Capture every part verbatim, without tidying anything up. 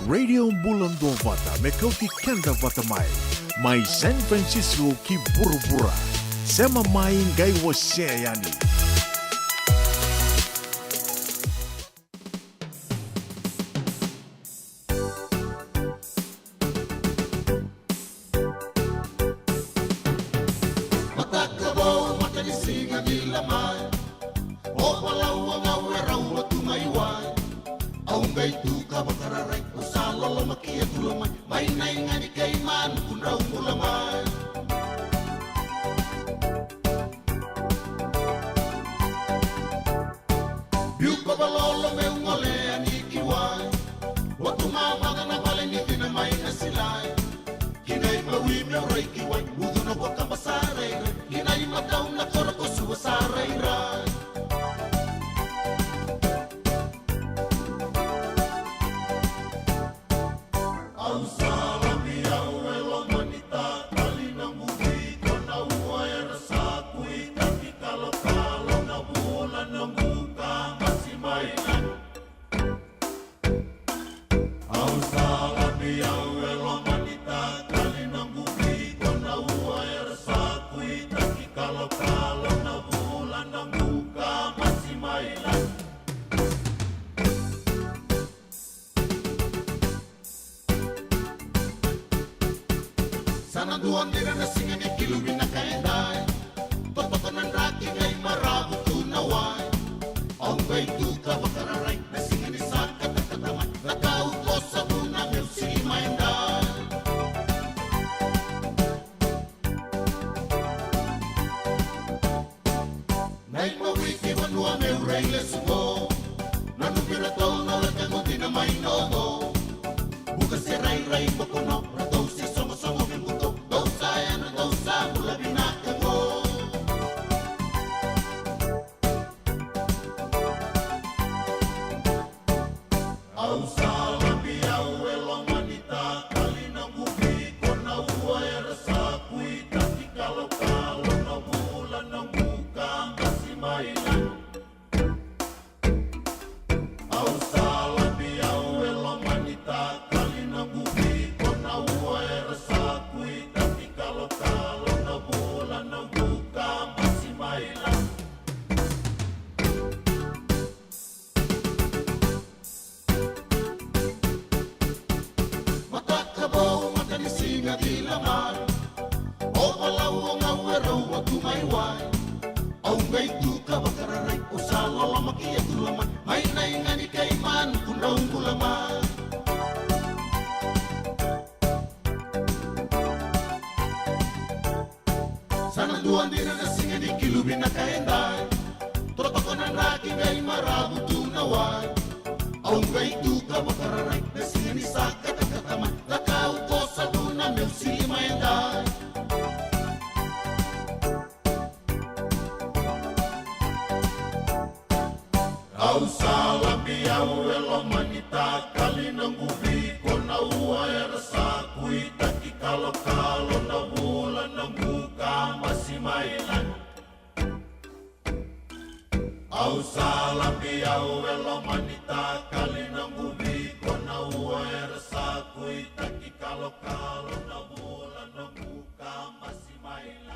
Radio Bula Duavata me kauti keda vata mai, mai San Francisco ki vuravura. Sema mai qai wasea yani. Mataka vou, matanisiga ni lamai. O Palau, o Gau, e rau a tu mai wai. Au qai tu ka vakararai, au sa loloma ki a tula mai. Mai na iga ni kei manu ku drau bula mai. Biu ko valolo meu gole yani ki wai. Watu mamaca na vale ni cina mai na silai. Kina i mawi meu rai ki wai. Mucu na vakaba sa rairai. Kina i matau na koro ko suva sa rairai. Au sa lavi au e loma ni takali na guvi ko na ua era sa kuitaki kalokalo na vula na guka masi mai na. Au sa lavi au e loma ni takali na guvi ko na ua era sa kuitaki kalokalo na vula na guka masi mai na. Sa na dua dina na siga ni kilu vinaka e dai. Totoka na draki qai maravu tu na wai. Au qai tu ka vakararai na siga ni sa katakata mai. Na kau ko sa tu na meu sili mai dai. Na imawi ki vanua meu rai lesu qo. Na nubi ratou na laka qo dina mai na oqo. Buka se rairai bokono ratou se sogosogo me buto. Dou sa yadra dou sa bula vinaka qo. Au sa lavi au e loma ni takali na guvi ko na ua era sa kuitaki kalokalo na vula na guka masi mai na. Au sa lavi au e loma ni takali na guvi ko na ua era sa kuitaki kalokalo na vula na guka masi mai na. Mataka vou, matanisiga kila mai. O Palau, o Gau, e rau a tu mai wai. Au qai tu ka vakararai, au sa loloma ki a tula mai. Mai na iga ni kei manu ku drau bula mai. Sa na dua dina na siga ni kilu vinaka e dai. Totoko na draki qai maravu tu na wai. Au qai tu ka vakararai na siga ni sa katakata mai. Cakau ko sa tu na meu sili mai e dai. Au sa lavi au e loma ni takali na guvi ko na ua era sa kuitaki kalokalo na vula na guka masi mai na. Au sa lavi au e loma ni takali na guvi ko na ua era sa kuitaki kalokalo na vula na guka masi mai na.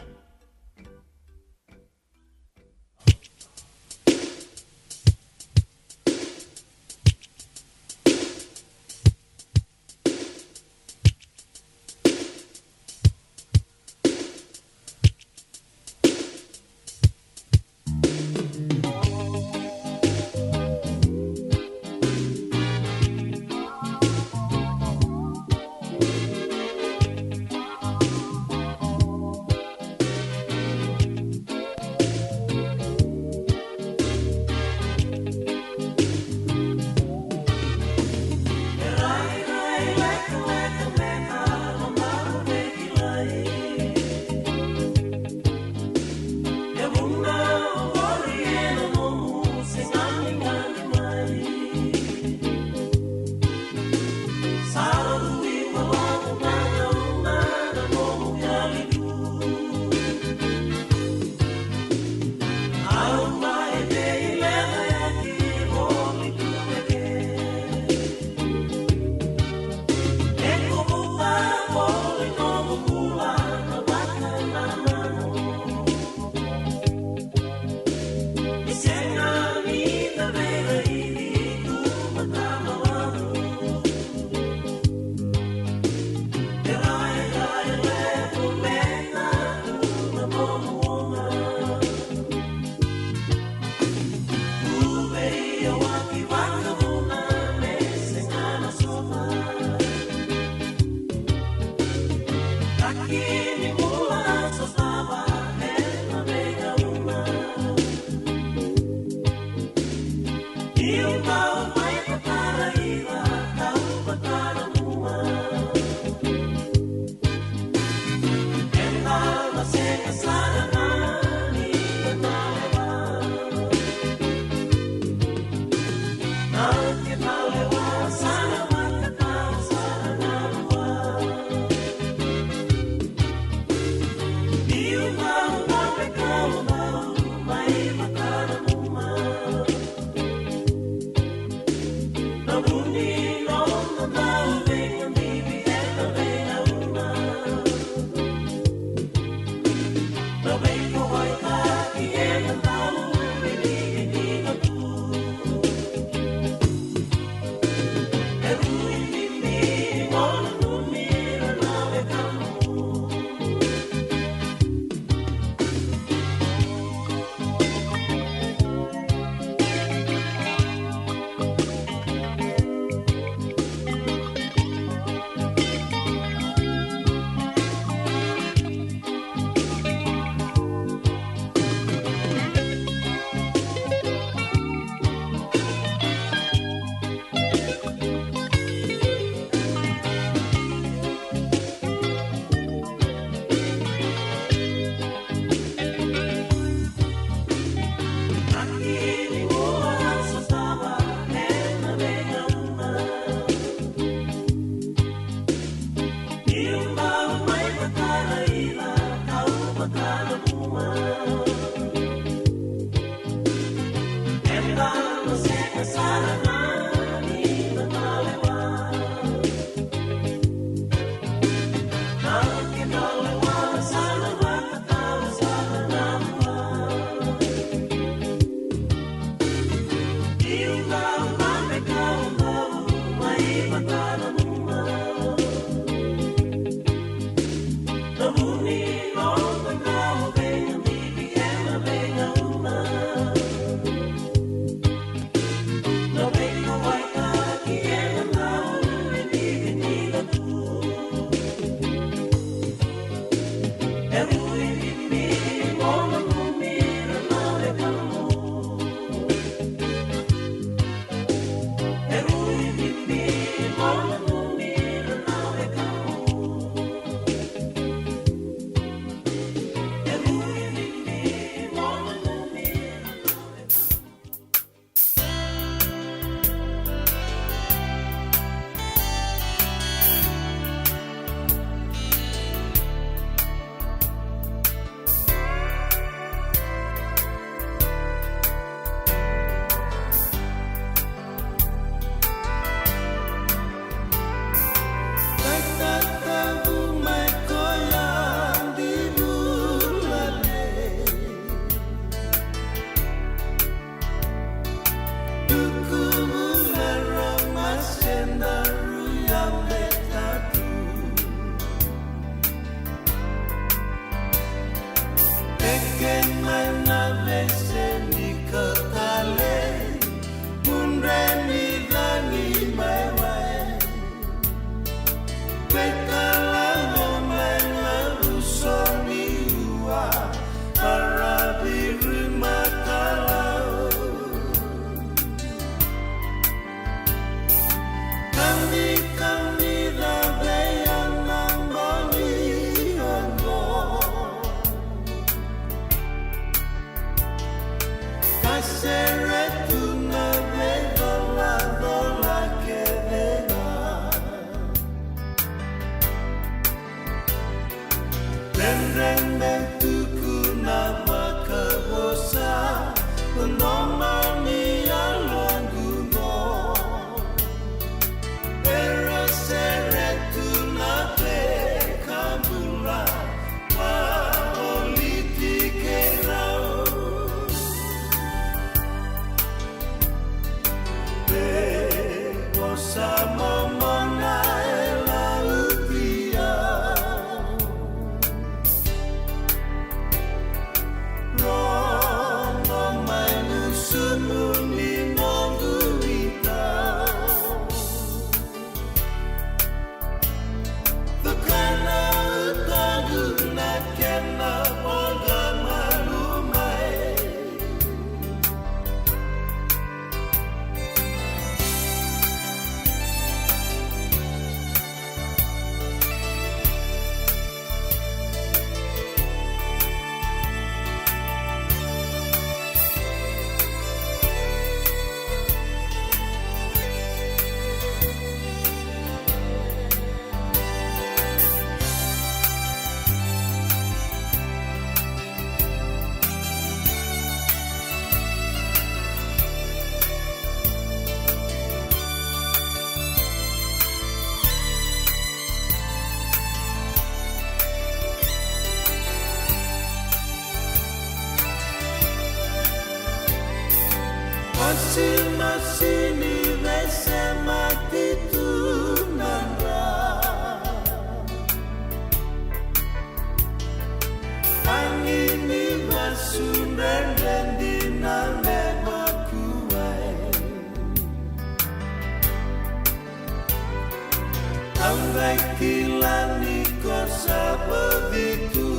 Qai kila ni ko sa vakavitu,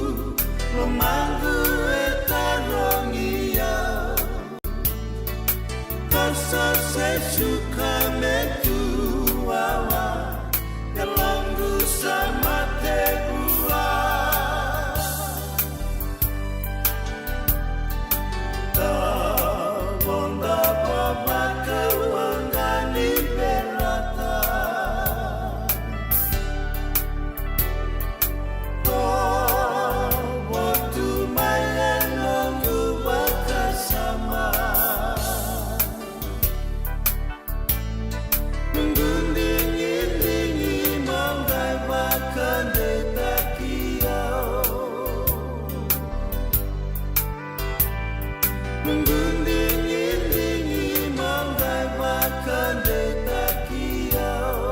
lomaqu e tarogi au. Ko sa se suka me tu wawa, yaloqu sa mate vua. Tavoda vavaka waqa ni verata. Tovo tu mai e noqu vakasama. Noqu digidigi mo qai vakadeitaki au. Noqu digidigi mo qai vakadeitaki au.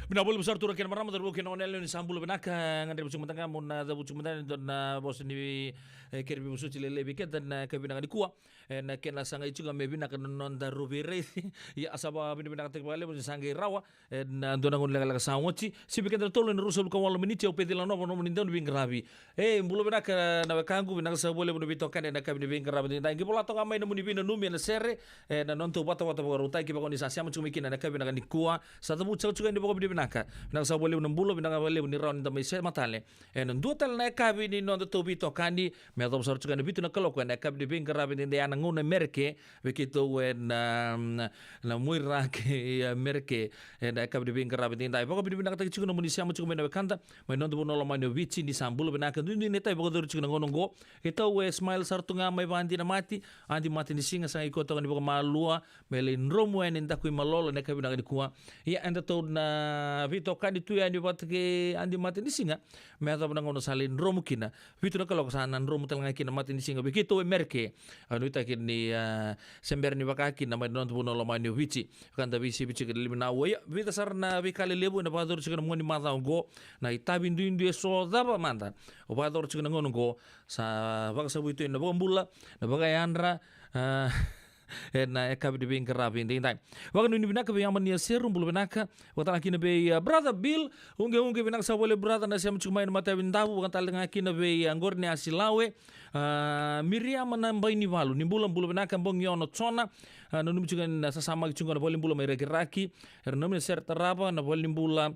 Vinaka vakalevu sara turaga kei na marama, cauravou kei na goneyalewa, ni sa bula vinaka. Gadrevi tiko mada ga mo na cavuti tiko mada na dua na vosa ni, e, kere veivosoti lailai vei keda na yakavi vinaka nikua. E, na kena sagai tiko ga me vinaka na noda rau veiraici. Ia, sa vakavinavinakataki vakalevu ni sa qai rawa. E, na dua na gauna lekaleka sa oti. Sivi keda na tolu ena ruasagavulu ka walu miniti, au Pecila Nova, nomuni dauniveiqaravi. E, bula vinaka na wekaqu, vinaka sara vakalevu na veitokani ena yakavi ni veiqaravi edaidai. Qai vola toka mai na nomuni veinanumi ena sere, e, na nodatou vatavata vakarautaki, vaka oni sa sema tiko mai kina ena yakavi vinaka nikua. Sa cavuti saka tiko ga ni vakavinavinaka. Vinaka sara vakalevu na bula, vinaka vakalevu ni rawa ni da mai sema tale. Ena dua tale na yakavi ni nodatou veitokani, me yacova sara tiko ena vitu na kaloko ena yakavi ni veiqaravi edaidai, na gauna e Mereke, vei keitou ena, na, na Muaira kei, e, Mereke, ena yakavi ni veiqaravi edaidai. Vakavinavinakataki tiko na nomuni sema tiko mai na wekada, mai noda vanua lomani o Viti, ni sa bula vinaka, duidui na itavi vakayacori tiko na gauna oqo. Keitou e smile sara tu ga mai vakadinamati, Adi Matanisiga, sa qai koya toka ni vakamalua, me lai dromu yani e daku i Malolo ena yakavi vinaka nikua. Ia, edatou na veitokani tu yani vata kei Adi Matanisiga, me yacova na gauna sa lai dromu kina. Vitu na kaloko sa na dromu tale ga kina Matanisiga vei keitou e Mereke. Au nuitaki ni, a, se bera ni vaka kina mai na noda vanua lomani o Viti. Ka da veisivi tiko ena lima na aua. Ia, vica sara na veika lelevu ena vakayacori tiko ena mua ni macawa oqo. Na itavi duidui eso cava mada o vakayacori tiko na gauna oqo. Sa vakasavui tu ena vakabula, na vakayadra, a, ena yakavi ni veiqaravi edaidai. Vakanuinui vinaka vei Amania Seru, bula vinaka. Vakatale kina vei, a, brother Bill, uqeuqe, vinaka sara vakalevu brother na sema tiko mai na matavi Davu. Vakatale ga kina vei, a, Qori ni Asilawe, a, Miriama Nabainivalu, ni bula, bula vinaka. Bogi Ono Jona, a, nanumi tiko ni na sasamaki tiko na valenibula mai Rakiraki. Era nanumi na sere tarava na valenibula.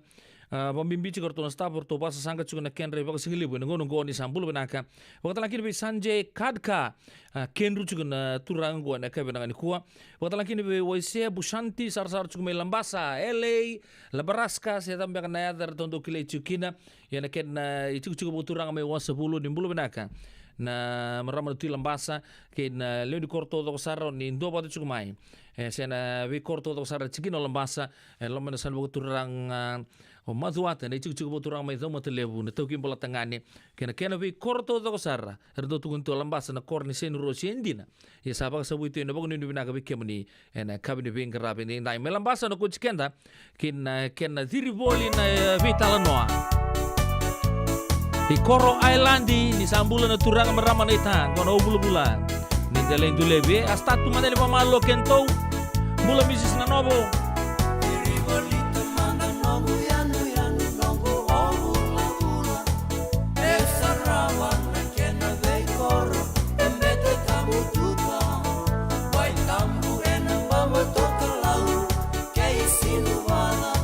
A, vakabibi tiko ratou na staff, ratou vakasasaqa tiko na kedra ivakasigalevu ena gauna oqo, ni sa bula vinaka. Vakatale kina vei Sanjay Kadka, a, kedru tiko na turaga oqo ena yakavi vinaka nikua. Vakatale kina vei Waisea Bushanti, sarasara tiko mai Labasa, L A, Labaraska, se cava beka na yaca eratou dau kilai tiko kina. Ia na kena itikotiko vakaturaga mai Wasavulu, ni bula vinaka. Na marama na Tui Labasa, kei na lewe ni koro taucoko sara ni duavata tiko mai. E, se na veikoro taucoko sara e tiko kina o Labasa, e loma na sala vakaturaga, a, o Macuata, na itikotiko vakaturaga mai Caumatalevu, na taukei Bolatagane, kei na kena veikoro taucoko sara, era dau tukuni tu o Labasa na koro ni Saint Rose, e dina. Ia sa vakasavui tu ena vakanuinui vinaka vei kemuni ena yakavi ni veiqaravi edaidai. Mai Labasa na koti keda, kei na kena ciri voli na, e, veitalanoa. I Koro Ailadi, ni sa bula na turaga, marama naita, qo na o vulavula. Ni da lai dulevi, e, a start tu mada ni vakamalua kedatou. Bula Misis Nanovo. Virivolita mada noqu yanuyanu, noqu o vulavula. E sarava na kena veikoro, e bete tabu tuka. Wai tabu ena baba tokalau, kei Sinuvala,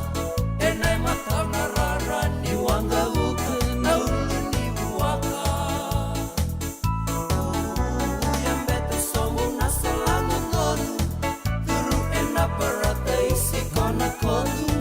ena imatau na rara ni waqavuka, na ulu ni vuaka. Uya bete sobu na sala dodonu, curu ena parataisi ko na kodu.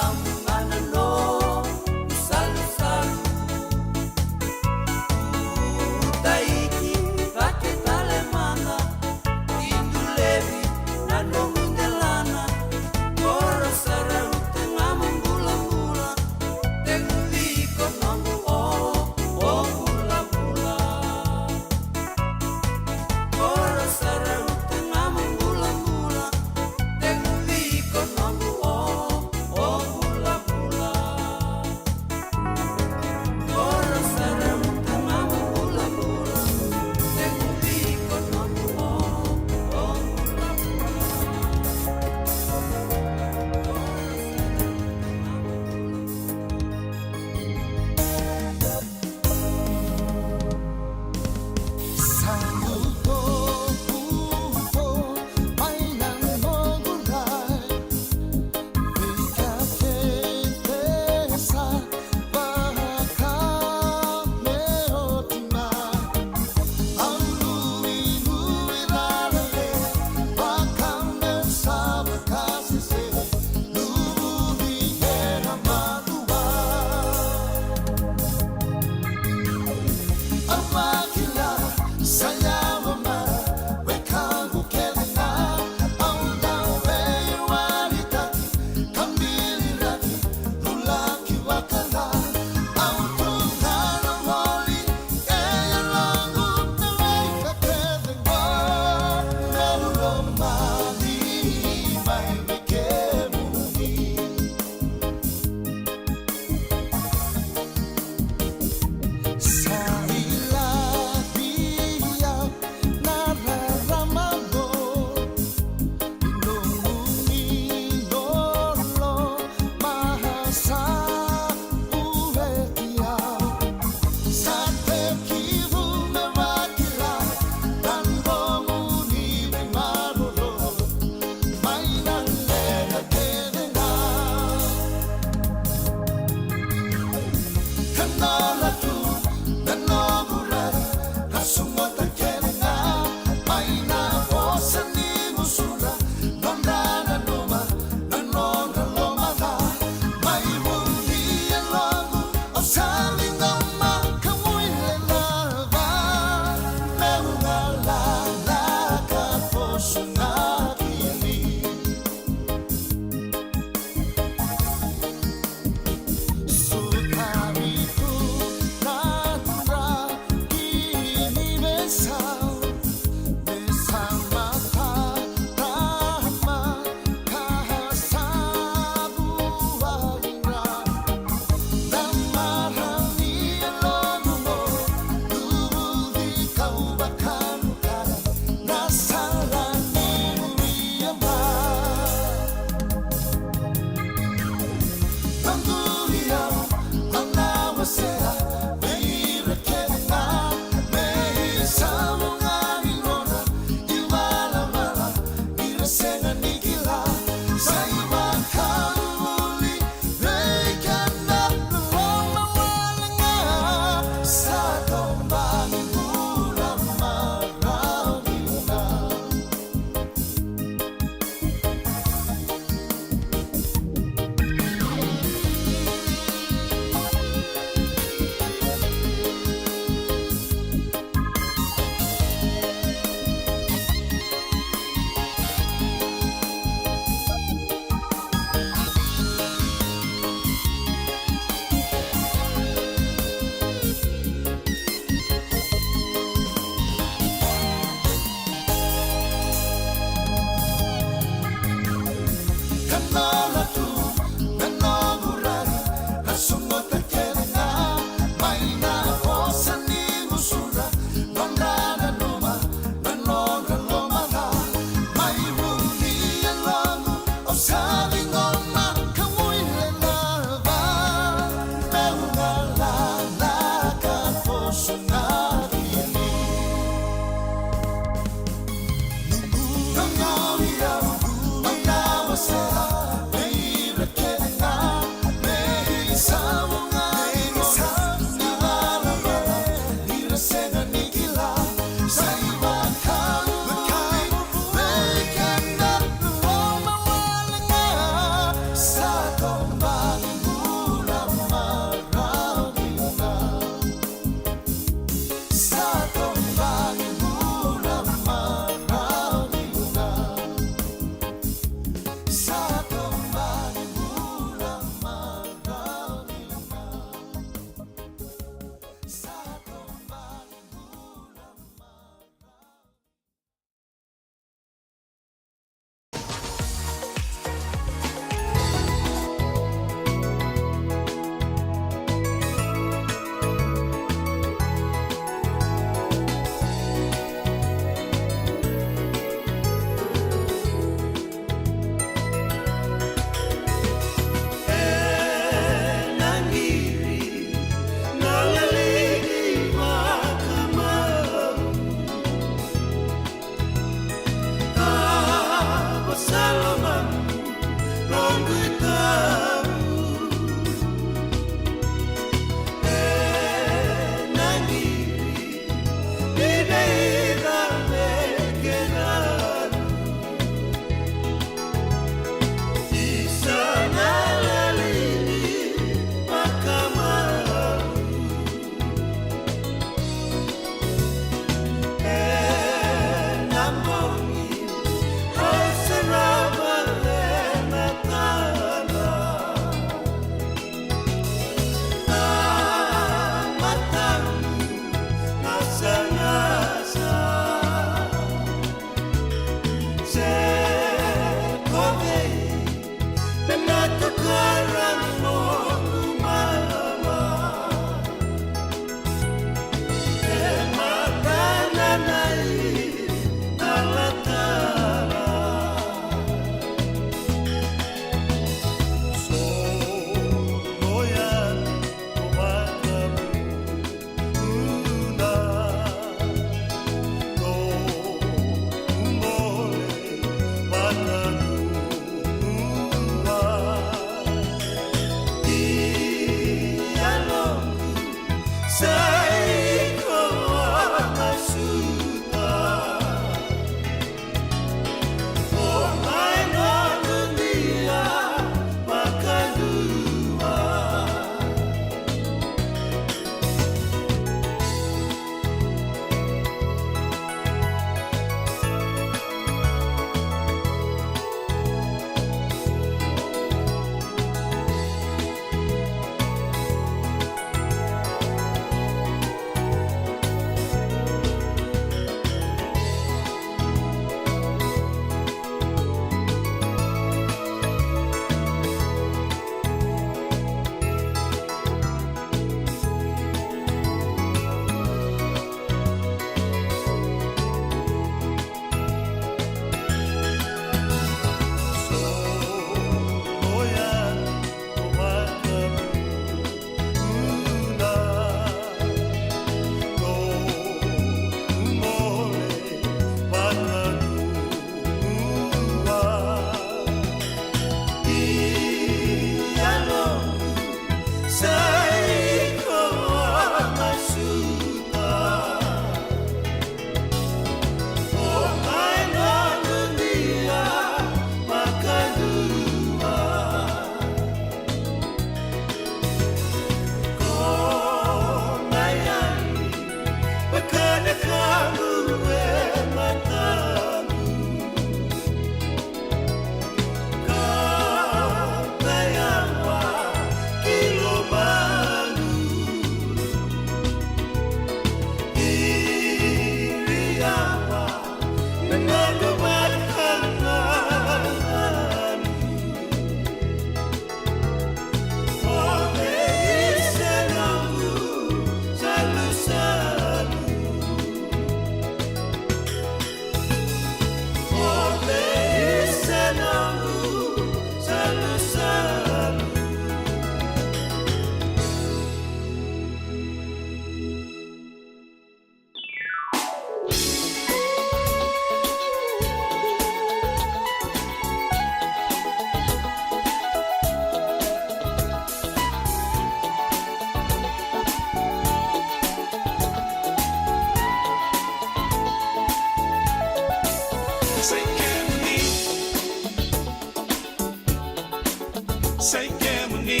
Sa i kemuni,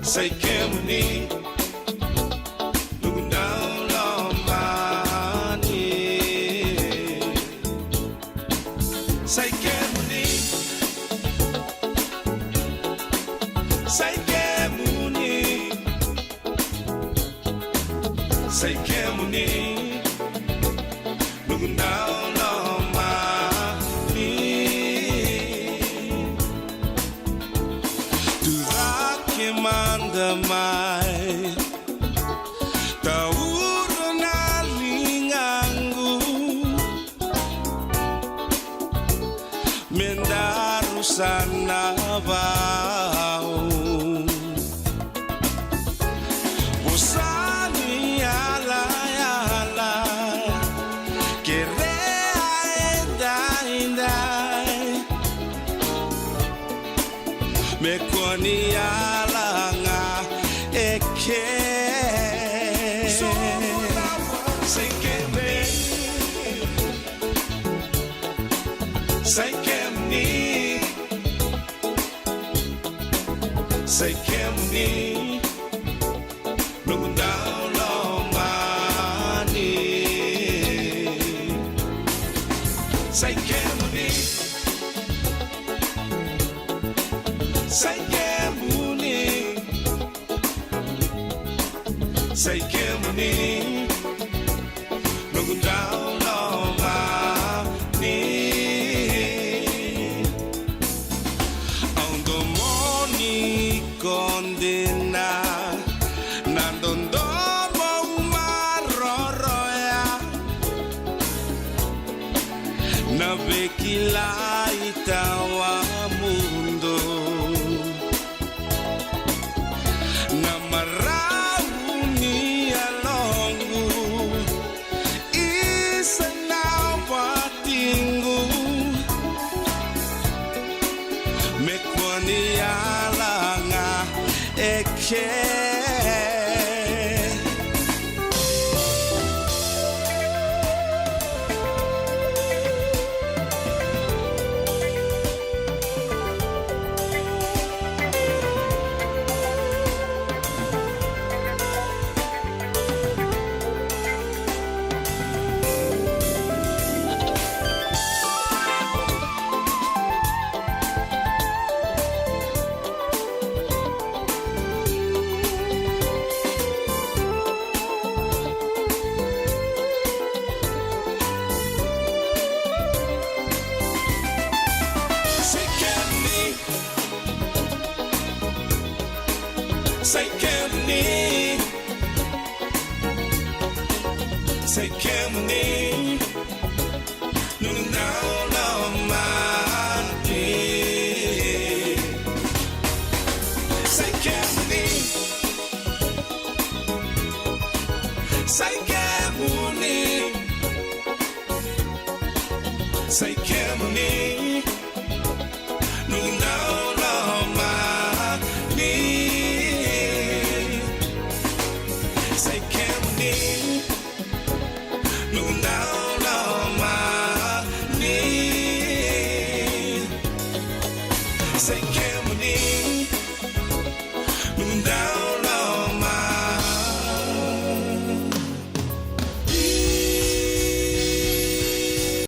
sa i kemuni, noqu dau lomani. Sa i kemuni, sa i kemuni, sa i kemuni, noqu dau lomani. Tu cake mada mai, taura na ligaqu, me daru sa na vau. Vosa ni yalayala, kerea edaidai, me kua ni yala ga eke. Sa i kemuni, sa i kemuni, sa i kemuni, noqu dau lomani. Sa i kemuni, sa i kemuni, sa i kemuni, noqu dau lomani. Au domoni iko dina, na dodomou maroroya, na veikilai tawamudu, na marau ni yaloqu, isa na watiqu, me kua ni yala ga eke. Sa i kemuni, sa i kemuni, noqu dau lomani. Sa i kemuni, sa i kemuni, sa i kemuni, noqu dau lomani. Sa i kemuni, noqu dau lomani. Sa i kemuni, noqu dau lomani.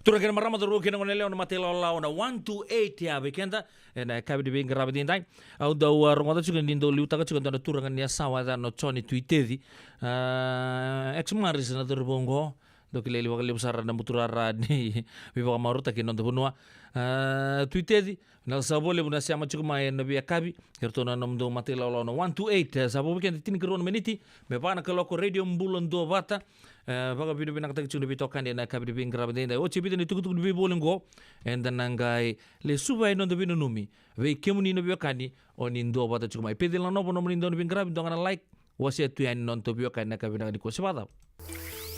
Turaga kei na marama, cauravou kei na goneyalewa, na mata ilawalawa, na one two eight ya vei keda ena yakavi ni veiqaravi edaidai. Au dau, a, rogoca tiko ni dau liutaka tiko e dua na turaga ni Yasawa, yacana o Joni Tuiteci. A, ex-marriage na cauravou oqo. Dou kilai vakalevu sara na buturara ni veivakamarautaki e noda vanua. A, Tui Teci, na sa vo levu na sema tiko mai ena veiyakavi. Eratou na nomudou matailawalawa na one two eight, e, sa vo vei keda tinikarua na miniti me va na kaloko, Radio Bula Duavata. E, vakavinavinakataki tiko na veitokani ena yakavi ni veiqaravi edaidai. Oti e vica na itukutuku ni veivoli oqo, eda na qai lesuva e noda veinanumi vei kemuni na veiwekani o ni duavata tiko mai. Pecila na novo nomuni dau ni veiqaravi, dua ga na like, wasea tu yani na nodatou veiwekani ena yakavi vinaka nikua. Se vakacava?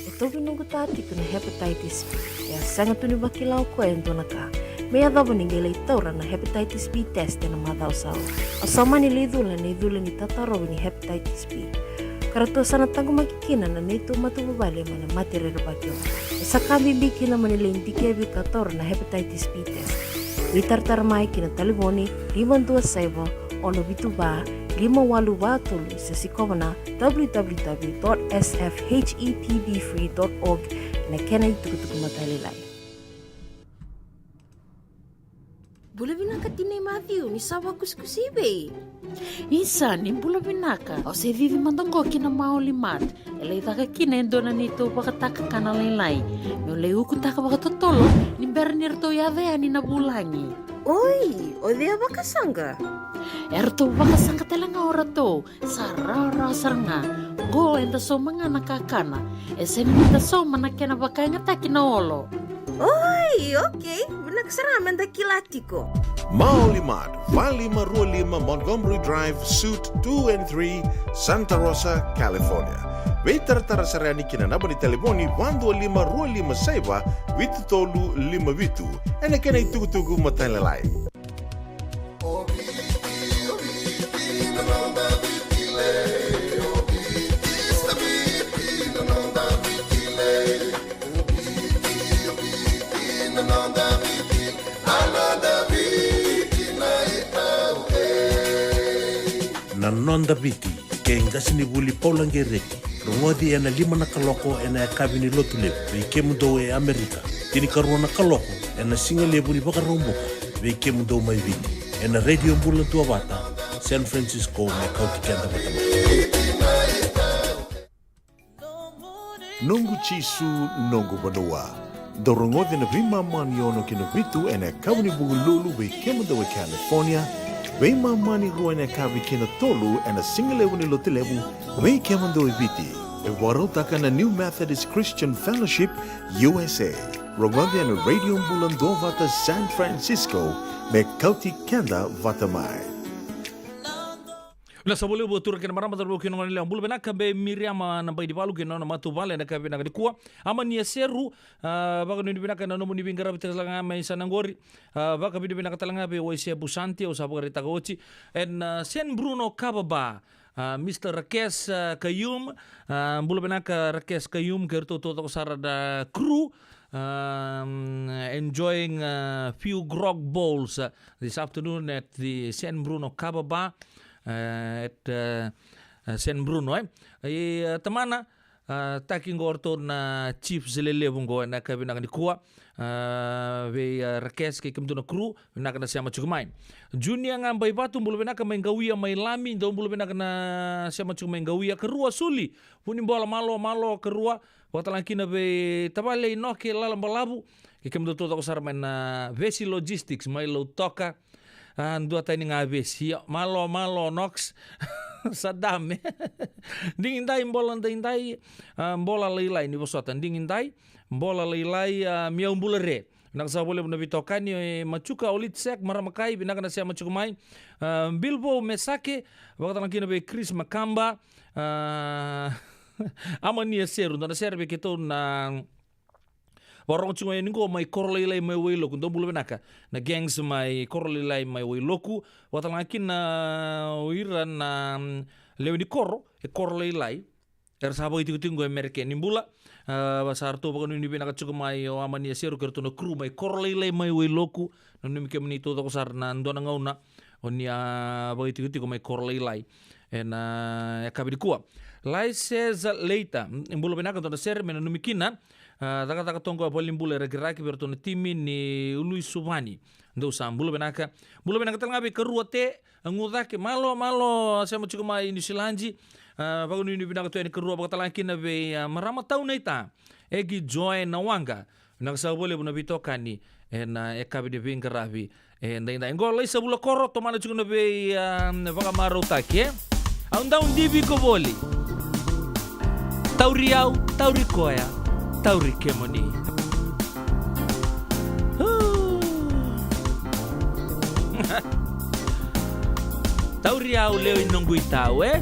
E tauvi noqu ta tiko na hepatitis B. E a sega tu ni vakila o koya e dua na ka. Me yacova ni qai lai taura na hepatitis B test ena macawa sa oti. Au sa mani lai cula na icula ni tatarovi ni hepatitis B. Ka ratou sa na taqomaki kina na neitou matavuvale mai na mate rerevaki oqo. E sa ka bibi kina mo ni lai dikevi ka taura na hepatitis B test. Veitaratara mai ki na talevoni lima dua saiva, ono vitu va, lima walu va tolu, se sikova na w w w dot s f h e p b free dot org ena kena itukutuku matailalai. Bula vinaka tinai Mathiu, ni sa vakusikusi i vei? Isa, ni bula vinaka. Au se cici mada oqo ki na Maoli Mart. E lai caka kina e dua na neitou vakatakakana lailai. Meu lai ukutaka vakatotolo ni bera ni ratou yaco yani na vulagi. Oi, o cei a vakasaqa? E ratou vakasaqa tale ga o ratou. Sa rawarawa sara ga. Qo eda sauma ga na kakana. E sega ni da sauma na kena vakayagataki na olo. Oi, okei. Vinaka sara ga me da kila tiko. Maoli Mart, va lima rua lima Montgomery Drive, Suite two and three, Santa Rosa, California. Veitaratara sara yani ki na naba ni talevoni va dua lima rua lima saiva vitu tolu lima vitu ena kena itukutuku matailalai. Na Noda Viti, kei qasenivuli Paula Qereti. Rogoci ena lima na kaloko ena yakavi ni Lotulevu vei kemudou e Amerika. Tinikarua na kaloko ena sigalevu ni Vakaraubuka vei kemudou mai Viti, ena Radio Bula Duavata, San Francisco, me kauti keda vata mai. Noqu Jisu, noqu vanua. Dou rogoci na veimama ni ono ki na vitu ena yakavi ni Vukelulu vei kemudou e California, veimama ni rua ena yakavi ki na tolu ena sigalevu ni Lotulevu vei kemudou e Viti. E vakarautaka na New Methodist Christian Fellowship U S A. Rogoci ena Radio Bula Duavata, San Francisco, me kauti keda vata mai. Na sa vo levu, turaga kei na marama, cauravou kei na goneyalewa. Bula vinaka vei Miriama Nabainivalu kei na nona matavuvale ena yakavi vinaka nikua. Amania Seru, a, vakanuinui vinaka ena nomuni veiqaravi tale ga mai Sanagori. A, vakavinavinaka tale ga vei Waisea Busanti, au sa vakaraitaka oti. Ena, a, San Bruno Kava Bar, a, Mister Rakes, a, Kayum. A, bula vinaka Rakes Kayum kei ratou taucoko sara na crew. Um, enjoying a few grog bowls, uh, this afternoon at the San Bruno Kava Bar, uh, at, uh, uh, San Bruno, e. E, uh, tamana, uh, taki qo o ratou na chiefs lelevu qo ena yakavi vinaka nikua, uh, vei, uh, Rakes kei kemudou na crew, vinaka na sema tiko mai. Junior Gabaivatu, bula vinaka mai Qauia mai Lami, dou bula vinaka na sema tiko mai Qauia. Karua Suli, Vunibola, malo, malo, Karua, Vakatalega kina vei tavale Inoke Lalabalavu, kei kemudou taucoko sara mai na Vesi Logistics mai Lautoka. A, duatani ga vesi. Io, malo, malo, Nox. Sa dame. Digidai, Bola Daidai, a, Bola Lailai, ni vosota. Digidai, Bola Lailai, a, Miau Bula Re. Vinaka saka vakalevu na veitokani, e, Machuka Olitsek, Marama Kai, vinaka na sema tiko mai. A, Bilbo Mesake, vakatalega kina vei Chris Makaba, a, Amania Seru, dou na sere vei keitou na Vakarorogo tiko yani qo mai Korolailai mai Wailoku, dou bula vinaka. Na gangs mai Korolailai mai Wailoku, vakatalega kina o ira na, mm, lewe ni koro e Korolailai. Era sa vakaitikotiko qo e Merika, ni bula. A, sa ratou vakanuinui vinaka tiko mai o Amania Seru kei ratou na crew mai Korolailai mai Wailoku. Nanumi kemuni taucoko sara na dua na gauna o ni a vakaitikotiko mai Korolailai ena yakavi nikua. Lai says later, mm, bula vinaka, dou na sere me nanumi kina. A, cakacaka toka qo e valenibula e Rakiraki vei iratou na timi ni Uluisuvani. Dou sa bula vinaka. Bula vinaka tale ga vei Karua Te, a, Gucake, malo, malo, a, sema tiko mai Niusiladi. A, vakanuinui vinaka tu yani Karua, vakatalega kina vei, a, marama Tau Naita. Egi Joy Nawaqa. Vinaka saka vakalevu na veitokani ena yakavi ni veiqaravi edaidai. Qo Laisa Vulakoro, tomana tiko na vei, ah, vakamarautaki, e? Au dau divi iko voli. Tauri au, tauri koya, tauri kemuni. Tauri au, lewe i noqu itau, e?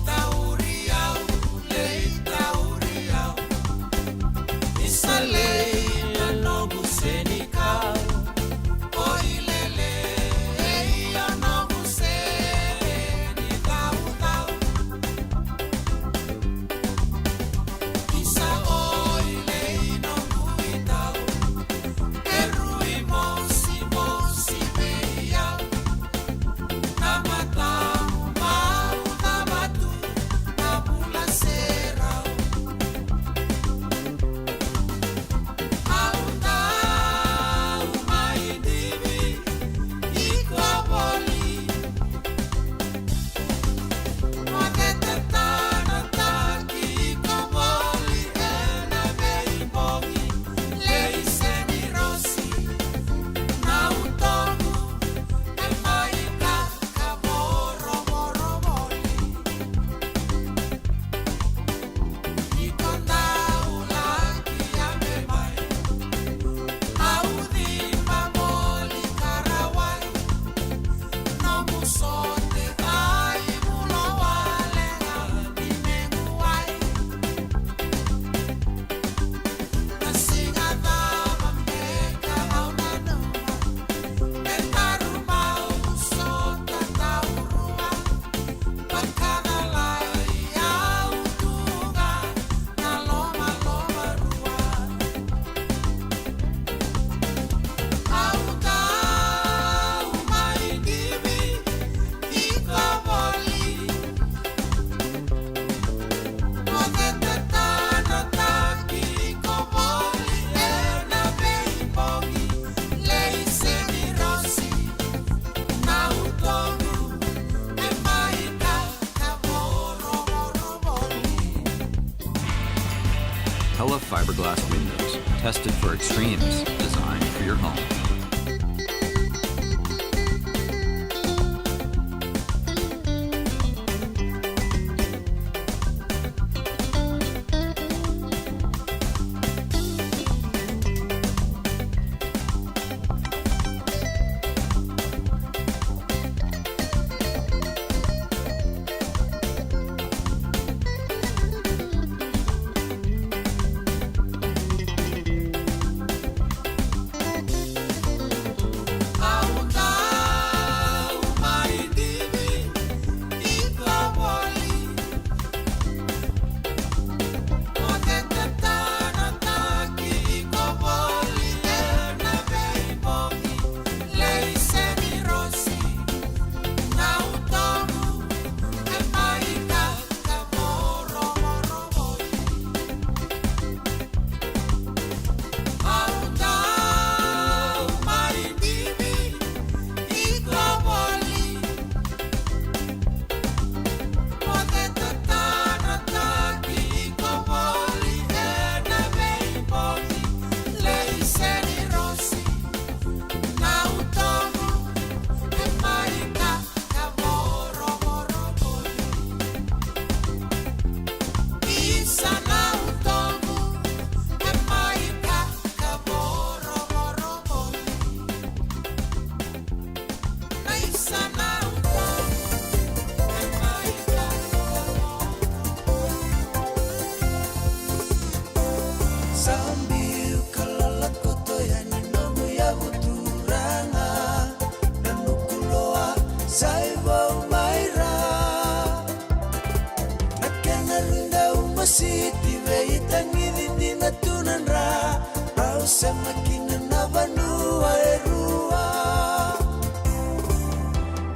Tauri au, lei tauri au. Isa lei na noqu senikau. Oi lele, ei o noqu senikau. Isa oi lei noqu itau. E rui mosi, mosi vei au. Na matamu mau cava tu na bula serau. Au dau mai divi iko voli. Moce tatana taki iko voli ena veibogi. Lei seni rosi na utogu e mai ka Pella fiberglass windows, tested for extremes, designed for your home. Sa i vau mai ra na kena rui dau masiti, veitagici dina tu na dra. Au sema kina na vanua e rua,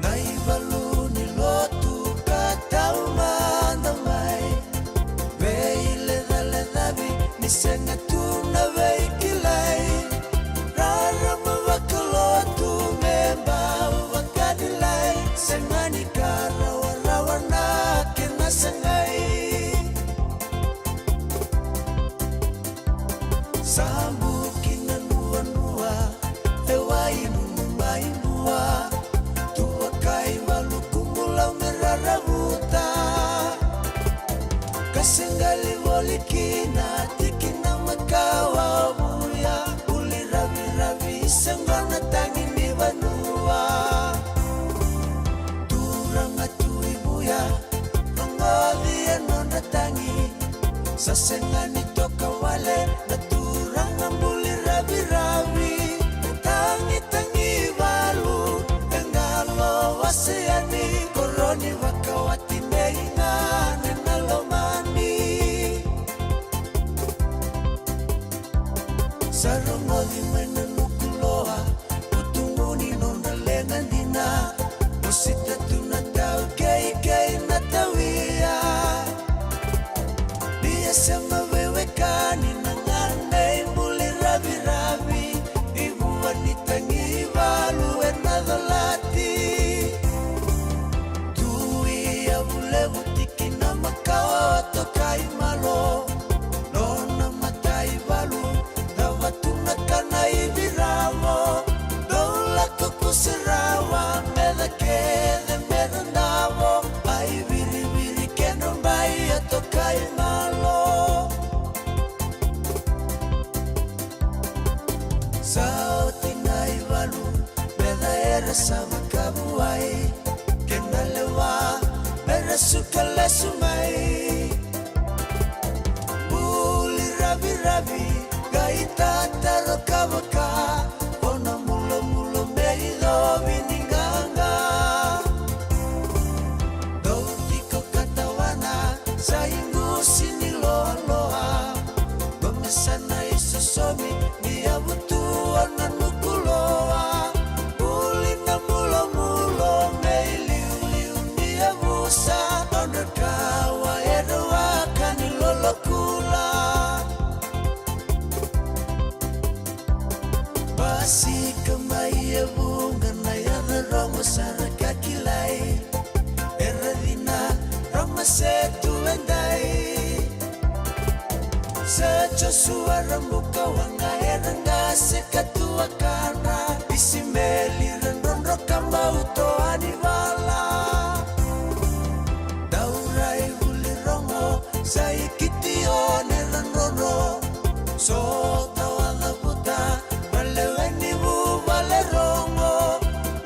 na ivalu ni lotu ka taumada mai. Veilecalecavi ni sega tu na veikilai, rarama vakalotu me bau vakacilai. Sega ni ka rawarawa na kena sagai. Sabu ki na nuanua e wai nunu mai mua, tu vakai valu kumu lau me raravuta. Ka se qali voli ki na tiki na makawa vuya, buli raviravi se gona tagi ni vanua. Turaga Tui Vuya, rogoci e nodra tagi. Sa sega ni toka wale na turaga buli raviravi. E tagitagi valu, e qalo wase yani, koroni vakawati nei gane na lomani. Sa rogoci mai na nuku loa, utugu ni nodra lega dina. Mosita tu na tau keikei na tawia. Ni a sema veiwekani na gane i buli raviravi, i vua ni tagi valu e na colati. Tui a vulevu tiki na makawa tokai malo. Nona mata i valu, cava tu na kana i viravo. Dou lako kuse rawa, me cakece me ra davo. Ai viriviri kedra bai a tokai malo. Sa oti na i valu, me ca era sa vakavuai. Kena lewa, me ra suka lesu mai. Buli raviravi, qai tataro ka vaka, o na mulomulo me icovi ni qaqa. Dou tiko ka tawana, sa i qusi ni loaloa. Dou me sa na i sosomi, ni yavu tu o na nuku loa. Buli na mulomulo me iliuliu ni yavusa, nodra kawa era waka ni lolokula. Basika mai e vuqa na yaca rogo sara ka kilai. Era cina roma se tu e dai. Se Josua ra buka waqa era qase ka tu a kana. Isimeli ra drodro ka bau toa ni vala. Daurai vuli rogo sa i Kitione ra drodro. So tawa cavuta na lewe ni vuvale rogo.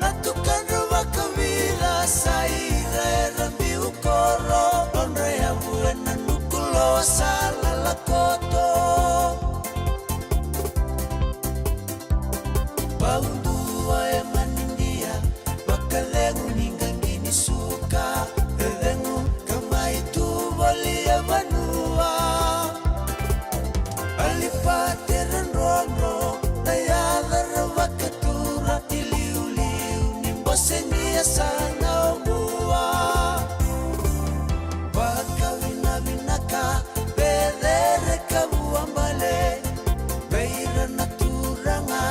Na tukadra vakavica sa ira era biu koro. Nodra yavu e na nuku loa sa lala koto. Bau dua e manidia, vakacegu ni qaqi ni suka, e cegu ka mai tu voli e vanua. Alipate ra drodro, na yaca ra vakatura, iliuliu ni bose ni yasana o Bua. Vakavinavinaka, Pecere ka Vuabale, vei ira na turaga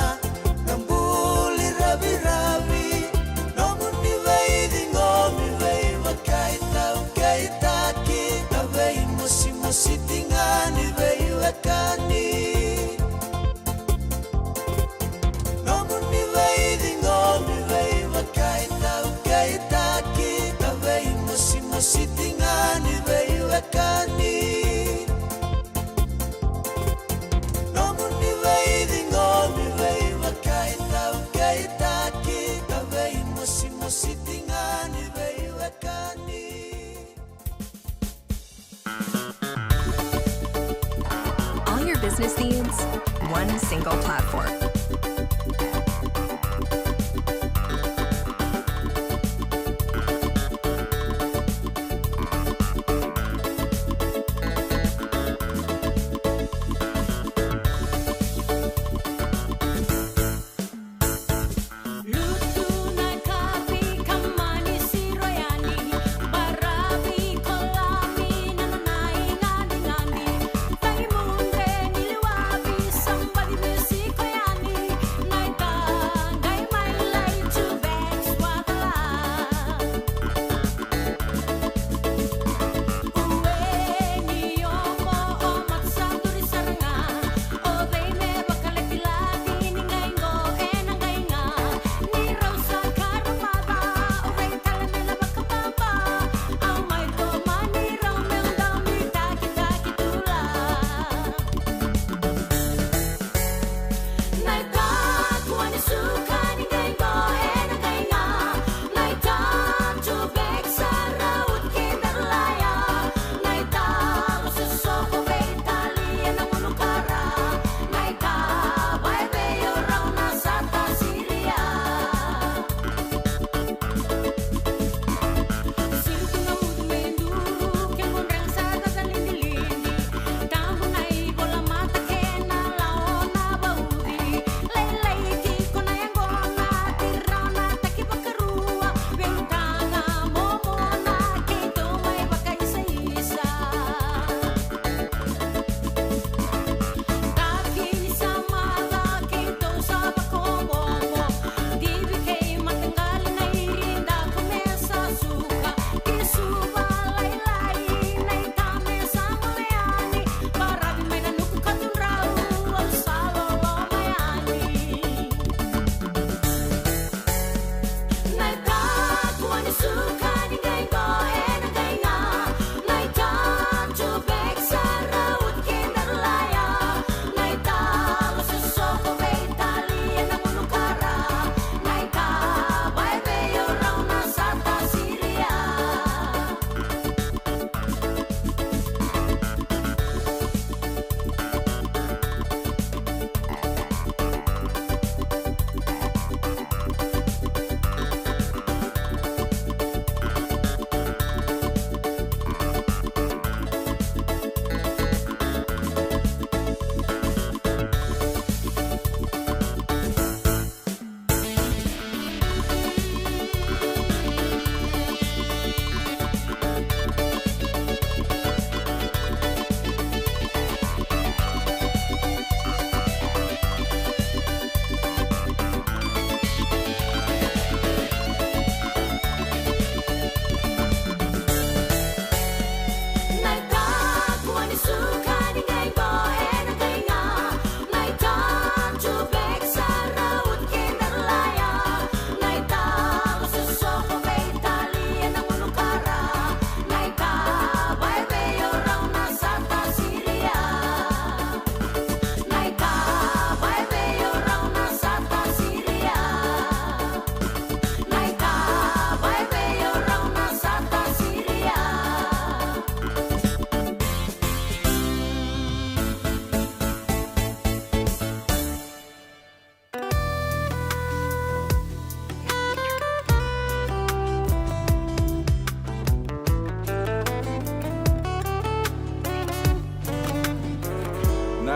na buli raviravi. Nomuni veiciqomi, veivakaitaukeitaki, na veimosimosi tiga ni veiwekani. Nomuni veiciqomi, veivakaitaukeitaki, na veimosimosi tiga ni veiwekani. Nomuni veiciqomi, veivakaitaukeitaki, na veimosimosi tiga ni veiwekani. All your business needs, one single platform. Lutu na kapi ka mani siro yani, baravi ko lami na nanai gadigadi, vei mudre ni liwavi, somebody music ko yani,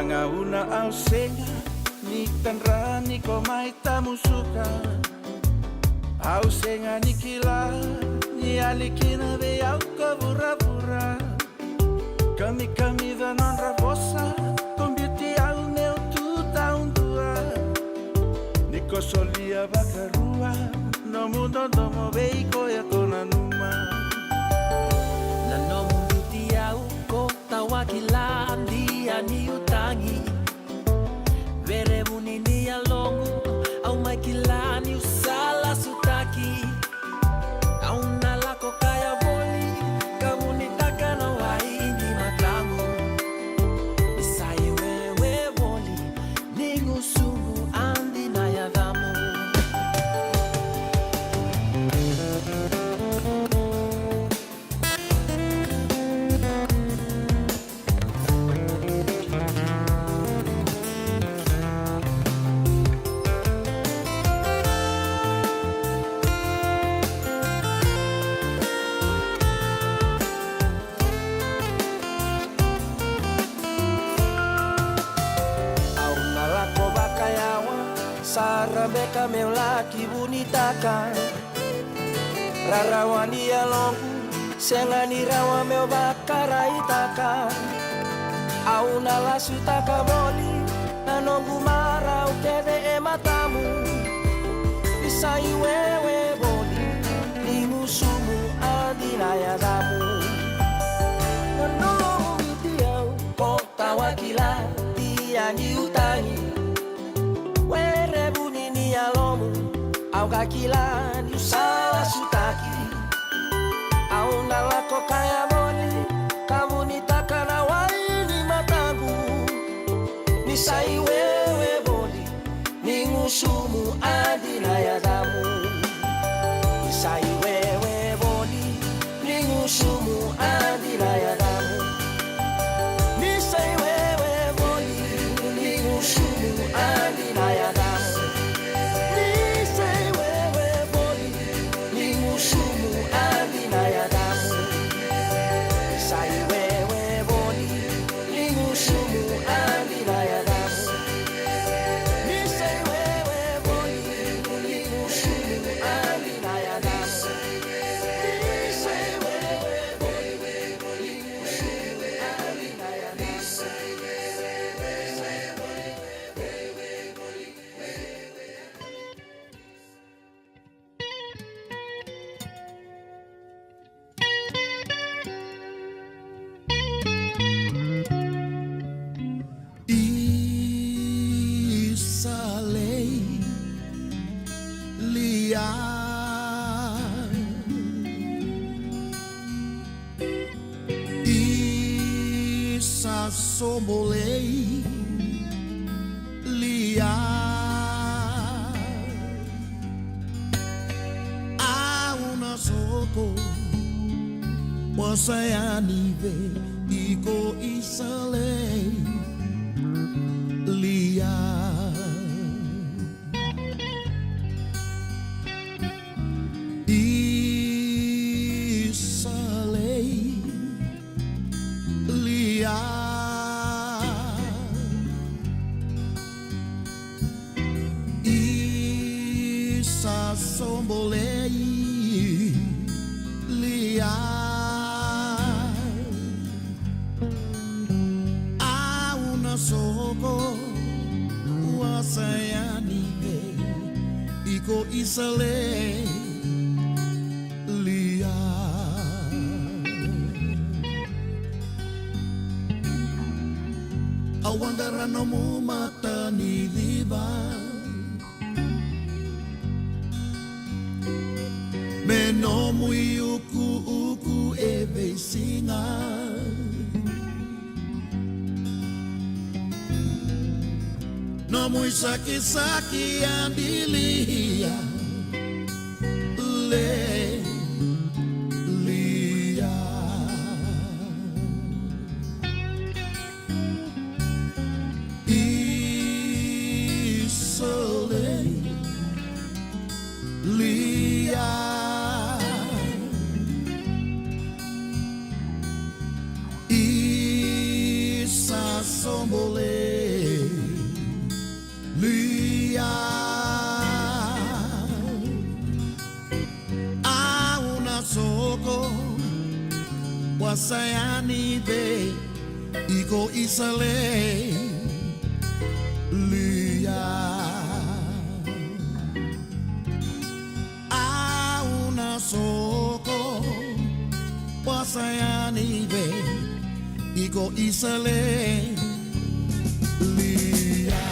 Gauna au sega ni tadra ni ko mai tamusuka. Au sega ni kila ni yali kina vei au ko vuravura. Kamikamica nodra vosa, ko biuti au meu tu taudua. Ni ko solia vakarua nomu dodomo, vei koya ko nanuma. Na nomu biuti au ko tawa kila, dia niu tagi. Verevu ni ni yaloqu, au mai kila niu sa lasutaki. Au na lako kaya voli, ka vunitaka na wai ni matamu. Ni sa i wewe voli, ni gusumu a dina yacamu. Au na lako vakayawa sara beka meu laki vunitaka. Rarawa ni yaloqu, sega ni rawa meu vakaraitaka. Au na lasutaka voli na noqu marau kece e matamu. Ni sa i wewe voli, ni gusumu a dina yacamu. Na nomu biuti au ko tawa kila, dia niu tagi. Werevu ni ni yalomu, au ka kila niu sa lasutaki. Au na lako kaya voli, ka vunitaka na wai ni matamu. Ni sa i wewe voli, ni gusumu a dina yacamu. Ni sa i wewe voli, ni gusumu a dina yacamu. Ni sa i wewe voli, ni gusumu a dina yacamu. Ni sa i wewe voli, ni gusumu a dina yacamu. Ni sa i wewe voli, ni gusumu a dina yacamu. Ni sa i wewe voli, ni gusumu a dina yacamu. Ni sa i wewe voli, ni gusumu a dina yacamu. Isa lei lia. Isa sobo lei lia. Au na soko, wasaya ni vei iko Isa lei lia. Isa lei lia. Isa sobo lei lia. Au na soko, wasaya ni vei iko Isa lei lia. Au a qara nomu mata ni liva me nomu iukuuku e veisiga. Nomu isakisaki a di lia, lei lia. Isa lei lia. Isa sobo lei Lia, au na soko, wasayani vei iko Isale. Lia, au na soko, wasayani vei iko Isale. Lia.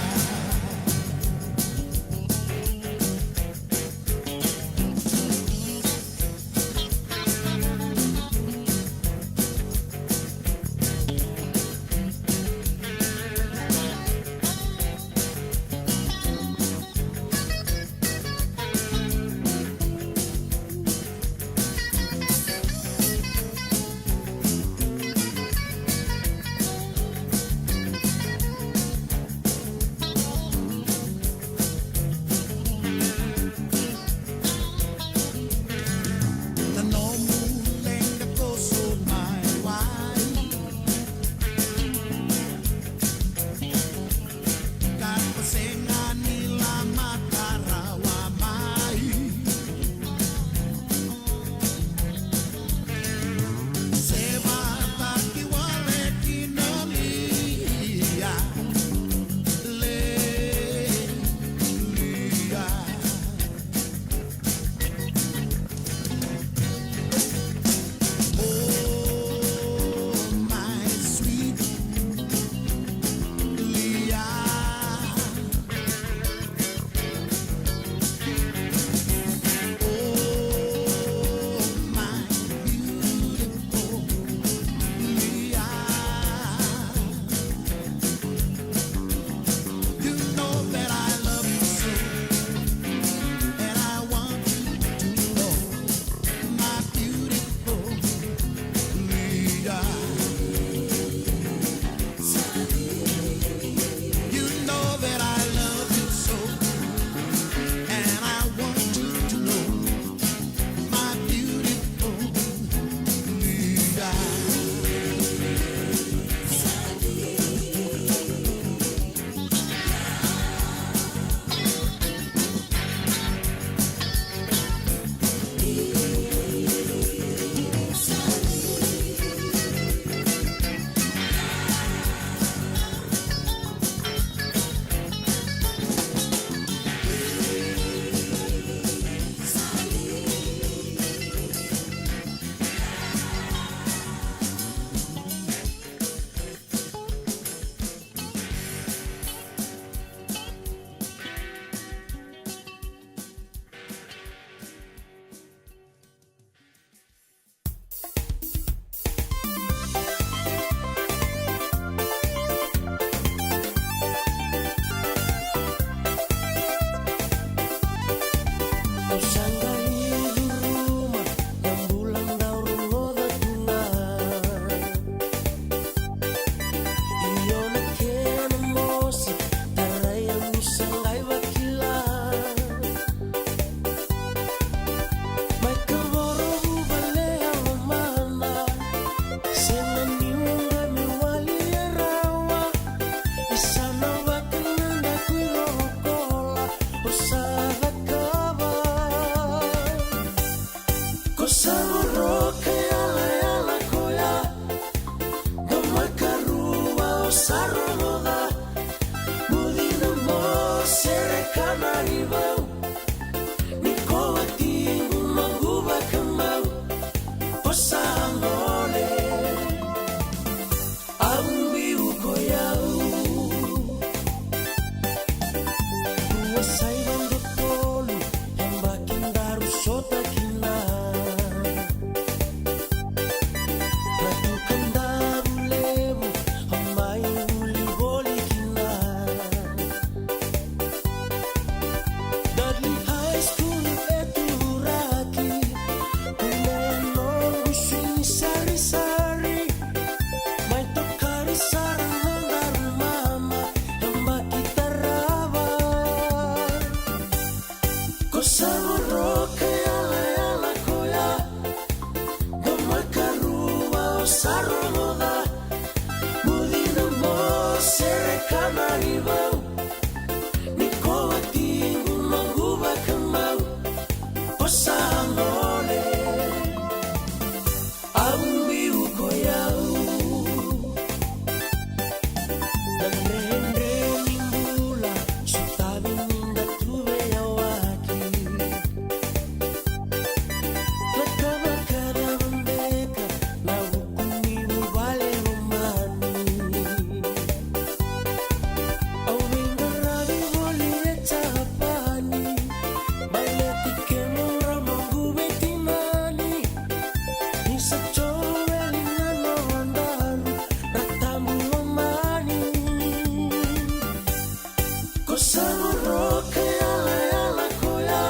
O sa voroka yalayala koya,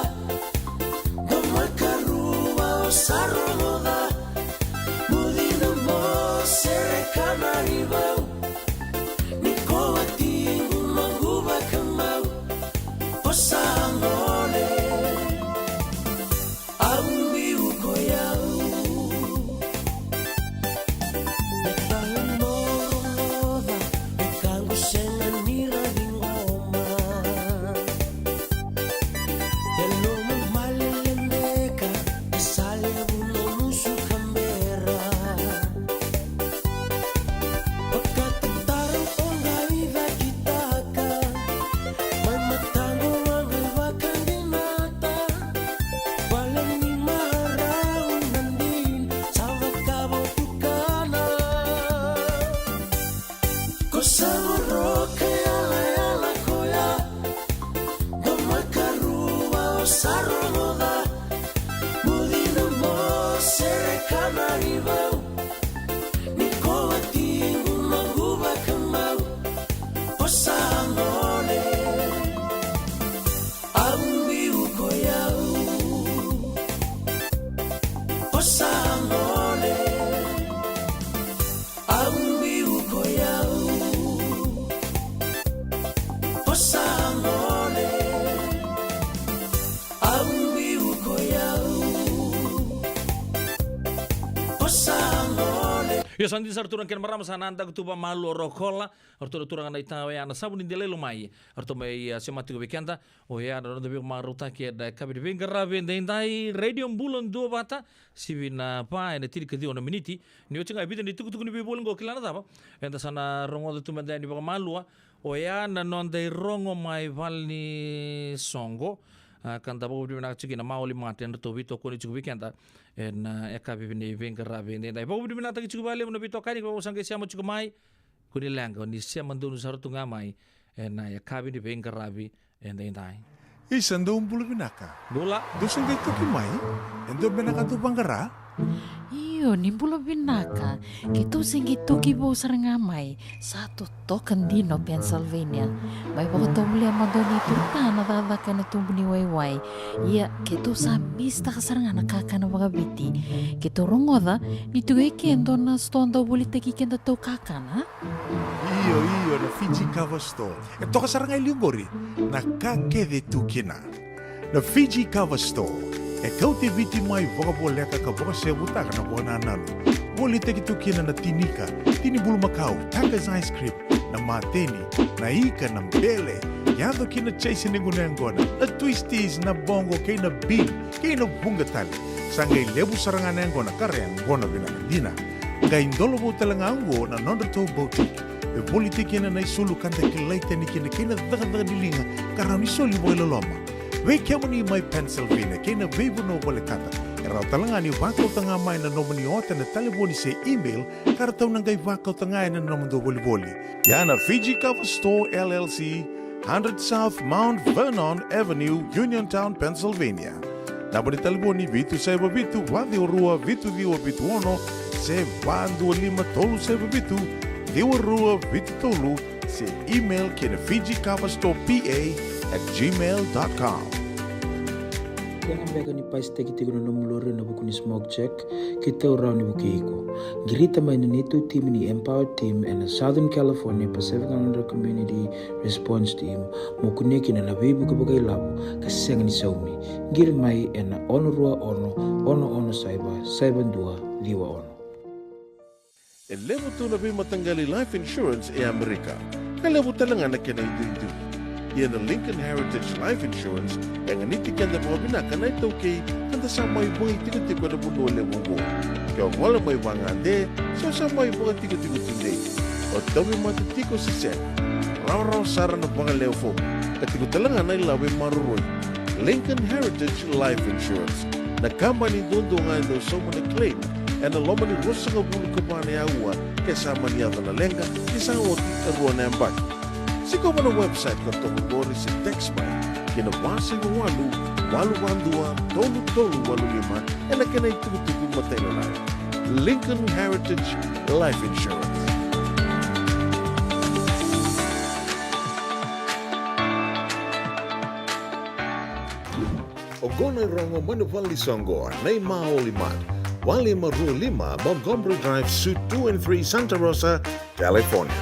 dua, karua, o sa rogoca. Muci na mo sere kana i vau, ni ko watiqu noqu vakamau. O sa gole, au biu ko yau. Me tale mo rogoca, me kaqu sega ni ra ciqoma. E nomu malele beka, e sa levu nomu sukabera. Vakatataro o qai cakitaka, mai mataqu a qai vakadinata. Vale ni marau na dina, sa vakavotukana. Ko sa voroka yalayala koya, dua, karua, o sa rogoca. Muci na mo sere kana i vau, ni ko watiqu noqu vakamau. O sa gole, au biu ko yau. O sa gole, au biu ko yau. O sa gole, au biu ko yau. O sa gole. Io, sa dina sara turaga kei na marama, sa na daku tu vakamalua o Rokola. O ratou na turaga na itawa ya na Savu ni Delai Lomai. O ratou mai, a, sema tiko vei keda. Oya na noda veivakamarautaki ena yakavi ni veiqaravi edaidai, Radio Bula Duavata, sivi na va ena tinikaciwa na miniti. Ni oti ga e vica na itukutuku ni veivoli qo, kila na cava? Eda sa na rogoca tu mada yani vakamalua. Oya na noda irogo mai valenisoqo. A, ka da vakavinavinaka tiko kina, Maoli Mate, na nodratou veitokoni tiko vei keda ena, a, yakavi ni veiqaravi edaidai. Vakavinavinakataki tiko vakalevu na veitokani, ka sa qai sema tiko mai. Kua ni leqa, ni sema donu sara tu ga mai ena yakavi ni veiqaravi edaidai. Isa, dou bula vinaka. Bula. Dou sa qai toki mai? E dua beka na ka dou vaqara? Io, ni bula vinaka. Keitou se qai toki vou sara ga mai. Sa totoka dina o Pennsylvania. Mai vakatovolea mada o neitou ta na cakacaka ena tubu ni waiwai. Ia, keitou sa misitaka sara ga na kakana vakaviti. Keitou rogoca ni tu e ke e dua na sitoa dau volitaki kedatou kakana. Io, io, na Fiji Cover Store. E toka sara ga e liu qori na ka kece e tu kina. Na Fiji Cover Store e kauti Viti mai vakavoleka ka vakasevutaka na vakanananu. Volitaki tu kina na tinika, tini bulumakau, Tucker's ice cream, na mateni, na ika, na bele, yaco ki na chase ni gunu yaqona, na twisties, na boqo kei na bean, kei na vuqa tale. Sa qai levu sara ga na yaqona ka ra yaqona vinaka dina. Qai dolovou tale ga oqo na nodratou boutique e volitaki kina na isulu ka da kilai tani kina kei na cakacaka ni liga ka rawa ni soli vakailoloma. Vei kemuni mai Pennsylvania kei na veivanua volekata, e rawa tale ga ni vakauta ga mai na nomuni ota ena talevoni se email ka ratou na qai vakauta ga ena nomudou volivoli. Ia na Fiji Cover Store L L C, hundred South Mount Vernon Avenue, Uniontown, Pennsylvania. Naba ni talevoni: vitu saiva vitu, va ciwa rua, vitu ciwa vitu ono, se va dua lima, tolu saiva vitu, ciwa rua vitu tolu, se email ki na Fiji Cover Store P A at gmail dot com. Kena beka ni pasitaki tiko na nomu lori ena vuku ni smoke check, keitou rawa ni vukei iko. Qirita mai na neitou timi ni Empower Team ena Southern California Pacific Islander Community Response Team, mo kunea kina na veivuke vakailavo ka sega ni saumi. Qiri mai ena ono rua ono, ono ono saiva, saiva dua ciwa ono. E levu tu na veimataqali life insurance e Amerika, ka levu tale ga na kena iduidui. Ia na Lincoln Heritage Life Insurance e ganiti keda vakavinaka na iTaukei, ka da sa mai vakaitikotiko ena vanua levu oqo. Ke o gole mai vagade se o sa mai vakatikotiko tudei, o tauvimate tiko se sega, rawarawa sara na vakalewe fomu, ka tiko tale ga na ilavo e maroroi. Lincoln Heritage Life Insurance, na kabani duadua ga e dau sauma na claim ena loma ni ruasagavulu ka va na aua ke sa mani yaco na leqa, ni sa oti e rua na yabaki. Sikova na website ka toka qori se text mai ki na va saiva walu, walu va dua, tolu tolu walu lima ena kena itukutuku matailalai. Lincoln Heritage Life Insurance. Oqo na irogo mai na vale ni soqo, na iMaoli Mart, walu lima rua lima Montgomery Drive, Suite two and three, Santa Rosa, California.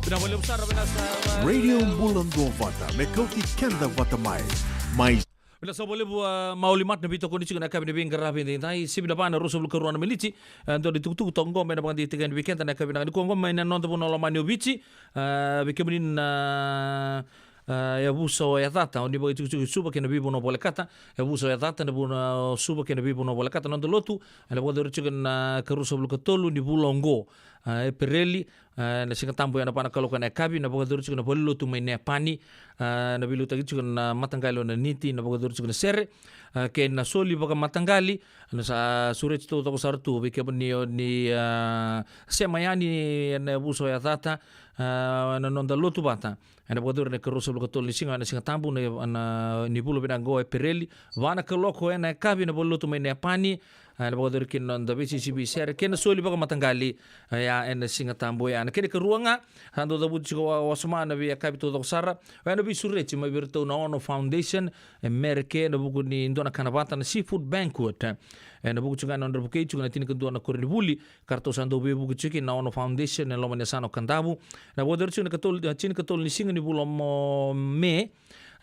Vinaka vakalevu sara, vinaka sara. Radio Bula Duavata, me kauti keda vata mai. Mai. Vinaka sara vakalevu, a, Maoli Mart, na veitokoni tiko na yakavi ni veiqaravi edaidai, sivi na va na ruasagavulu ka rua na miniti. E, dua na itukutuku toka qo me na vakadeitaki yani vei keda na yakavi vinaka nikua qo mai na noda vanua lomani o Viti. A, vei kemuni na, a, yavusa o Yacata, o ni vakaitikotiko i Suva kei na veivanua volekata. Yavusa o Yacata, na vanua o Suva kei na veivanua volekata, noda lotu ena vakayacori tiko ena ikaruasagavulu ka tolu ni vula oqo, a, Epereli, e, na Siga Tabu, ena va na kaloko ena yakavi, na vakayacori tiko na valenilotu mai Nepani, e, na veiliutaki tiko na mataqali o Naniti, na vakayacori tiko na sere, e, kei na soli vakamataqali, na sa sureti taucoko sara tu vei kemuni o ni, e, sema yani ena yavusa o Yacata, e, na noda lotu vata. Ena vakayacori ena ikaruasagavulu ka tolu ni siga, na Siga Tabu, na, na, ni vula vinaka qo, Epereli, va na kaloko ena yakavi, na valenilotu mai Nepani, e, na vakayacori kina na noda veisisivi sere kei na soli vakamataqali, e, ya ena Siga Tabu ya. Na kena ikarua ga, sa dau cavuti tiko wa-, wasoma na veiyakavi taucoko sara, oya na veisureti mai vei iratou na Ono Foundation e Mereke, ena vuku ni dua na kana vata, na seafood banquet. E, ena vuku tiko ga na nodra vukei tiko na tinikadua na koronivuli ka ratou sa dau veivuke tiko kina na Ono Foundation ena loma ni yasana o Kadavu. Ena vakayacori tiko na katolu, e, tinikatolu ni siga ni vula o Me,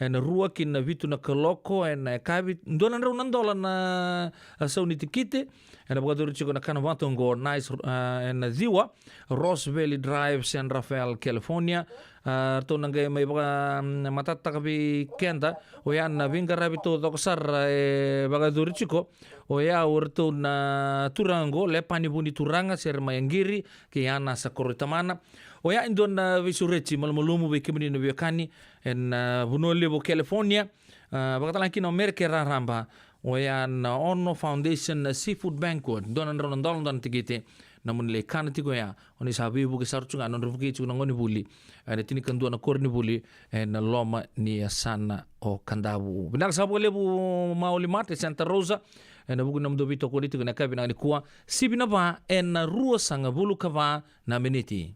ena rua ki na vitu na kaloko ena yakavi. Dua na drau na dola na, a, sau ni tikite. Ena vakayacori tiko na kana vata oqo, Nice, a, ena ciwa, Ross Valley Drive, San Rafael, California. A, ratou na qai mai vaka, mm, matatataka vei keda oya na veiqaravi taucoko sara e vakayacori tiko. Oya o iratou na turaga oqo, Lepani Vunituraga, Sere Mai Aqiri, kei Ana Sakoroitamana. Oya e dua na veisureti malumalumu vei kemuni na veiwekani ena, a, vanua levu o California. A, vakatalega kina o Mereke raraba, oya na Ono Foundation, na seafood banquet, dua na drau na dola dua na tikite. Nomuni lai kana tiko ya, o ni sa veivuke sara tu ga, nodra vukei tiko na gonevuli ena tinikadua na koronivuli ena loma ni yasana o Kadavu. Vinaka sara vakalevu Maoli Mart e Santa Rosa, ena vuku ni nomudou veitokoni tiko ena yakavi vinaka nikua. Sivi na va ena ruasagavulu ka va na miniti.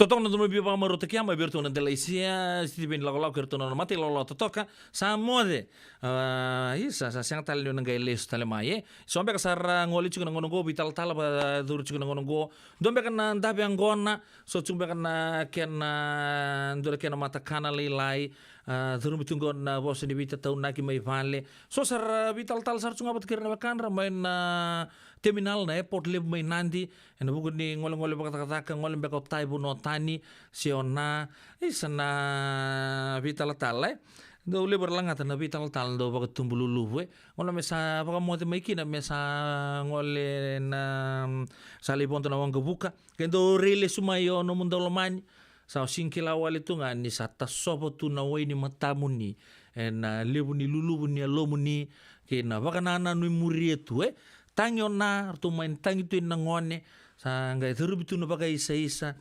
Totoka na donu biu vakamarautaki mai vei iratou na Delaisia, Steven Lakolako, kei iratou na nona matailalai totoka. Sa moce. A, isa, sa sega tale ni na qai lesu tale mai, e. So beka sa ra gole tiko na gauna oqo, veitalatala vakacuru tiko na gauna oqo. Dua beka na dave yaqona, so tiko beka na kena, dua na kena matakana lailai. A, curumi tu oqo na vosa ni veitataunaki mai vale. So sa ra veitalatala sara tu ga vata kei ira na wekadra mai na terminal na airport levu mai Nadi. Ena vuku ni golegole vakacakacaka, gole beka o tai vanua tani, se o na, isa na veitalatala, e. Dau levu era lagata na veitalatala dau vakatubu luluvu, e. Gole me sa vakamoce mai kina, me sa gole na, sa lai vodo na waqavuka. Ke dau rei lesu mai o nomu daulomani, sa o sega ni kila wale tu ga ni sa tasova tu na wai ni matamuni, ena levu ni luluvu ni yalomuni, kei na vakanananu e muria tu, e. Tagi o na, ratou mai tagi tu ena gone, sa qai curumi tu na vakaisaisa.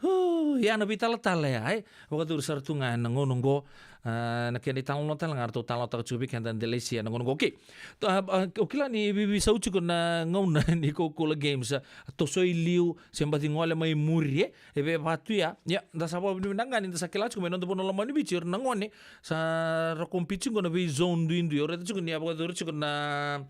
Hu, ia na veitalatala ya, e. Vakacuru sara tu ga ena gauna oqo, a, na kena italanoa tale ga ratou talanoataka tiko vei keda na Delaisia ena gauna oqo. Okei. To, a, a, o kila ni veiveisau tiko na gauna ni Coca-Cola Games, a, toso i liu, se baci gole mai muri, e. E veva tu ya. Ia, da sa vakavinavinaka ga ni da sa kila tiko mai noda vanua lomani Viti, ira na gone, sa ra compete tiko na vei zone duidui. Au raica tiko ni a vakacuru tiko na,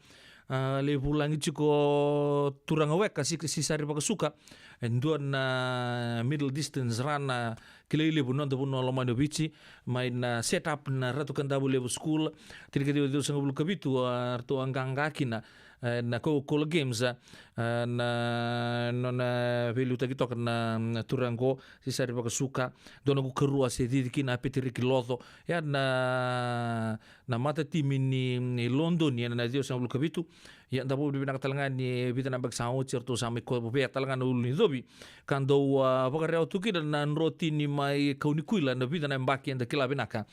a, lai vulagi tiko turaga weka, si, Sisari Vakasuka. E dua na middle distance runner kilai levu noda vanua lomani Viti, mai na set up na Ratu Kadavulevu School, tinikaciwa ciwasagavulu ka vitu, a, ratou a qaqa kina, e, na Coca-Cola Games, e, na, nona veiliutaki toka na, na turaga qo, Sisari Vakasuka, dua na ku karua se cici kina a Peteriki Loco, ia na, na matatimi ni, ni Lodoni, ena ciwasagavulu ka vitu, ia da vakavinavinaka tale ga ni vica na yabaki sa oti, eratou sa mai kovea tale ga na ulu ni covi, ka dau, a, vakarewa tu kina na drotini mai Kaunikuila, na vica na yabaki eda kila vinaka.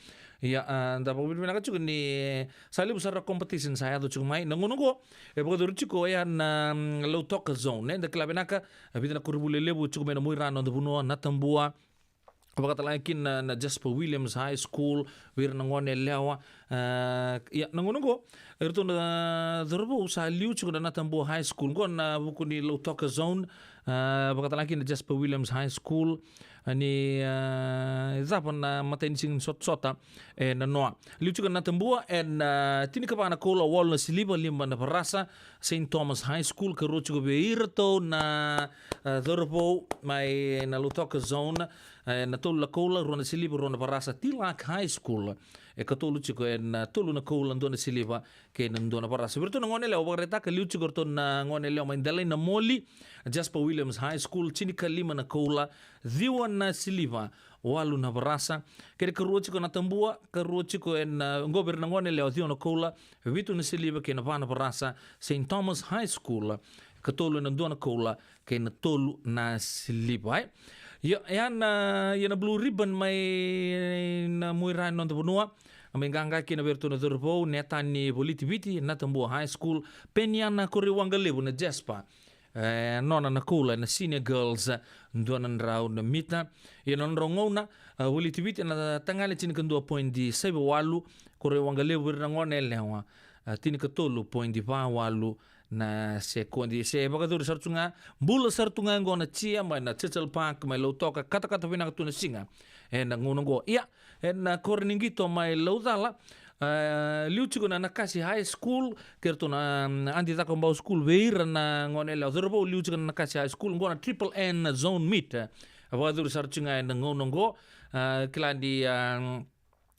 Ia, a, da vakavinavinaka tiko ni sa levu sara competition sa yaco tiko mai. Na gauna oqo, e vakacuru tiko ya na, mm, Lautoka Zone, e, da kila vinaka, a, vica na koronivuli levu tiko mai na muira noda vanua, Natabua, vakatalega kina na, na Jasper Williams High School, vei ira na gone yalewa. A, ia, na gauna oqo, eratou na cauravou sa liu tiko na Natabua High School, oqo na vuku ni Lautoka Zone, a, vakatalega kina na Jasper Williams High School, a, ni, a, cava na matai ni siga ni sotasota, e, na noa. Liu tiko na Natabua, ena, a, tinikava na koula, walu na siliva, lima na varasa, Saint Thomas High School, karua tiko vei iratou na, a, cauravou mai na Lautoka Zone, e, na tolu na koula, rua na siliva, rua na varasa, Tilak High School. E katolu tiko, ena, a, tolu na koula, dua na siliva, kei na dua na varasa. Vei iratou na gone yalewa, vakaraitaka, liu tiko iratou na gone yalewa mai Delainamoli, Jasper Williams High School, tinikalima na koula, ciwa na siliva, walu na varasa. Kei na karua tiko Natabua, karua tiko ena, a, oqo vei ira na gone yalewa, ciwa na koula, vitu na siliva, kei na va na varasa, Saint Thomas High School, katolu ena dua na koula, kei na tolu na siliva, e. Ia, ia na, ia na Blue Ribbon mai na muira ni noda vanua, a mai qaqa kina vei iratou na cauravou, Netani Voliti Viti, Natabua High School, Peniana Koreiwaqalevu na Jasper, e, nona na koula na senior girls, dua na drau na mita. Ia na nodrau gauna, a, Voliti Viti na tagane tinikadua poidi saiva walu, Koreiwaqalevu vei ira na gone yalewa, a, tinikatolu poidi va walu na sekodi. Se vakacuru sara tu ga, bula sara tu ga oqo na tia mai na Churchill Park, mai Lautoka, katakata vinaka tu na siga ena gauna oqo. Ia, ena koro ni qito mai Laucala, a, liu tiko na Nakasi High School, kei iratou na, mm, Adi Cakobau School, vei ira na gone yalewa, cauravou, liu tiko na Nakasi High School, oqo na Triple N Zone Meet. A, vakacuru sara tu ga ena gauna oqo, a, kila ni, a,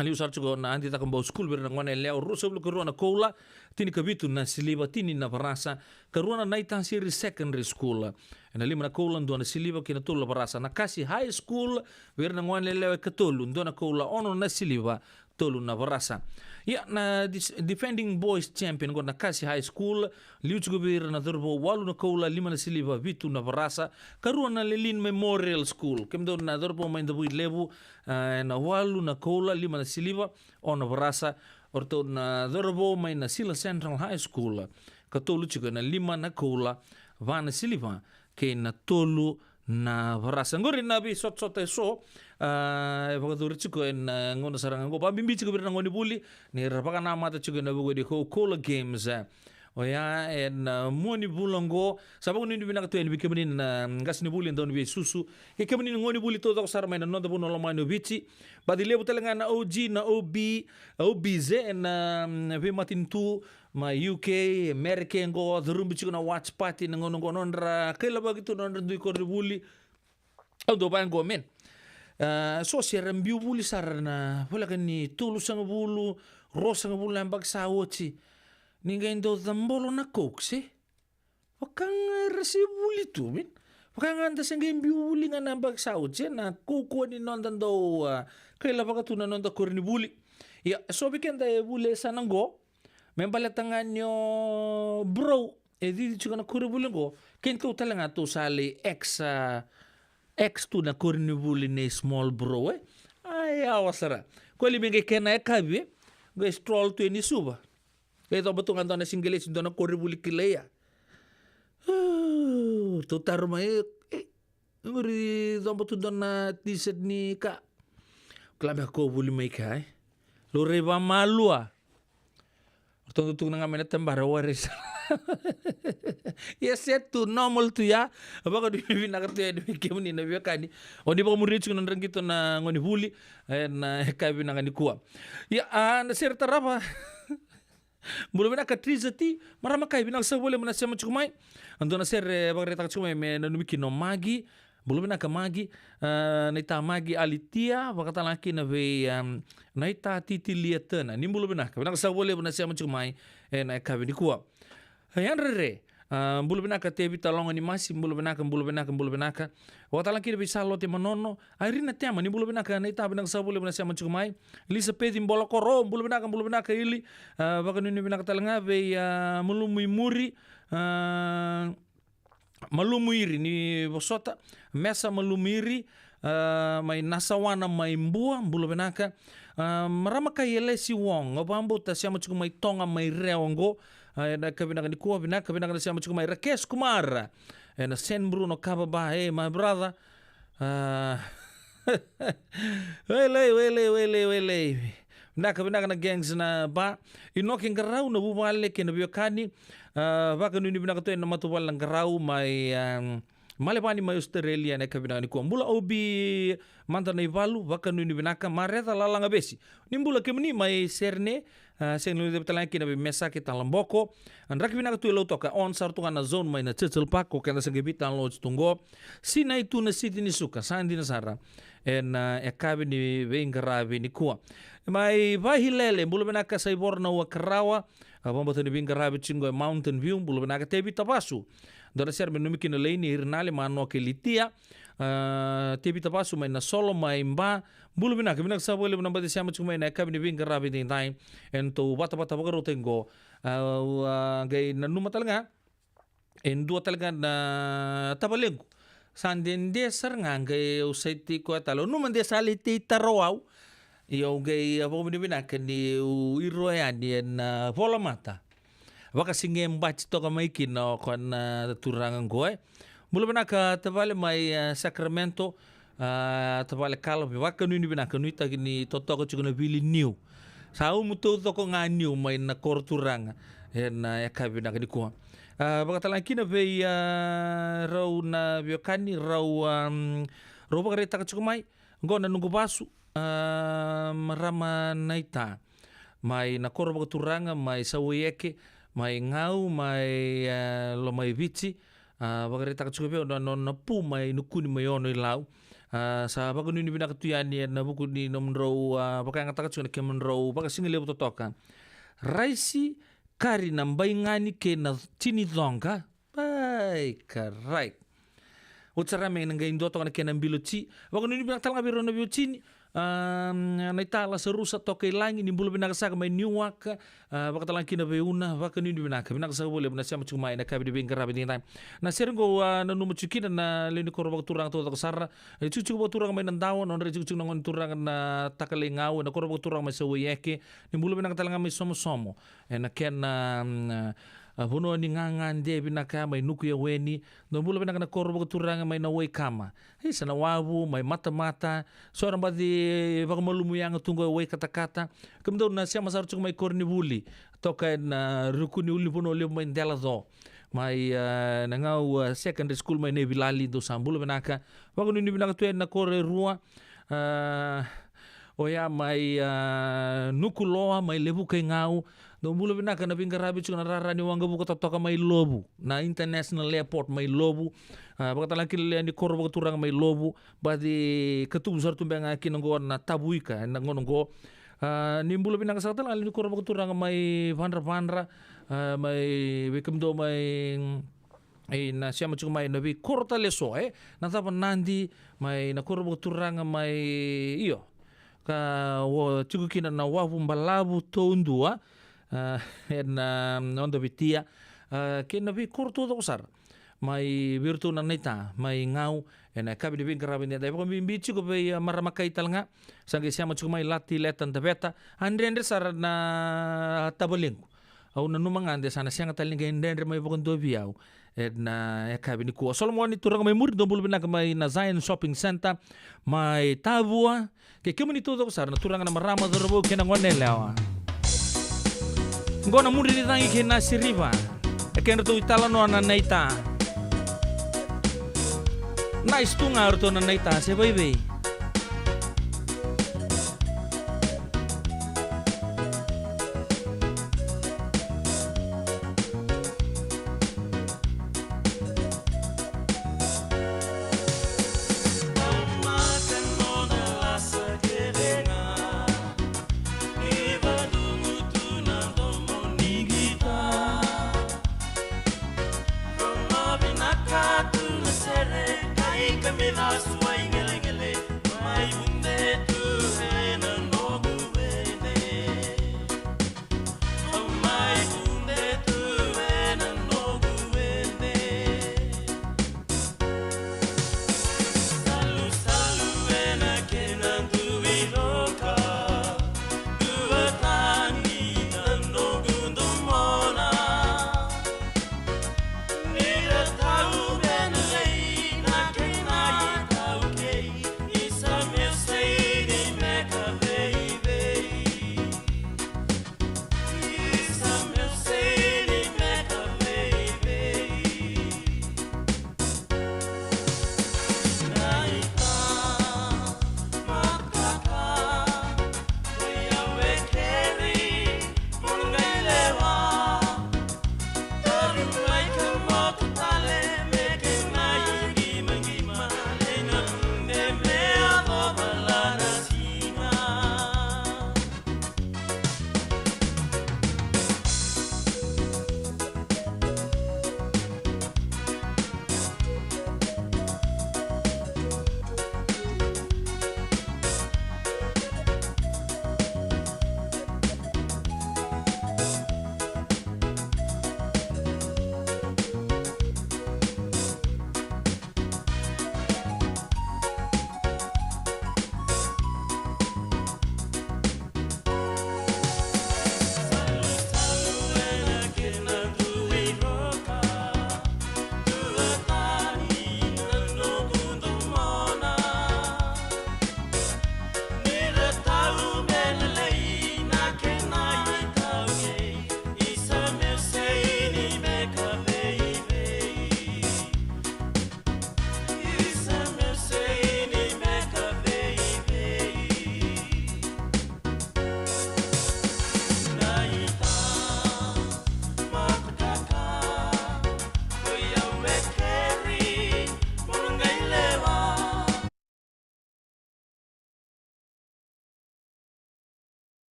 liu sara tiko na Adi Cakobau School vei ira na gone yalewa, ruasagavulu ka rua na koula, tinikavitu na siliva, tini na varasa, karua na Naitasiri Secondary School. Ena lima na koula, dua na siliva, kei na tolu na varasa. Nakasi High School, vei ira na gone yalewa e katolu, dua na koula, ono na siliva, tolu na varasa. Ia, na dis-, defending boys champion, oqo Nakasi High School, liu tiko vei ira na cauravou, walu na koula, lima na siliva, vitu na varasa, karua na Lelean Memorial School. Kemudou na cauravou mai Davuilevu, a, ena walu na koula, lima na siliva, ono na varasa. O ratou na cauravou mai na Sila Central High School, katolu tiko ena lima na koula, va na siliva, kei na tolu na varasa. Oqori na veisotasota eso, a, e vakacuru tiko ena, a, gauna sara ga oqo. Vakabibi tiko vei ira na gonevuli, ni ra vakanamata tiko ena vuku ni Coca-Cola Games, a, Oya, ena, ah, mua ni vula oqo, sa vakanuinui vinaka tu yani vei kemuni na, ah, qasenivuli e dau ni veisusu. Kei kemuni na gonevuli taucoko sara mai na noda vanua lomani o Viti. Baci levu tale ga na O G, na O B, O B Z, ena, ah, veimatanitu mai U K, Amerika oqo, curubi tiko na watch party na gauna oqo, nodra kailavaki tu na nodra dui koronivuli. Au dau vaya oqo, man. Ah, so se ra biu vuli sara na voleka ni tolusagavulu, ruasagavulu na yabaki sa oti. Ni qai dau cabolo na Coke, se? Vaka ga era se vuli tu, man. Vaka ga da se qai biu vuli ga na yabaki sa oti, e, na kaukauwa ni noda dau, ah, kailavaka tu na noda koronivuli. Ia, e so vei keda e vuli e sa na qo, me baleta ga ni o bro e cici tiko na koronivuli qo, keitou tale ga tou sa lai ex, ah, ex tu na koronivuli nei small bro, e. Ai, yawa sara. Ko li me qai kena yakavi, e. Qai stroll tu yani Suva. Qai coba tu ga dua na siqeleti, dua na koronivuli kilai ya. Tou taro mai, e, e, qori coba tu dua na t-shirt ni ka. Kila beka ko vuli mai ka, e. Laurai vamalua. Ratou dau tukuna ga mai na tabara, warai sara. Ia se tu, normal tu ya. Vakanuinui vinaka tu yani vei kemuni na veiwekani. O ni vakamuria tiko na dragito na gonevuli ena yakavi vinaka nikua. Ia, ah, na sere tarava. Bula vinaka Triza T, marama kai, vinaka saka vakalevu na sema tiko mai. A dua na sere vakaraitaka tiko mai me nanumi kina o Magi. Bula vinaka Magi, ah, naita Magi Alitia, vakatalega kina vei, ah, naita Titilia Tana. Ni bula vinaka, vinaka saka vakalevu na sema tiko mai ena yakavi nikua. Yadrere, ah, bula vinaka Tevita Logo ni Masi, bula vinaka, bula vinaka, bula vinaka. Vakatalega kina vei Salote Manono, Irina Tema, ni bula vinaka naita, vinaka saka vakalevu na sema tiko mai. Elisapeci Bolokoro, bula vinaka, bula vinaka Ili, ah, vakanuinui vinaka tale ga vei, ah, Malumu i Muri, ah, Malumu Iri ni vosota, Mesa Malumu Iri, ah, mai Nasawana mai Bua, bula vinaka. Ah, marama kai Elesi Wong, au vakabauta sema tiko mai Toga mai Rewa oqo, ah, ena yakavi vinaka nikua, vinaka, vinaka na sema tiko mai Rakes Kumara, ena San Bruno Kava Ba, e, my brother. Ah, welei, welei, welei, welei. Vinaka, vinaka na gangs na Ba. Inoke Qarau na vuvale kei na veiwekani. Ah, vakanuinui vinaka tu ena matavuvale na Qarau mai, ah, Malevani mai Australia ena yakavi vinaka nikua. Bula Obi mada na ivalu, vakanuinui vinaka. Mareca Lalaga Vesi. Ni bula kemuni mai Sydney. Ah, sega ni guilecavi tale ga kina vei Mesaki Talaboko. Draki vinaka tu e Lautoka, on sara tu ga na zone mai na Churchill Park, o keda sa qai veitalanoa oti tu qo. Sinai tu na siti ni suka, sa dina sara. Ena, ah, yakavi ni veiqaravi nikua. Mai Vahilele, bula vinaka Saivoro na Ua Karawa. Ah, vakabauta ni veiqaravi tiko qo e Mountain View, bula vinaka Tevita Vasu. Dua na sere me nanumi kina Leini, Irinale, Manoa kei Litia. Ah, Tevita Vasu mai Nasolo, mai Ba. Bula vinaka, vinaka saka vakalevu na baci sema tiko mai ena yakavi ni veiqaravi edaidai. Ena tou vatavata vakarautaki qo. Ah, au, ah, qai nanuma tale ga e dua tale ga na tavalequ. Sa dede sara ga qai au sa tiko tale. Au nanuma de sa lai tei taro au. Ia au qai, ah, vakavinavinaka niu iro yani ena volamata. Vakasiga e bati toka mai kina o koya na turaga qo, e. Bula vinaka tavale mai, ah, Sacramento, ah, tavale Kala, vakanuinui vinaka, nuitaki ni totoka tiko na vili niu. Sa umu taucoko ga niu mai na koro turaga ena yakavi vinaka nikua. Ah, vakatalega kina vei, ah, rau na veiwekani, rau, ah, rau vakaraitaka tiko mai. Qo na noqu vasu, ah, marama naita. Mai na koro vakaturaga mai Sauaieke, mai Gau, mai, ah, Lomaiviti. Ah, vakaraitaka tiko vei au na nona pu mai Nukuni mai Ono-i-Lau. Ah, sa vakanuinui vinaka tu yani ena vuku ni nomudrau, ah, vakayagataka tiko na kemudrau vakasigalevu totoka. Raisi, kari na baigani kei na tinicoqa. Ai, karai. Oti sara me na qai dua toka na kena bilo ti. Vakanuinui vinaka tale ga vei rau na veiwatini. Ah, naita Lasarusa Tokailagi, ni bula vinaka saka mai Newark. Ah, vakatalega kina vei Una, vakanuinui vinaka. Vinaka saka vakalevu na sema tiko mai ena yakavi ni veiqaravi edaidai. Na sere qo, ah, nanuma tiko kina na lewe ni koro vakaturaga taucoko sara. E tikotiko vakaturaga mai Nadawa, nodra tikotiko na gone turaga na Takalei Gau, ena koro vakaturaga mai Sauaieke. Ni bula vinaka tale ga mai Somosomo. Ena kena, mm, A, vanua ni gagade vinaka mai Nukuyaweni. Dou bula vinaka na koro vakaturaga mai na Waikama. Isa na Wavu, mai Matamata. So era baci vakamalumu yaga tu qo e Waikatakata. Kemudou na sema sara tiko mai koronivuli. Toka ena ruku ni ulunivanua levu mai Delaco. Mai, a, na Gau, a, Secondary School mai Naivilali, dou sa bula vinaka. Vakanuinui vinaka tu ena koro e rua. A, oya mai, a, Nukuloa, mai Levuka i Gau. Dou bula vinaka na veiqaravi tiko na rara ni waqavuka totoka mai Lovu. Na International Airport mai Lovu. A, vakatala kina lewe ni koro vakaturaga mai Lovu. Baci katuvu sara tu beka ga kina qo na tavuika, ena gauna qo. A, ni bula vinaka saka tale ga lewe ni koro vakaturaga mai Vadravadra. A, mai vei kemudou mai, mm, e, na sema tiko mai na veikoro tale eso, e? Na cava Nadi, mai na koro vakaturaga mai, io. Ka o tiko kina na Wavu Balavu Toudua, a, ena, mm, noda Viti, a, kei na veikoro taucoko sara. Mai vei iratou na naita, mai Gau, ena yakavi ni veiqaravi edaidai. E vakabibi tiko vei, a, marama kai tale ga, sa qai sema tiko mai Lati, Leta, Daveta, a dredre sara na tavalequ. Au nanuma ga de sa na sega tale ni qai dredre mai vakadua vei au ena yakavi nikua. Solomoni, turaga mai muri, dou bula vinaka mai na Zion Shopping Centre, mai Tavua, kei kemuni taucoko sara na turaga, na marama, cauravou kei na goneyalewa. Qo na Mudre ni Cagi kei Nasiriva. E kedratou italanoa na naita. Nice tu ga o iratou na naita, se vaivei.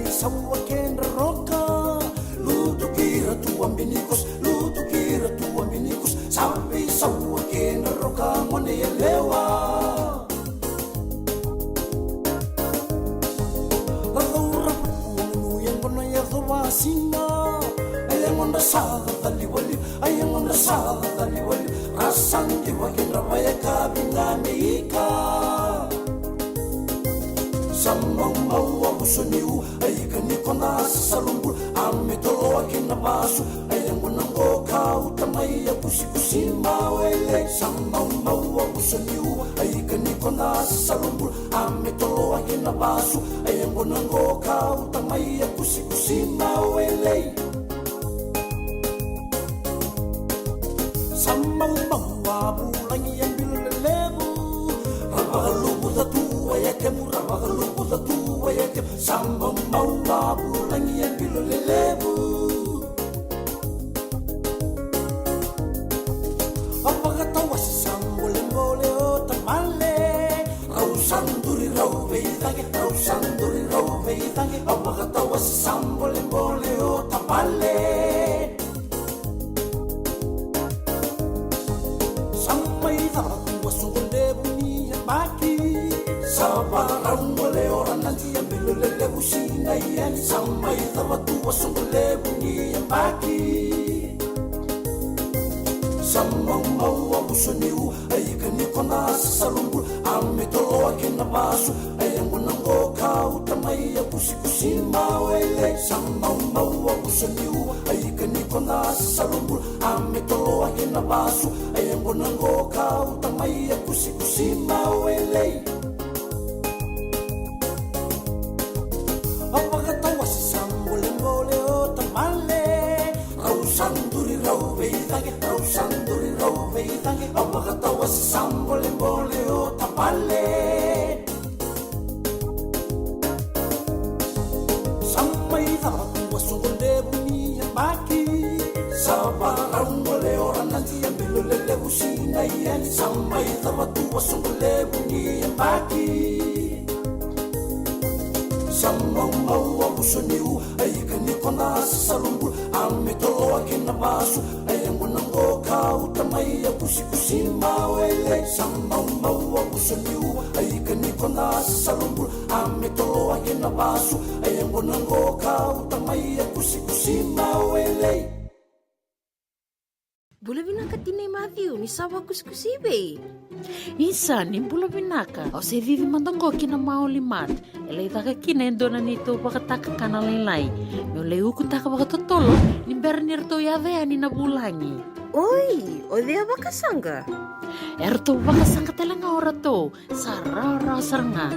Saua kedra roka, lutu kira tu abinikus, lutu kira tu abinikus. Sa veisaua kedra roka gone yalewa. Ra caura vaku nu yaqona yacova sina. A yagodra sa cacalivaliva, a yagodra sa cacalivaliva. Ra sa diva kedra vayakavi ga me ika. Sa maumau a vuso ni u, a ika ni kona sa salubula, a me toloa kina vasu, a yaqona qo kauta mai a kusikusi mawele. Sa maumau a vuso ni u, a ika ni kona sa salubula, a me toloa kina vasu, a yaqona qo kauta mai a kusikusi mawele. Sa maumau a vulagi e bilo lelevu. Ra vakaluvuca tu a yatemu, ra vakaluvuca tu a yatemu. Sa maumau a vulagi e bilo lelevu. A vakatawase sa bolebole o tavale. Rau sa duri rau veicaqe, rau sa duri rau veicaqe. A vakatawase sa bolebole o tavale. Sa mai cava tu a soqo levu ni yabaki. Sa varau gole ora na dia bilo lelevu sinai yani. Sa mai cava tu a soqo levu ni yabaki. Sa maumau a vuso ni u, a ika ni kona sa salubula, a me toloa kina vasu, a yaqona qo kauta mai a kusikusi mawele. Sa maumau a vuso ni u, a ika ni kona sa salubula, a me toloa kina vasu, a yaqona qo kauta mai a kusikusi mawele. A vakatawase sa bolebole o tavale. Rau sa duri rau veicaqe, rau sa duri rau veicaqe. A vakatawase sa bolebole o tavale. Sa mai cava tu a soqo levu ni yabaki. Sa varau gole ora na dia bilo lelevu sinai yani. Sa mai cava tu a soqo levu ni yabaki. Sa maumau a vuso ni u, a ika ni kona sa salubula, a me toloa kina vasu, a yaqona qo kauta mai a kusikusi mawele. Sa maumau a vuso ni u, a ika ni kona sa salubula, a me toloa kina vasu, a yaqona qo kauta mai a kusikusi mawele. Bula vinaka tinai Matthew, ni sa vakusikusi vei? Isa, ni bula vinaka. Au se cici mada qo ki na Maoli Mart. E lai caka kina e dua na neitou vakatakakana lailai. Meu lai ukutaka vakatotolo ni bera ni ratou yaco yani na vulagi. Oi, o cei a vakasaqa? E ratou vakasaqa tale ga o ratou. Sa rawarawa sara ga.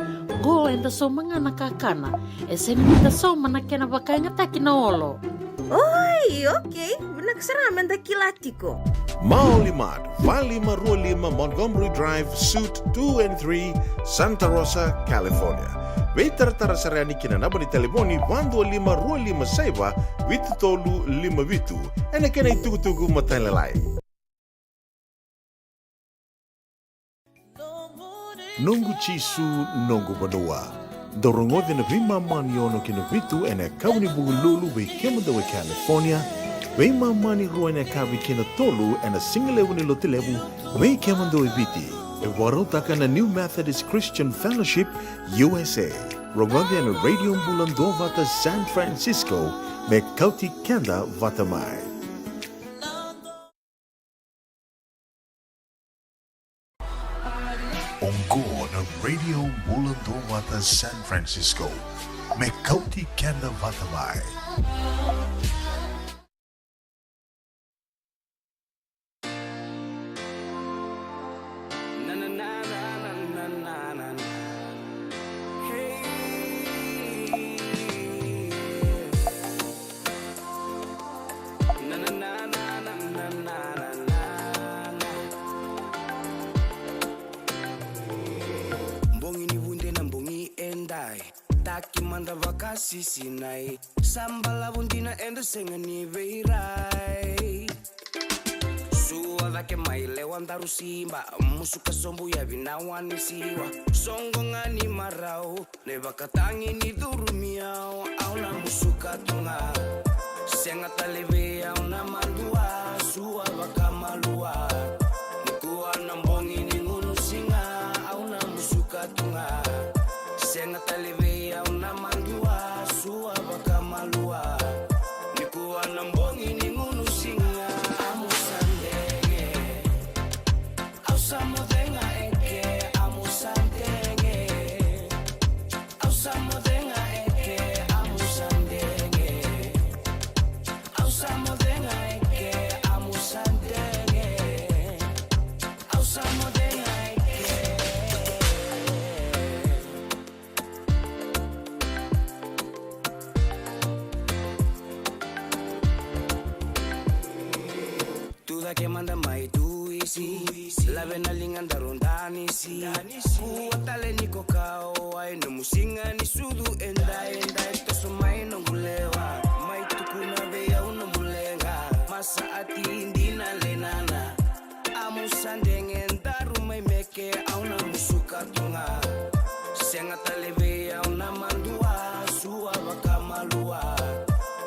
Qo eda sauma ga na kakana. E sega ni da sauma na kena vakayagataki na olo. Oi, okei. Vinaka sara ga meda kila tiko. Maoli Mart, va lima rua lima Montgomery Drive, Suite two and three, Santa Rosa, California. Veitaratara sara yani ki na naba ni talevoni va dua lima rua lima saiva vitu tolu lima vitu. Ena kena itukutuku matailalai. Noqu Jisu, noqu vanua. Dou rogoca na veimama ni ono ki na vitu ena yakavi ni Vukelulu vei kemudou e California, veimama ni rua ena yakavi kei na tolu ena sigalevu ni Lotulevu vei kemudou e Viti. E vakarautaka na New Methodist Christian Fellowship U S A. Rogoca ena Radio Bula Duavata San Francisco, me kauti keda vata mai. Oqo na Radio Bula Duavata San Francisco, me kauti keda vata mai. Bogi ni vude na bogi edai, taki mada vakasisinai. Sa balavu dina eda sega ni veirai. Sua cake mai lewa daru siba, musuka sobu yavi na wani siwa. Soqo ga ni marau, Na ivakatagi ni curumi au, au na musuka tu ga. Sega tale vei au na madua, sua vakamalua. Nikua na bogi ni gunu siga, au na musuka tu ga. Sega tale vei au na madua, sua vakamalua. Nikua na bogi ni gunu siga, amu sa dege. Au sa moce ga eke, amu sa dege. Au sa moce ga eke, amu sa dege. Au sa moce ga eke, amu sa dege. Au sa moce ga eke. Tu cake mada mai tu isi. Lave na liga daru danisi. Kua tale ni kokauwai, nomu siga ni sucu e daidai. Toso mai noqu lewa, mai tukuna vei au nomu leqa. Masa ati dina lenana. Amu sa dege daru mai meke, au na musuka tu ga. Sega tale vei au na madua, sua vakamalua.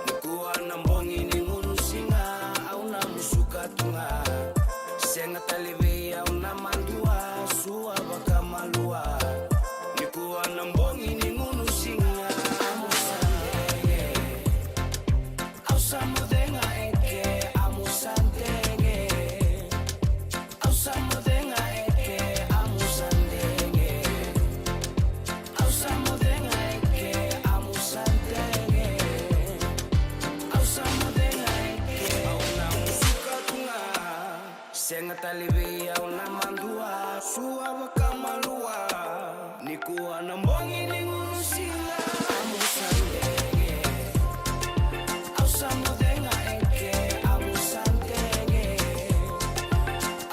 Nikua na bogi ni gunu siga, au na musuka tu ga. Sega tale vei au na madua, sua vakamalua. Nikua na bogi ni gunu siga, amu sa dege. Au sa moce ga eke, amu sa dege. Au sa moce ga eke, amu sa dege. Au sa moce ga eke, amu sa dege. Au sa moce ga eke, au na musuka tu ga. Sega tale vei au na madua, sua vakamalua. Nikua na bogi ni gunu siga, amu sa dege. Au sa moce ga eke, amu sa dege.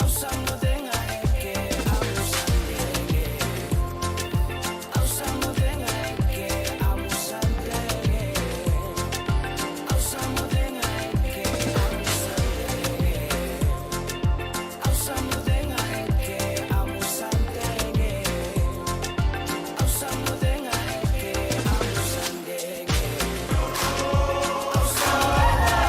Au sa moce ga eke, amu sa dege. Au sa moce ga eke, amu sa dege. Au sa moce ga eke, amu sa dege. Au sa moce ga eke, amu sa dege. Au sa moce ga eke, amu sa dege. Au sa moce ga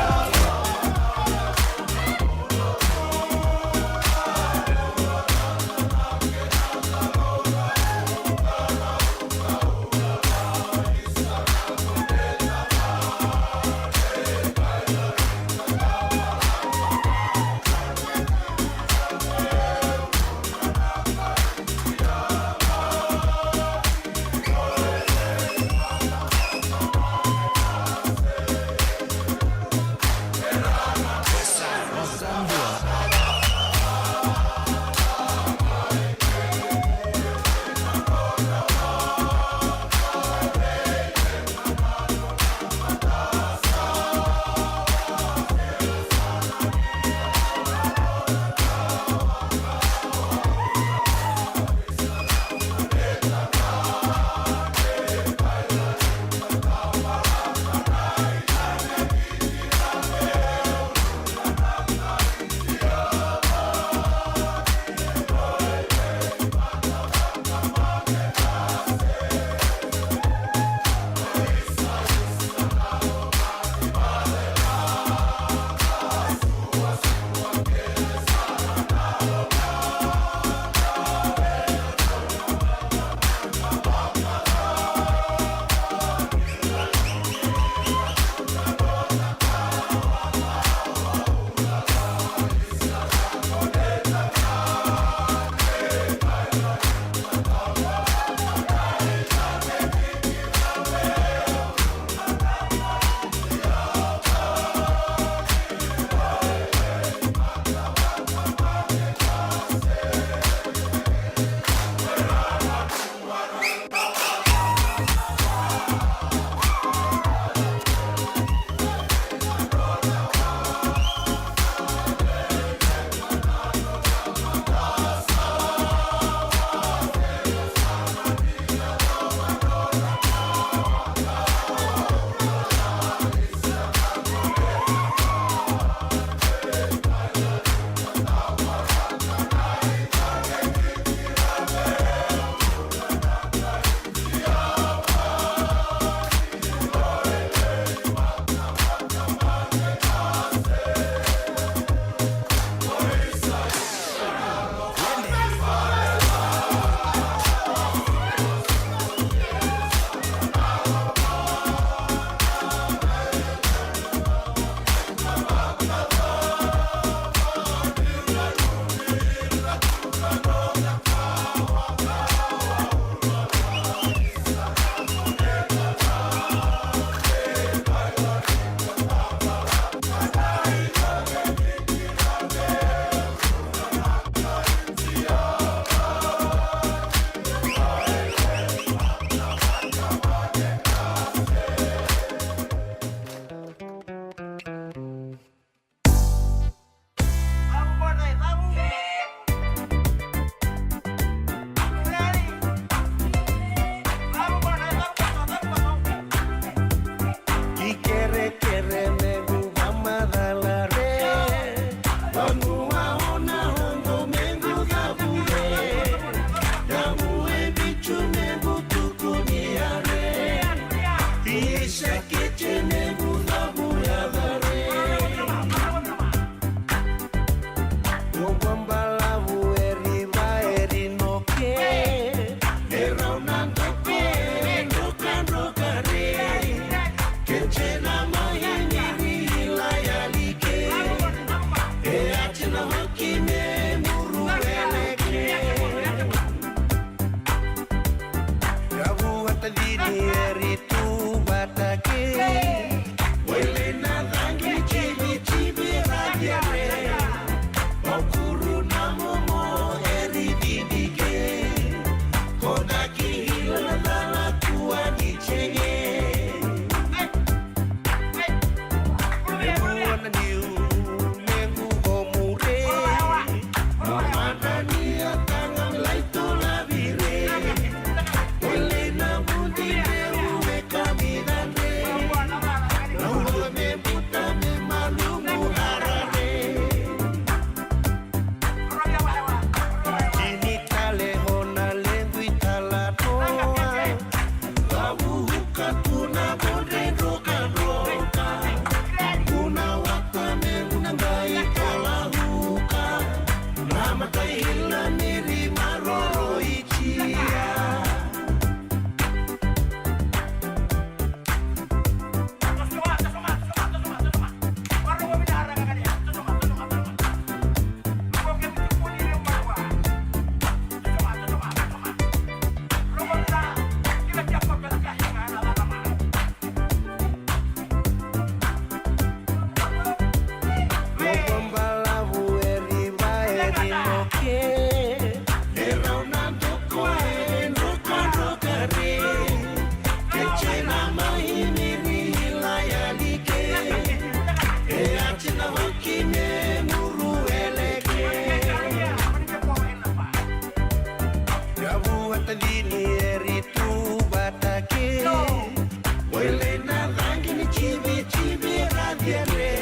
Tacini eri tu vata ke. Wele na cagi ni civicivi ra cere. Vaukuru na momo eri didike. Kodaki hila na cala tua ni cege. Levu ana niu, levu ko mure. Mamada ni a taga lai tola vire. Wele na vudi reu e kamidadre. Na ulu me buta me malumu harare. Tini tale hona lequ i tala toa. Vavuhuka tu na vodre drokadroka. Guna wata me guna qai tola huka. Na matai hila ni ri maroro i tia. Balavu e riva e rinoke. E rau na doko e drokadroka re. Ke cena mai ni ri ila yani ke. E a cena vaki me muru eleke. Ia vua tacini eri tu vata ke. Wele na cagi ni civicivi ra cere.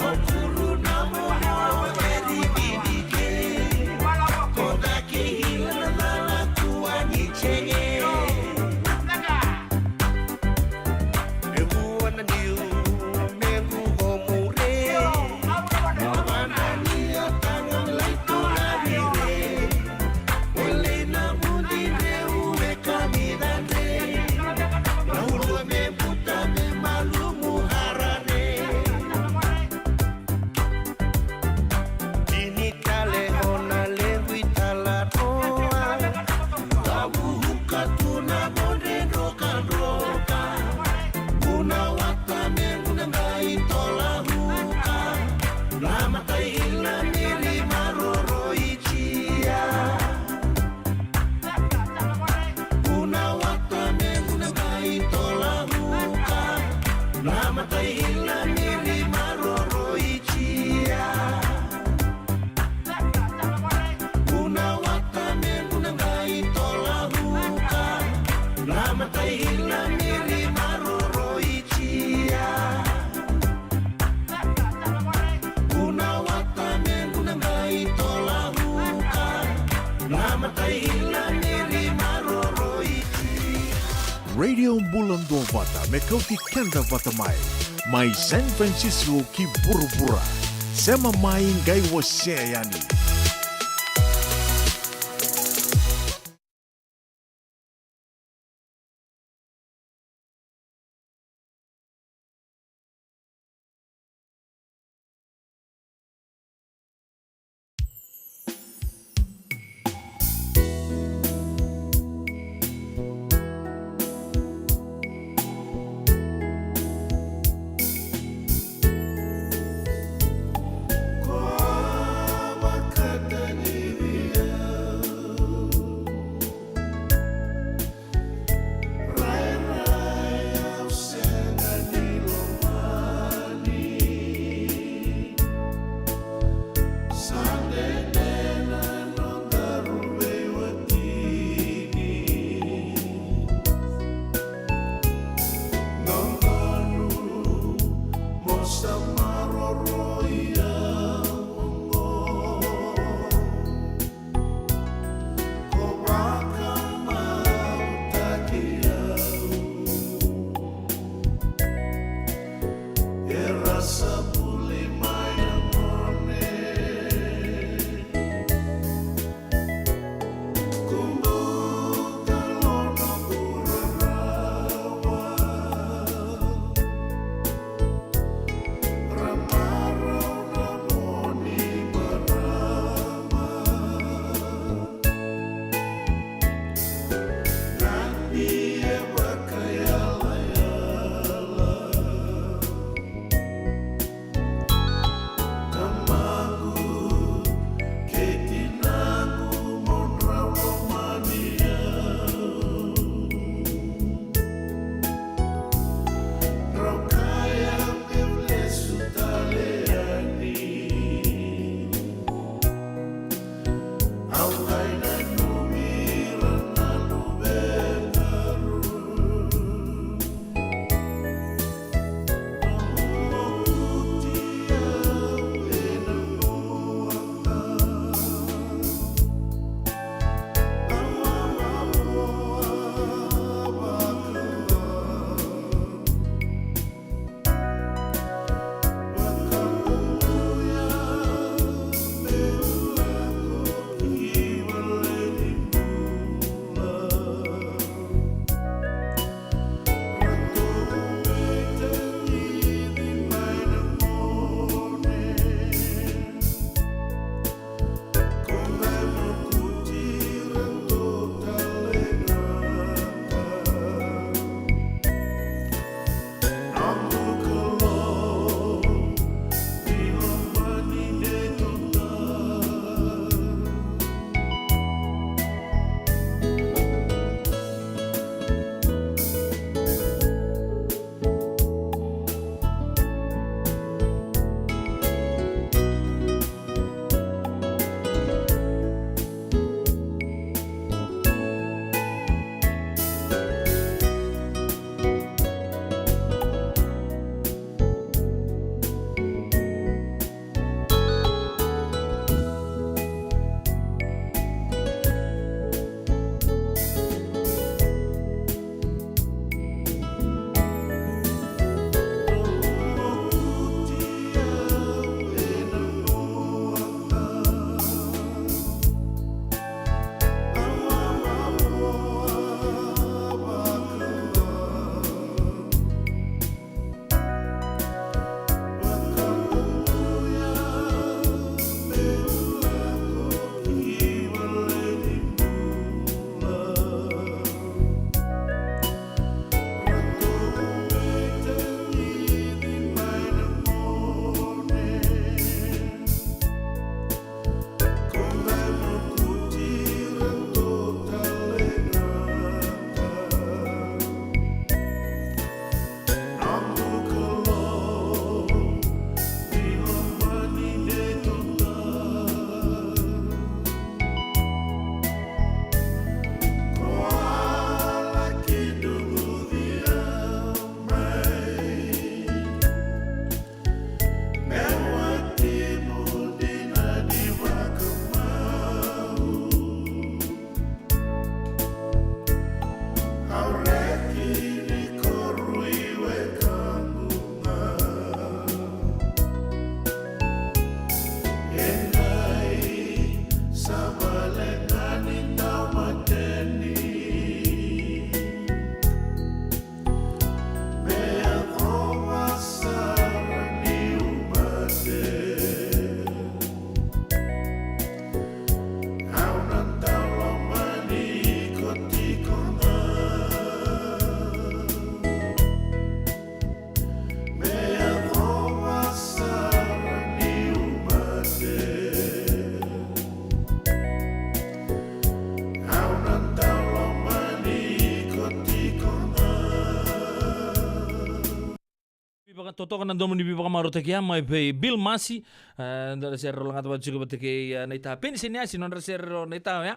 Vaukuru na momo eri didike. Kodaki hila na cala tua ni cege. Levu ana niu, lequ ko mure. Mamada ni a taga lai tola vire. Wele na vudi reu e kamidadre. Na ulu me buta me malumu harare. Tini tale hona lequ i tala toa. Vavuhuka tu na vodre drokadroka. Guna wata me guna qai tola huka. Na matai hila ni ri maroro i tia. Guna wata me guna qai tola huka. Na matai hila ni ri maroro i tia. Guna wata me guna qai tola huka. Na matai hila ni ri maroro i tia. Guna wata me guna qai tola huka. Na matai hila ni ri maroro i tia. Radio Bula Duavata me kauti keda vata mai. Mai San Francisco ki vuravura. Sema mai qai wasea yani. Totoka na domo ni veivakamarautaki ya mai vei Bill Masi. E, dua na sere rau lagata vata tiko vata kei, e, Naita Peniseniasi, nodra sere rau Naita oya.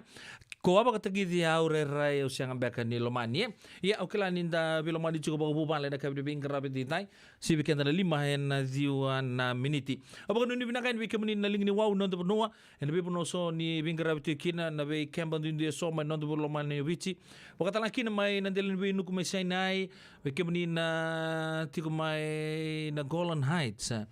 Ko a vakatakici au rairai au sega beka ni lomani, e. Ia, au kila ni da veilomani tiko vakavuvale ena yakavi ni veiqaravi edaidai. Sivi keda na lima ena ciwa na miniti. Au vakanuinui vinaka yani vei kemuni na liga ni Wau, noda vanua. Ena veivanua eso ni veiqaravi tiko kina, na veikeba duidui eso mai noda vanua lomani o Viti. Vakatalega kina mai na dela ni veinuku mai Sinai, vei kemuni na tiko mai na Golan Heights, a.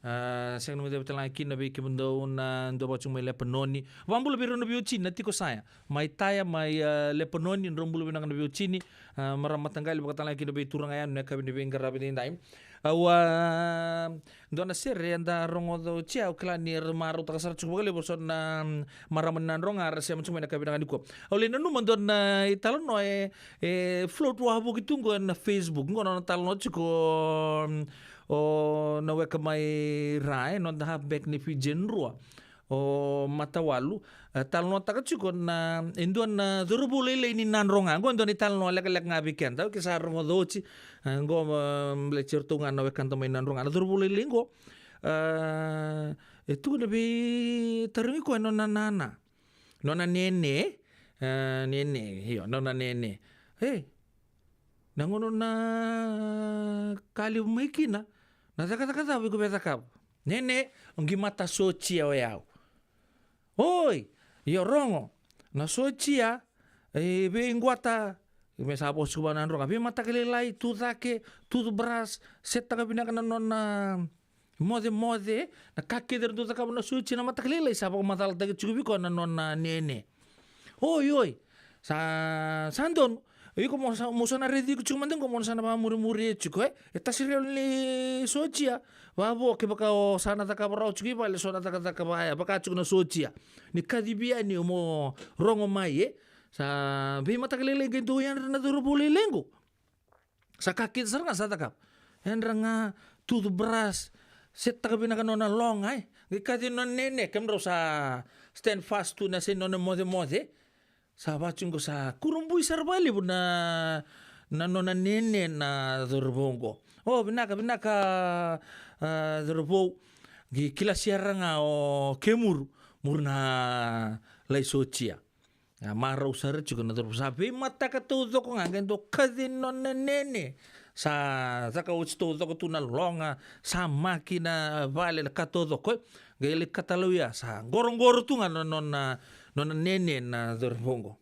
A, sega ni guilecavi talega kina vei kemudou na dau vaka tiko mai Lepanoni. Vakabula vei rau na veiwatini na tiko Saya. Mai Taya, mai, a, Lepanoni, drau bula vinaka na veiwatini. A, marama mataqali vakatalega kina vei turaga yani na yakavi ni veiqaravi edaidai. Au, a, dua na sere eda rogoca oti ya, au kila ni ra marautaka sara tiko vakalevu eso na, mm, marama ni Nadroga ra sema tiko mai na yakavi vinaka nikua. Au lai nanuma dua na italanoa e, e float wavoki tu qo ena Facebook. Qo na nona talanoa tiko, mm, o na weka mai ra, e, noda halfback ni Fijian rua, o Matawalu, e, talanoataka tiko na, e dua na cauravou lailai ni Nadroga. Qo e dua na italanoa lekaleka ga vei keda, au ke sa rogoca oti, e, qo, e, baleti iratou ga na wekada mai Nadroga. Na cauravou lailai qo, e, e tukuna vei, tarogi koya nona nana. Nona nene, e, nene, io, nona nene. E, na gauna na ka levu mai kina, na cakacaka cava iko via cakava? Nene, o qi mata sotia o yau. Oi, io rogo, na sotia, e, veiqwata, me sa vosa tiko vua na Nadroga, veimataka lailai, tu cake, toothbrush, setaka vinaka na nona mocemoce, na ka kece era dau cakava na sotia na mataka lailai, sa vakamacalataki tiko vei koya na nona nene. Oi, oi. Sa, sa donu. Iko mo sa, mo sa na raici iko tiko mada qo, mo na sa na vakamurimuri e tiko, e. E tasiri yalo ni sotia. Vavo, kevaka o sa na cakava rawa tiko i vale, so na cakacaka vaya, vaka tiko na sotia. Ni kacivi yani mo rogo mai, e. Sa veimataka lailai qai dau yadra na cauravou lailai qo. Sa ka kece sara ga sa cakava. Yadra ga, toothbrush, setaka vinaka nona loga, e. Qai kaci nona nene, kemudrau sa stand fast tu na se nona mocemoce. Sa vaka tiko qo sa kurabui sara vakalevu na, na nona nene na cauravou qo. O, vinaka, vinaka, a, cauravou. Qai kila sara ga o kemuru, muru na lai sotia. A, marau sara tiko na cauravou. Sa veimataka taucoko ga, qai dau kaci nona nene. Sa caka oti taucoko tu na loga, sa maki na vale, na ka taucoko, e. Qai lai katalauya, sa qoroqoro tu ga na nona, nona nene na cauravou qo.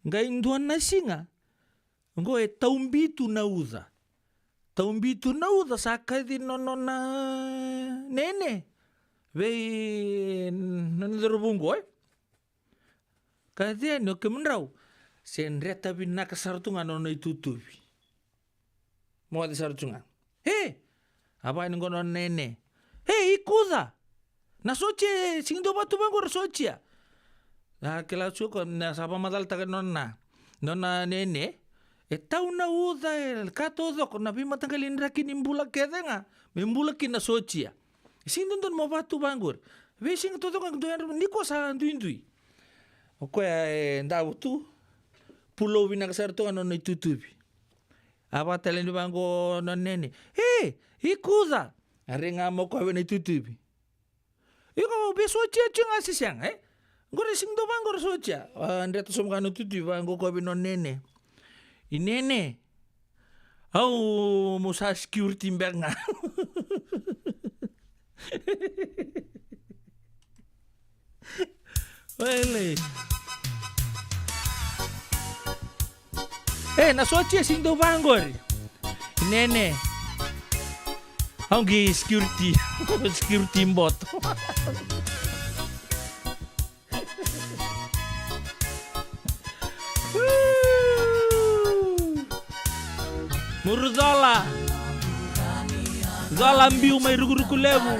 Qai dua na siga, qo e taubitu na uca. Taubitu na uca, sa kaci nona nene. Vei nona cauravou qo, e. Kaci yani o kemudrau, se dreta vinaka sara tu ga na nona itutuvi. Moce sara tu ga. E! A vaka ni qo nona nene. E, ikuca! Na sotia e sega ni dau vakatuvaqori, sotia. A kila tiko na sa vakamacalataka nona, nona nene. E tau na uca, e ka taucoko, na veimataqali draki ni bula kece ga me bula kina na sotia. E sega ni dodonu mo vakatuvaqori. Veisiga taucoko ga dau yadra, ni ko sa duidui. O koya e davo tu, pulou vinaka sara tu ga na nona itutuvi. A vaka tale ni vaqo nona nene. E, ikuca! A rai ga mai o koya vei na itutuvi. Iko via sotia tiko ga se sega, e? Qori e sega ni dau vaqori sotia. A dreta sobu ga na itutuvi, vaqo o koya vei nona nene. I nene. Au, mo sa security beka ga. Oilei. E, na sotia e sega ni dau vaqori. Nene. Au qi security. Security boto. Muru cola. Cola biu mai rukuruku levu.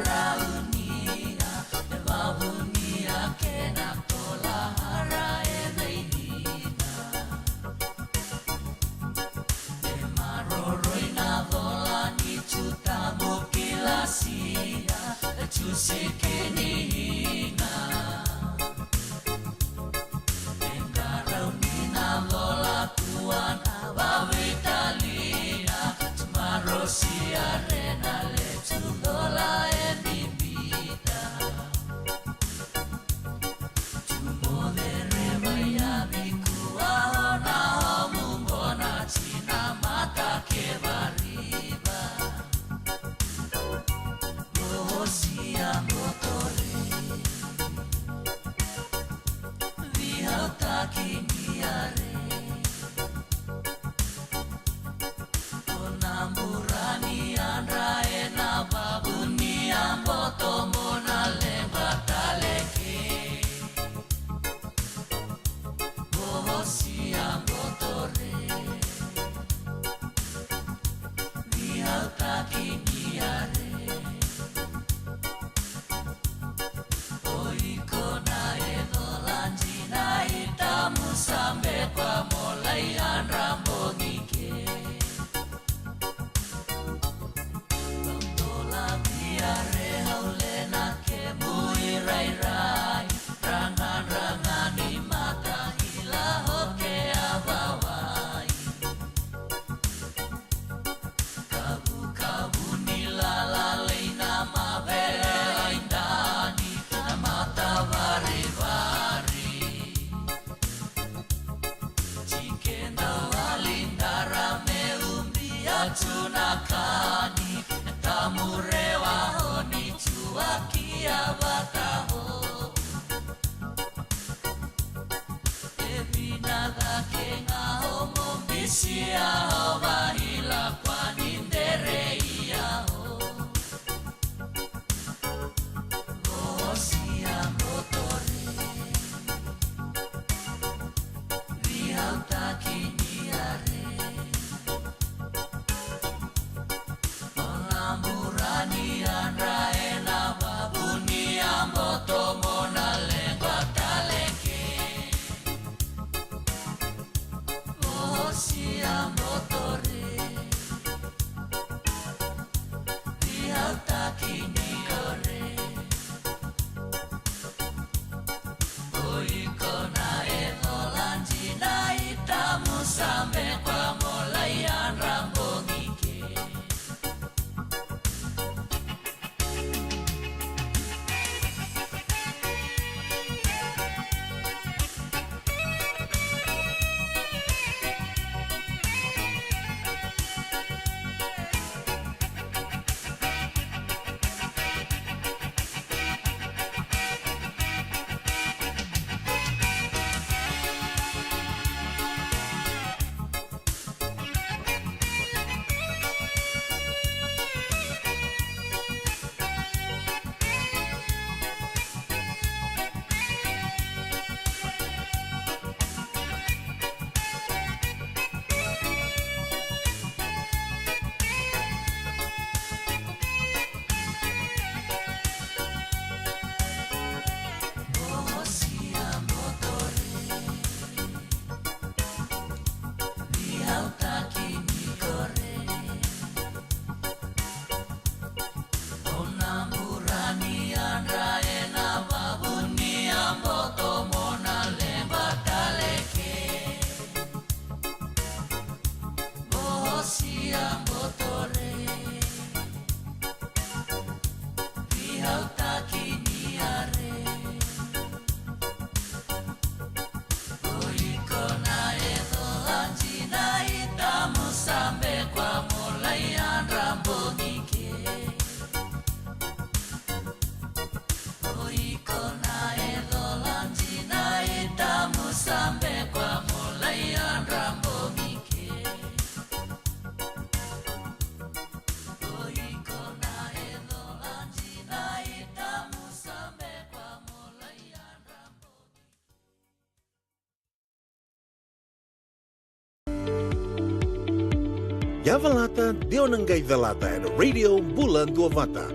Yavalata, de o na qai calata ena Radio Bula Duavata.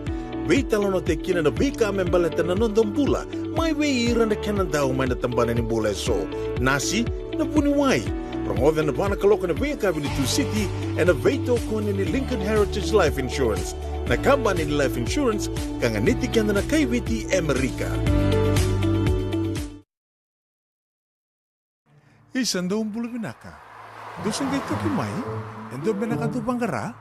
Veitalanoataki kina na veika me baleta na noda bula, mai vei ira na kena dau mai na tabana ni bula eso. Nasi, na vuniwai. Rogoca ena va na kaloko ena veiyakavi ni Tusiti, ena veitokoni ni Lincoln Heritage Life Insurance, na kabani ni life insurance ka ganiti keda na kai Viti e Amerika. Isa, dou bula vinaka. Dou se qai toki mai? E dua beka na ka dou vaqara?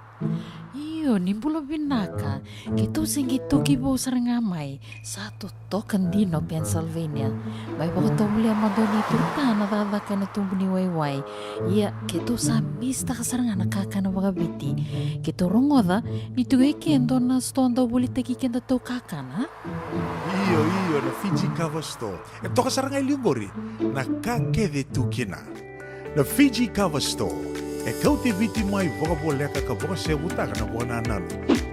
Io, ni bula vinaka. Keitou se qai toki vou sara ga mai. Sa totoka dina o Pennsylvania. Mai vakatovolea mada o neitou ta na cakacaka ena tubu ni waiwai. Ia, keitou sa misitaka sara ga na kakana vakaviti. Keitou rogoca ni tiko e ke e dua na sitoa dau volitaki kedatou kakana, a? Io, io, na Fiji Cover Store. E toka sara ga e liu qori na ka kece e tu kina. Na Fiji Cover Store e kauti Viti mai vakavoleka ka vakasevutaka na vakanananu.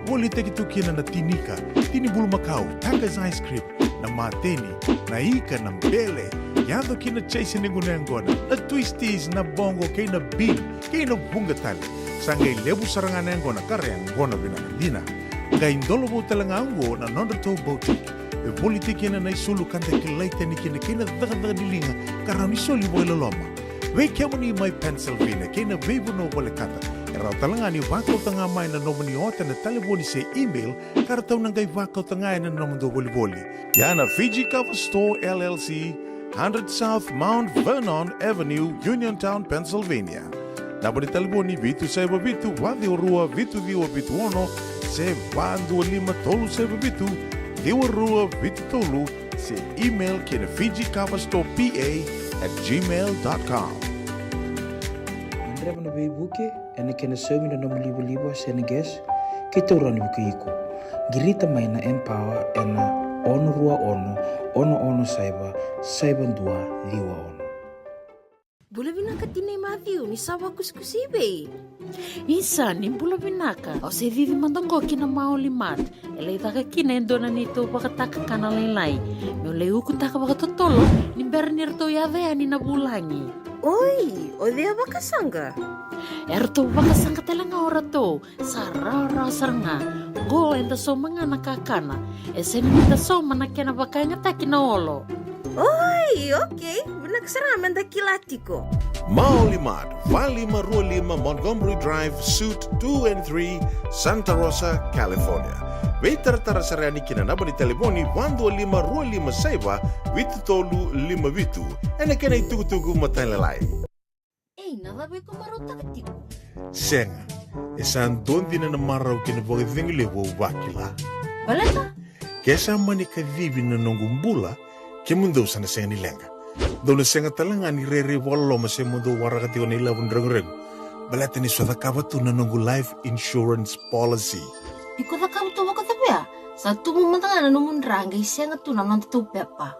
Volitaki tu kina na tinika, tini bulumakau, Tucker's ice cream, na mateni, na ika, na bele, yaco ki na chase ni gunu yaqona, na twisties, na boqo kei na bean, kei na vuqa tale. Sa qai levu sara ga na yaqona ka ra yaqona vinaka dina. Qai dolovou tale ga oqo na nodratou boutique e volitaki kina na isulu ka da kilai tani kina kei na cakacaka ni liga ka rawa ni soli vakailoloma. Vei kemuni mai Pennsylvania kei na veivanua volekata, e rawa tale ga ni vakauta ga mai na nomuni ota ena talevoni se email ka ratou na qai vakauta ga ena nomudou volivoli. Ia na Fiji Cover Store L L C, hundred South Mount Vernon Avenue, Uniontown, Pennsylvania. Naba ni talevoni vitu saiva vitu, va ciwa rua, vitu ciwa vitu ono, se va dua lima tolu saiva vitu, ciwa rua vitu tolu, se email ki na Fiji Cover Store P A at gmail dot com. Gadreva na veivuke ena kena saumi na nomu livaliva se na gas, keitou rawa ni vukei iko. Qirita mai na Empower ena ono rua ono, ono ono saiva, saiva dua ciwa ono. Bula vinaka tinai Mathiu, ni sa vakusikusi i vei? Isa, ni bula vinaka. Au se cici mada qo ki na Maoli Mart. E lai caka kina e dua na neitou vakatakakana lailai. Meu lai ukutaka vakatotolo ni bera ni ratou yaco yani na vulagi. Oi, o cei a vakasaqa? E ratou vakasaqa tale ga o ratou. Sa rawarawa sara ga. Qo eda sauma ga na kakana. E sega ni da sauma na kena vakayagataki na olo. Oi, okay. Vinaka sara ga meda kila tiko. Maoli Mart, va lima rua lima Montgomery Drive, Suite two and three, Santa Rosa, California. Veitaratara sara yani ki na naba ni talevoni va dua lima rua lima saiva vitu tolu lima vitu. Ena kena itukutuku matailalai. E Ina cava iko marautaka tiko? Sega. E sa dua dina na marau kei na vakacegu levu au vakila. Baleta? Ke sa mani kacivi na noqu bula, kemudou sa na sega ni leqa. Dou na sega tale ga ni rairai vakaloloma se mo dou waraka tiko na ilavo ni reguregu. Baleta ni sa cakava tu na noqu life insurance policy. Iko cakava tu vakacavia? Sa tubu mada ga na nomu dra qai sega tu na noda tou pepa.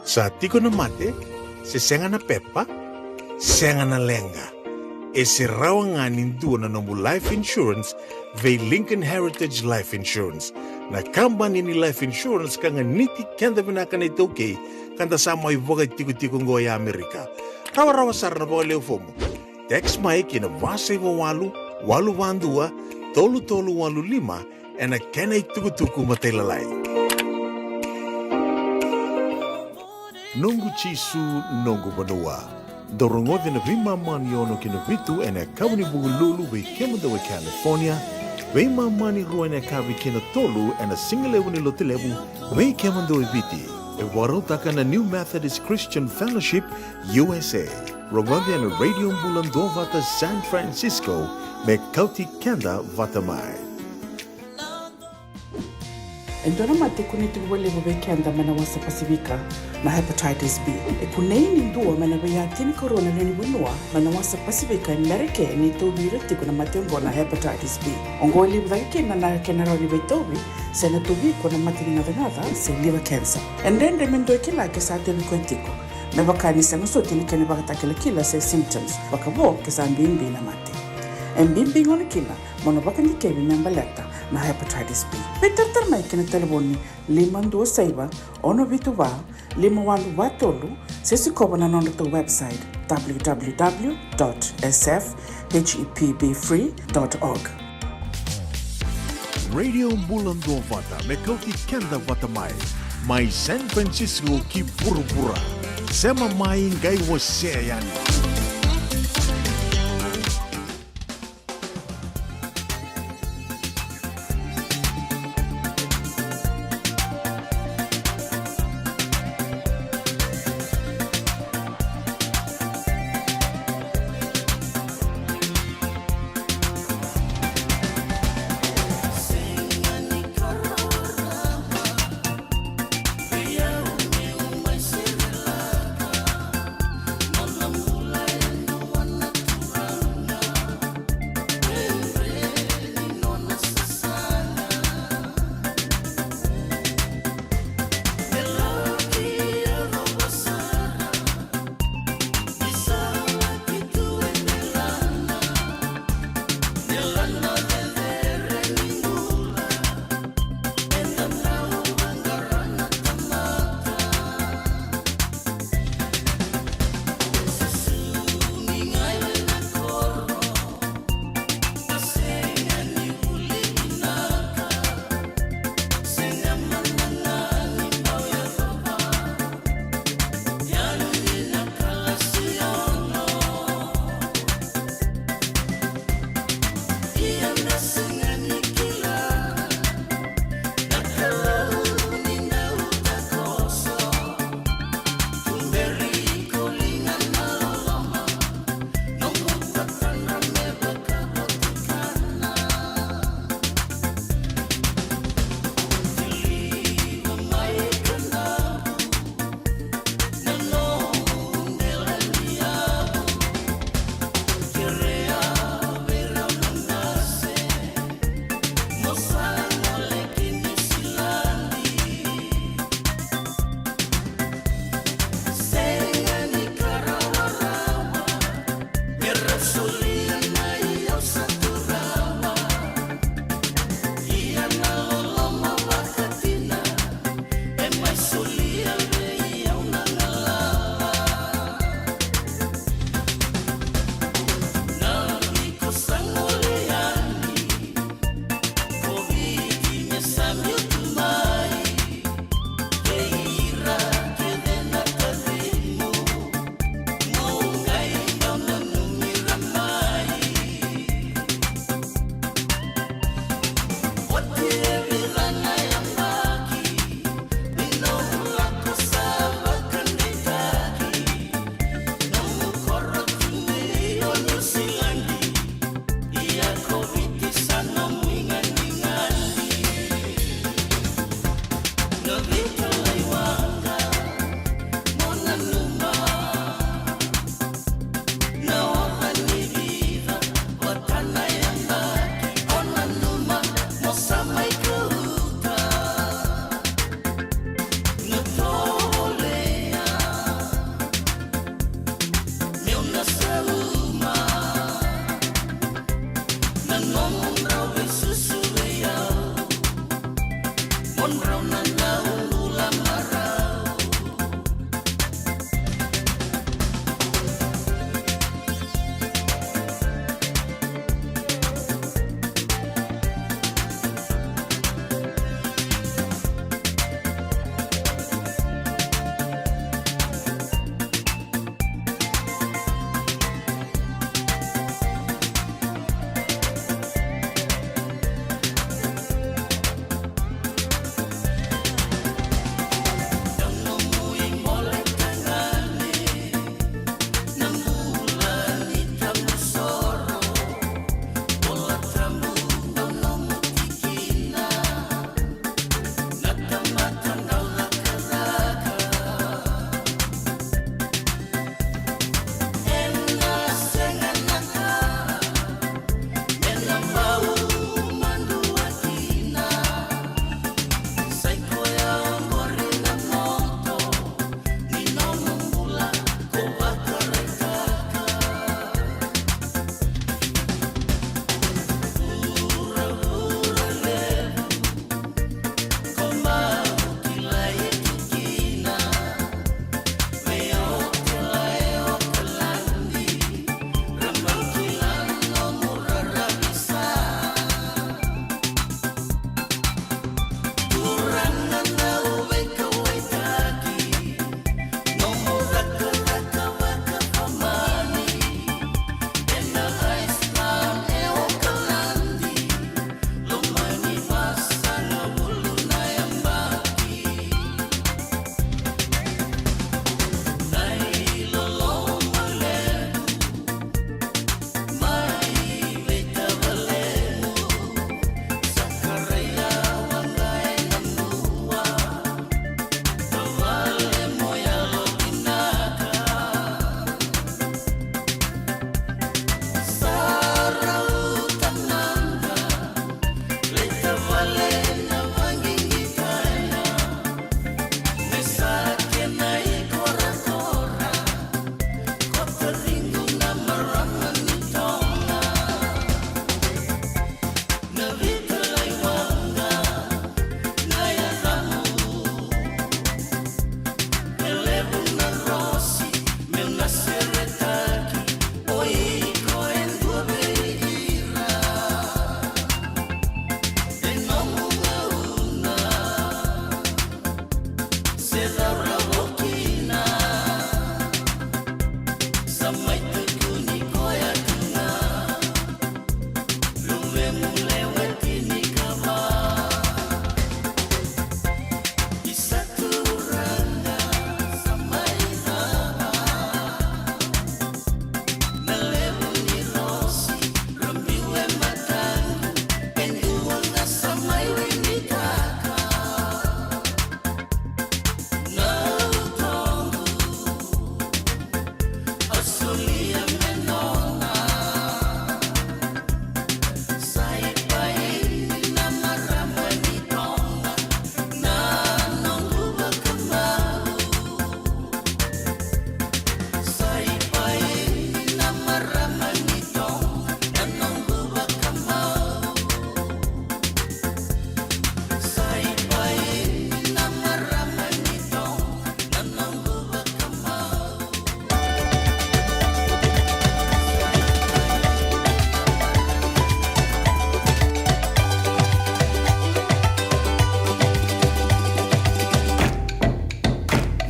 Sa tiko na mate, se sega na pepa, sega na leqa. E se rawa ga ni dua na nomu life insurance vei Lincoln Heritage Life Insurance. Na kabani ni life insurance ka ganiti keda vinaka na iTaukei, ka da sa mai vakatikotiko oqo e Amerika. Rawarawa sara na vakaleu fomu. Text mai ki na va saiva walu, walu va dua, tolu tolu walu lima, ena kena itukutuku matailalai. Noqu Jisu, noqu vanua. Dou rogoca na veimama ni ono ki na vitu ena yakavi ni Vukelulu vei kemudou e California, veimama ni rua ena yakavi ki na tolu ena sigalevu ni Lotulevu vei kemudou e Viti. E vakarautaka na New Methodist Christian Fellowship, U S A. Rogoca na Radio Bula Duavata San Francisco, me kauti keda vata mai. E dua na mate e kunei tiko vakalevu vei keda mai na wasa Pasifika, na hepatitis B. E kunei ni dua mai na veiya tinikarua na lewe ni vanua mai na wasa Pasifika e Merika e tauvi ira tiko na mate oqo na hepatitis B. Oqo e levu cake kina na kena rawa ni veitauvi, se na tauvi iko na mate ni gacagaca se liver cancer. E dredre me dua e kila ke sa tauvi koya tiko, me vaka ni sega soti na kena ivakatakilakila se symptoms, vakavo ke sa bibi na mate. E bibi gona kina mo na vakadikevi me baleta na hepatitis B. Veitaratara mai ki na talevoni lima dua saiva, ono vitu va, lima walu va tolu, se sikova na nodratou website, w w w dot s f h e p b free dot org. Radio Bula Duavata, me kauti keda vata mai, mai San Francisco ki vuravura. Sema mai, qai wasea yani.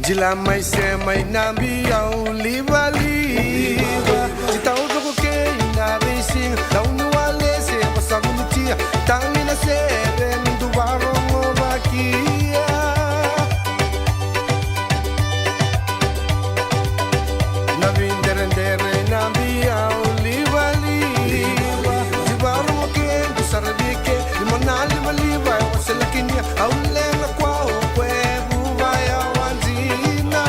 Jila mai se mai na biau livaliva. Jitau coko kei na veisiga. Dauniwale se vasavulutia. Tagi na sere ni duvarogo vakia. Na videredere na biau livaliva. Jivarogo ke busara vike. Lima na livaliva e waselakinia. Au lena kwa o kwe vuva ya wajina.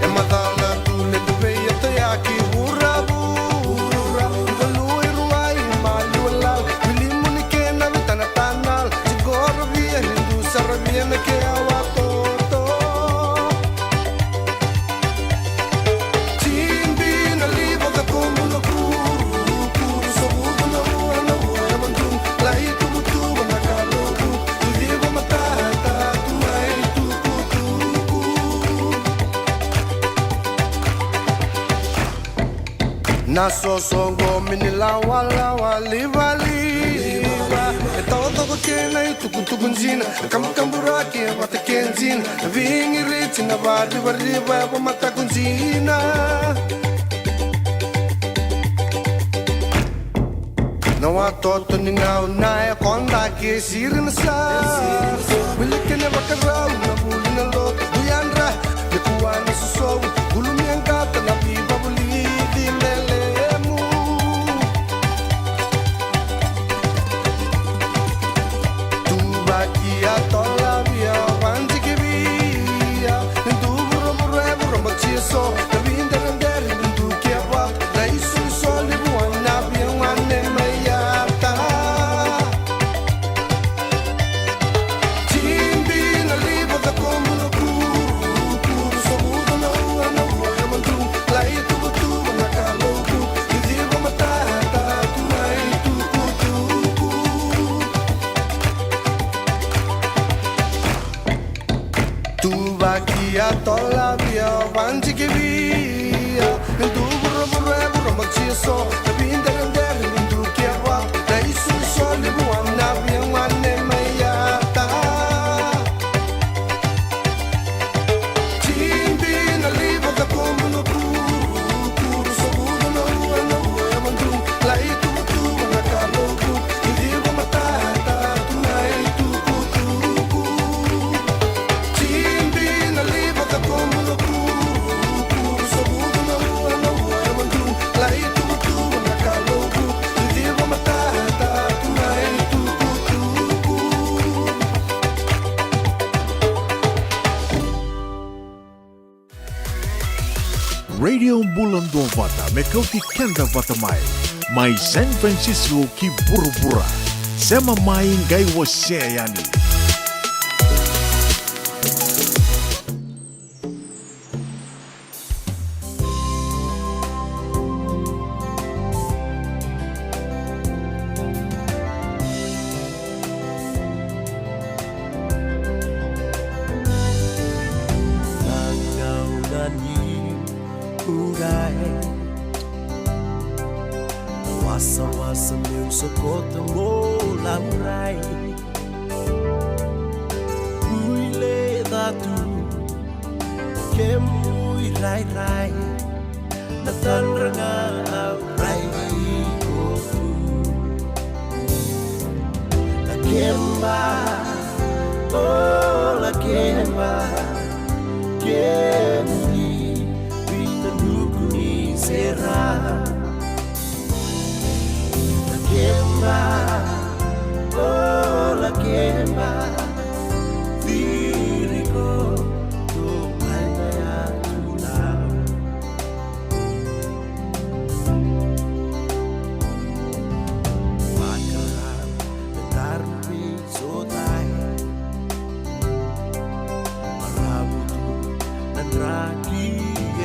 E macala tu le tu vei e toyaki vuravu. Vurura, valu i ruai, maliwa lala. Vilimu ni kena vitana tanal. Sigorovia ni du saravia na ke awa toto. Tibi na liva da komu na kuru, kuru sa vuku na rua, na rua e madru. Lai tuvutuvu na kaloku, tu liva matata, tu mai tukutuku. Na soso qo mini lawalawa livaliva. E tawatoko kena i tukutuku jina. Na kabukaburaki e vata ke jina. Na vigiriti na varivariva e vamataku jina. Na watoto ni gauna e koda ke siri na sa. Wili kene vakarau na vuli na lotu. Buyadra, le kua na sosovu. Gulumia gata na vivavulici lelemu. Tuvaki a tolavia, vanjikivia. Ni duvuravura, vurabatia so. Na videredere, ni dukia va. Na isolisoli vua na via gone mai yata. Tibi na liva da komu na kuru, kuru sa vuku na rua, na rua e madru. Lai tuvatuva na kaloku, ni liva matata, tu mai tukutuku. Tuvaki a tolavia, vanjikivia. Ni duvuravura e vurabatia so. Na videredere ni dukia va. Na isolisoli vua na via gone mai yata. Tibi na liva da komu na kuru, kuru sa vuku na rua, na rua e madru. Lai tuvatuva na kaloku, ni liva matata, tu mai tukutuku. Tibi na liva da komu na kuru, kuru sa vuku na rua, na rua e madru. Lai tuvatuva na kaloku, ni liva matata, tu mai tukutuku. Radio Bula Duavata, me kauti keda vata mai. Mai San Francisco ki vuravura. Sema mai qai wasea yani. Na gauna ni urai, na wasawasa meu sokota mo laurai. Ui le catu, kemu irairai, na tadra ga au rai iko tu. Lakeba, o lakeba, kemuni vinanuku ni sera. Lakeba, o lakeba, viriko, toka mai na yatu lau. Vakarau me daru vei sotai. Maravu tu na draki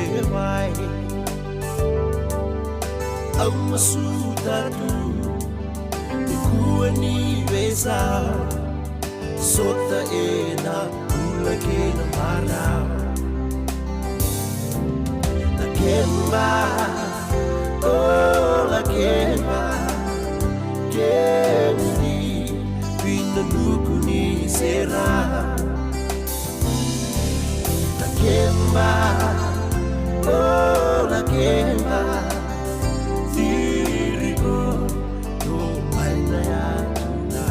e vai. Au masuta tu ni kua ni veisau. Sota ena bula kei na marau. Lakeba, o lakeba, kemuni vinanuku ni Sera, na keba, o na keba, tiri ko, to mai na ya tu na.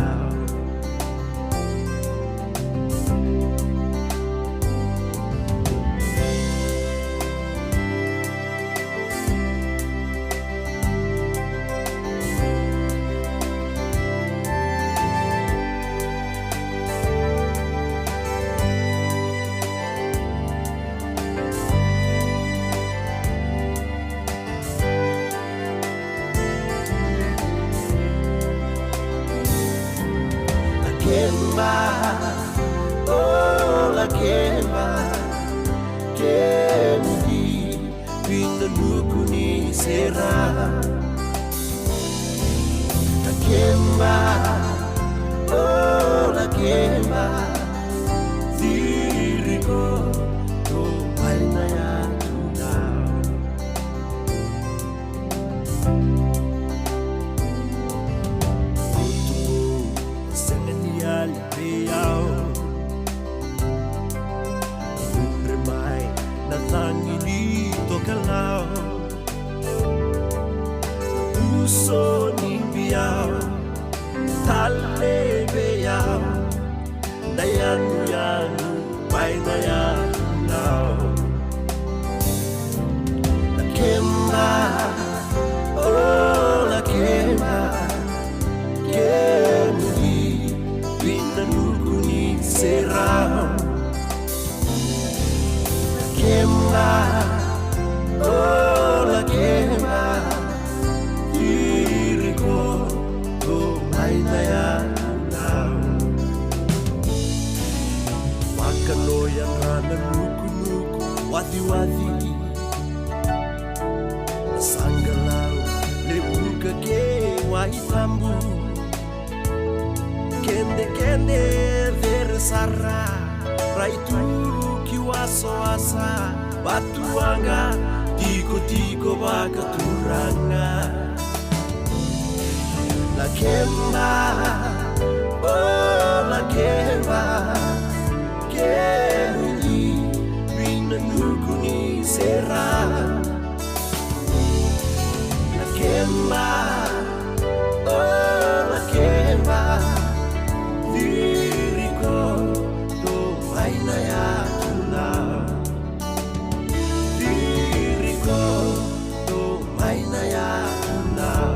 Lakeba, o lakeba, kemuni vinanuku ni sera. Lakeba, o lakeba, tiri ko, to mai na ya tu na. Sega ni yali vei au. Mudre mai na cagi ni tokalau. Uso ni biau, tale vei au. Na yanuyanu mai na yanu lau. Lakeba, o lakeba, kemuni vinanuku ni sera. Lakeba, o lakeba, tiri ko, to mai na yanu lau. Vakano yadra na nukunuku waciwaci. Na saqalau levuka kei wai tabu. Kedekede cere sara, rai tu ki wasawasa. Vatuwaqa tikotiko vakaturaga. Lakeba, o lakeba, kemuni vinanuku ni sera. Lakeba, o lakeba, tiri ko, to mai na yatu lau. Tiri ko, to mai na yatu lau.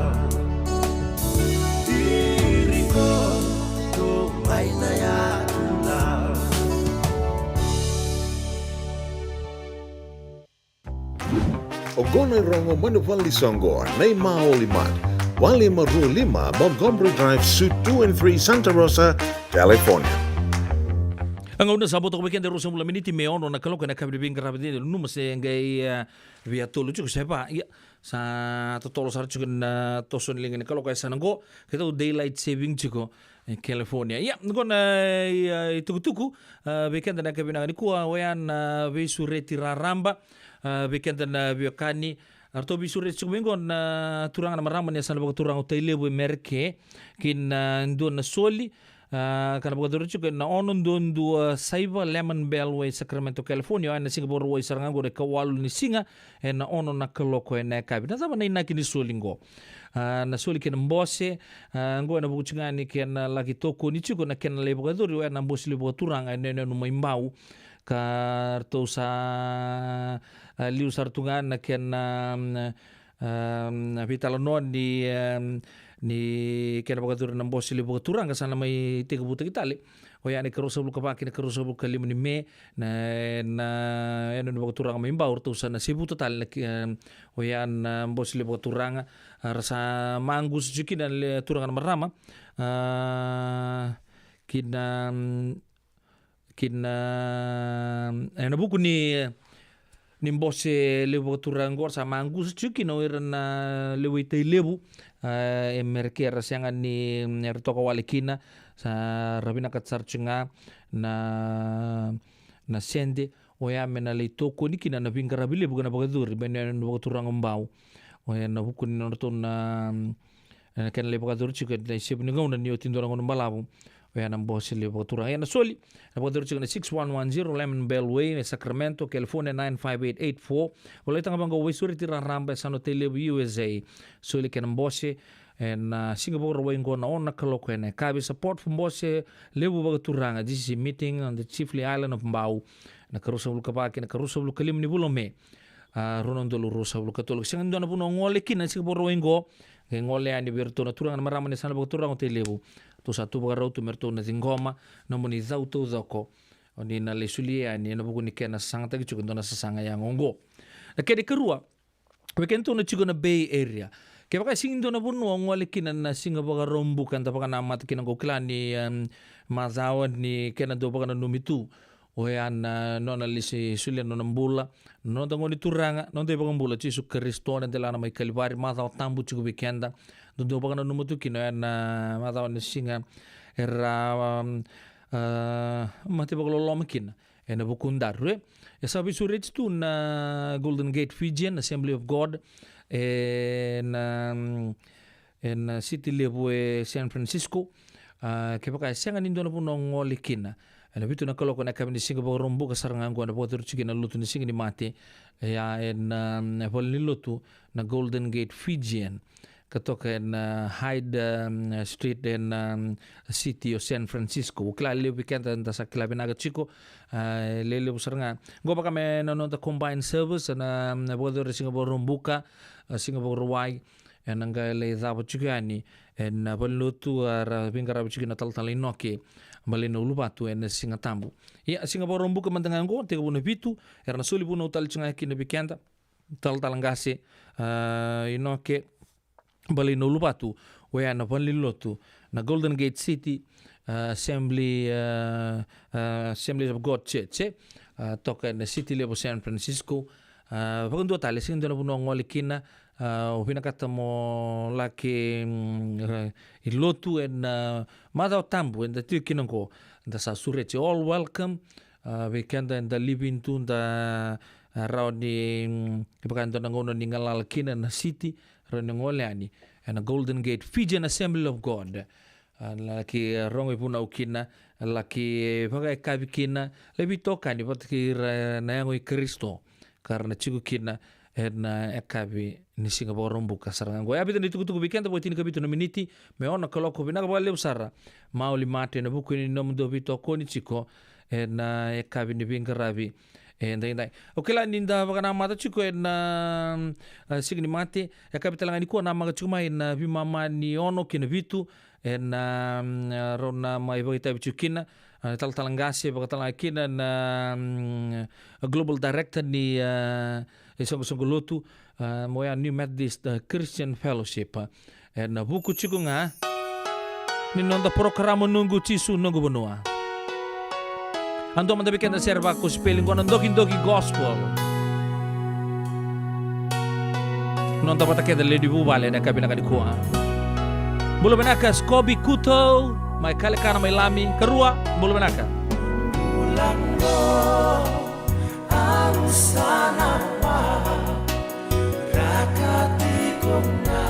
Tiri ko, to mai na yatu lau. Oqo na irogo mai na valenisoqo, na iMaoli Mart, walu lima rua lima Montgomery Drive, Suite two and three, Santa Rosa, California. A gauna sa vo toka vei keda e ruasagavulu na miniti me ono na kaloko ena yakavi ni veiqaravi, dina nanuma se qai, e, via tolu tiko se va. Ia, sa totolo sara tiko na toso ni liga ni kaloko e sa na qo, keitou daylight saving tiko e California. Ia, qo na, e, itukutuku, e, vei keda na yakavi vinaka nikua, oya na veisureti raraba, e, vei keda na veiwekani, eratou veisureti tiko mai qo na turaga na marama ni yasana vakaturaga o Tailevu e Mereke, ki na dua na soli, a, ka na vakayacori tiko ena ono dua dua saiva Lemon Bell Way, Sacramento, California, oya na siga Vakarauwai sara ga qo na ikawalu ni siga, ena ono na kaloko ena yakavi. Na cava na inaki ni soli qo? A, na soli kei na bose, a, qo ena vuku tiko ga ni kena laki tokoni tiko na kena lai vakayacori oya na Bose Levu Vakaturaga e Nuyanuyanu mai Bau. Ka ratou sa, a, liu sara tu ga na kena, mm, a, veitalanoa ni, a, ni kena vakayacori na Bose Levu Vakaturaga sa na mai tekivutaki tale. Oya na ikaruasagavulu ka va ki na ikaruasagavulu ka lima ni Me, na, na, e, Nuyanuyanu Vakaturaga mai Bau, ratou sa na sevuta tale na ki, e, oya na Bose Levu Vakaturaga, a, ra sa maqusa tiko kina na le turaga na marama, a, ki na, mm, ki na, e, ena vuku ni, ni Bose Levu Vakaturaga qo ra sa maqusa tiko kina o ira na lewe i Tailevu, a, e Mereke, ra sega ni, mm, era toka wale kina, sa ra vinakata sara tiko ga na, na sede, oya me na lai tokoni kina na veiqaravi levu ka na vakayacori mai na Nuyanuyanu Vakaturaga o Bau. Oya ena vuku ni nodratou na, mm, ena kena lai vakayacori tiko ena isevu ni gauna ni oti dua na gauna balavu. Oya na bose levu vakaturaga. Ia na soli, na vakaturaga tiko na six one one zero Lemon Bell Way, e Sacramento, California, nine five eight eight four. Volai taga vaqo, veisureti raraba e Sano Tailevu, U S A. Soli kei na bose, ena siga Vakarauwai qo na ono na kaloko ena yakavi. Support for bose levu vakaturaga, G C C meeting on the Chiefly Island of Bau. Na karua sagavulu ka va kei na karua sagavulu ka lima ni vula o Me. A, rua na udolu rua sagavulu ka tolu. Sega ni dua na vanua o gole kina na siga Vakarauwai qo. Qai gole yani vei iratou na turaga na marama ni yasana vakaturaga o Tailevu. Tou sa tu vakarau tu me ratou na ciqoma na nomuni cau taucoko. O ni na lai solia yani ena vuku ni kena sagataki tiko e dua na sasaga yago oqo. Na kena ikarua, vei kedatou na tiko na Bay Area. Kevaka e sega ni dua na vanua o gole kina na siga Vakaraubuka eda vakanamata kina oqo, kila ni, em, macawa ni kena dau vakananumi tu. Oya na nona lesi solia na nona bula, na noda Gone Turaga, noda iVakabula Jisu Karisito, na delana mai Kalivari, macawa tabu tiko vei keda. Dodonu vakananuma tu kina oya na macawa na siga era, um, uh, mate vakaloloma kina ena vukudaru, e. E sa veisureti tu na Golden Gate Fijian Assembly of God ena, um, ena, uh, city levu e San Francisco. A, kevaka e sega ni dua na vanua o gole kina, ena vitu na kaloko ena yakavi ni siga Vakaraubuka sara ga oqo ena vakaturi tiko na lotu ni Siga ni Mate, e, a, ena, um, valenilotu na Golden Gate Fijian, ka toka ena, uh, Hyde, um, Street ena, um, city o San Francisco. Au kila levu vei keda da sa kila vinaka tiko, a, e lelevu sara ga. Oqo vaka me na noda combined service ena, um, vakaturi siga Vakaraubuka, a, siga Vakarauwai, ena qai lai cava tiko yani ena valenilotu, a, ra veiqaravi tiko na talatala Inoke Baleinauluvatu ena Siga Tabu. Ia, siga Vakaraubuka mada ga oqo, tekivu na vitu, era na soli vunau tale tiko ga kina vei keda, talatala qase, a, Inoke Baleinauluvatu, oya na valenilotu na Golden Gate City, a, Assembly, a, a, Assemblies of God Church, e, a, toka ena city levu San Francisco. A, vakadua tale, sega ni dua na vanua o gole kina, a, o vinakata mo laki, mm, e, i lotu ena, a, macawa tabu eda tiko kina oqo, da sa sureti, all welcome. A, vei keda eda live in tu, da, a, rawa ni, mm, kevaka e dua na gauna ni galala kina na city, rawa ni gole yani ena Golden Gate Fijian Assembly of God. A, laki rogo ivunau kina, laki vakayakavi kina, lai veitokani vata kei ira na yago i Karisito ka ra na tiko kina ena yakavi ni siga Vakaraubuka sara ga oqo. E a vica na itukutuku vei keda, vo, tinikavitu na miniti me ono na kaloko. Vinaka vakalevu sara Mauli Mate ena vuku ni nomudou veitokoni tiko ena yakavi ni veiqaravi edaidai. Au kila ni da vakanamata tiko ena, a, Siga ni Mate, yakavi tale ga nikua namaka tiko mai na veimama ni ono ki na vitu, ena, mm, rau na mai vakaitavi tiko kina, a, talatala qase, vakatalega kina na, mm, Global Director ni, a, isoqosoqo lotu, a, mo ya New Methodist, a, Christian Fellowship. Ena vuku tiko ga ni noda porokaramu Noqu Jisu Noqu Vanua. A dua mada vei keda sere vakosipeli qo na Dokidoki Gospel. Noda vata kece lewe ni vuvale ena yakavi vinaka nikua. Bula vinaka Scobie Kuto mai Kalekana mai Lami. Karua, bula vinaka. Bula qo, au sa na wa, raka tiko ga.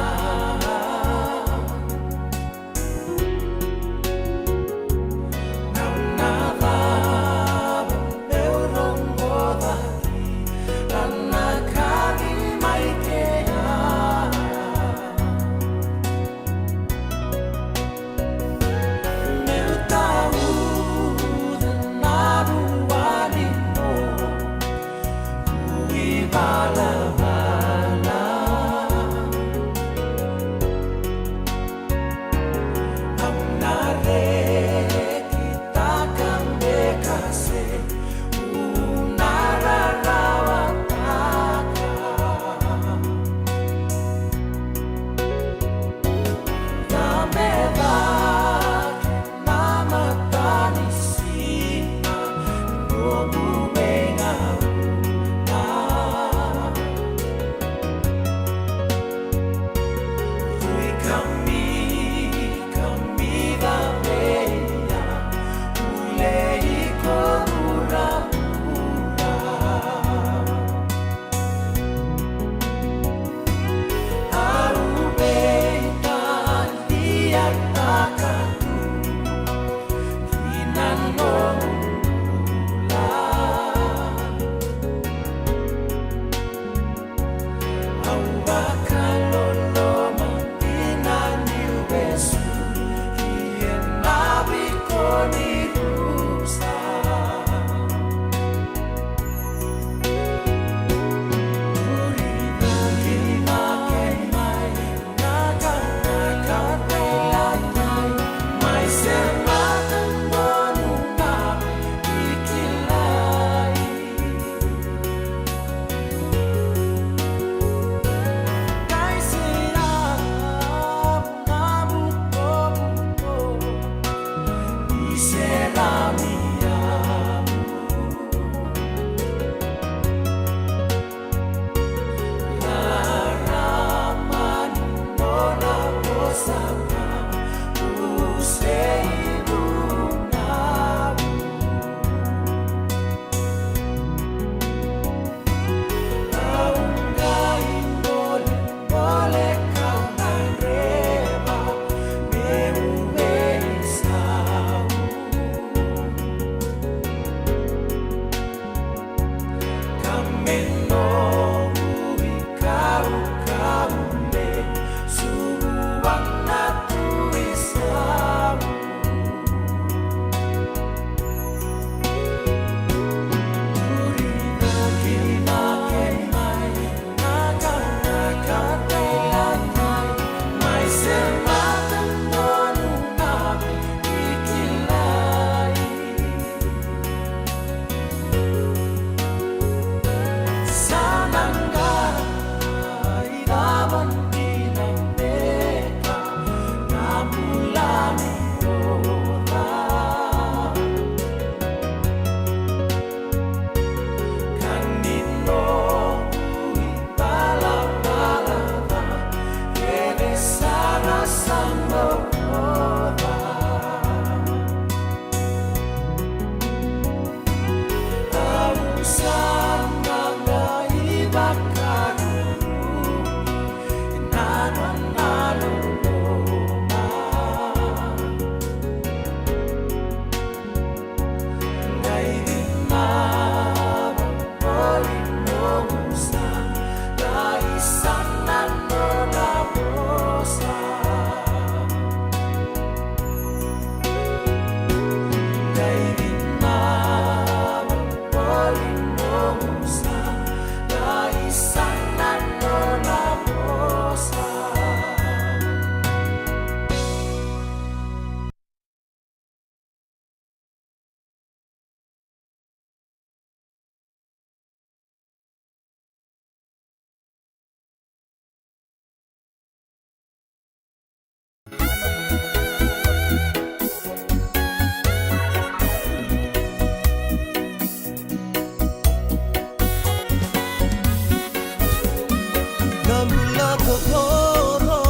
Na bula totoro,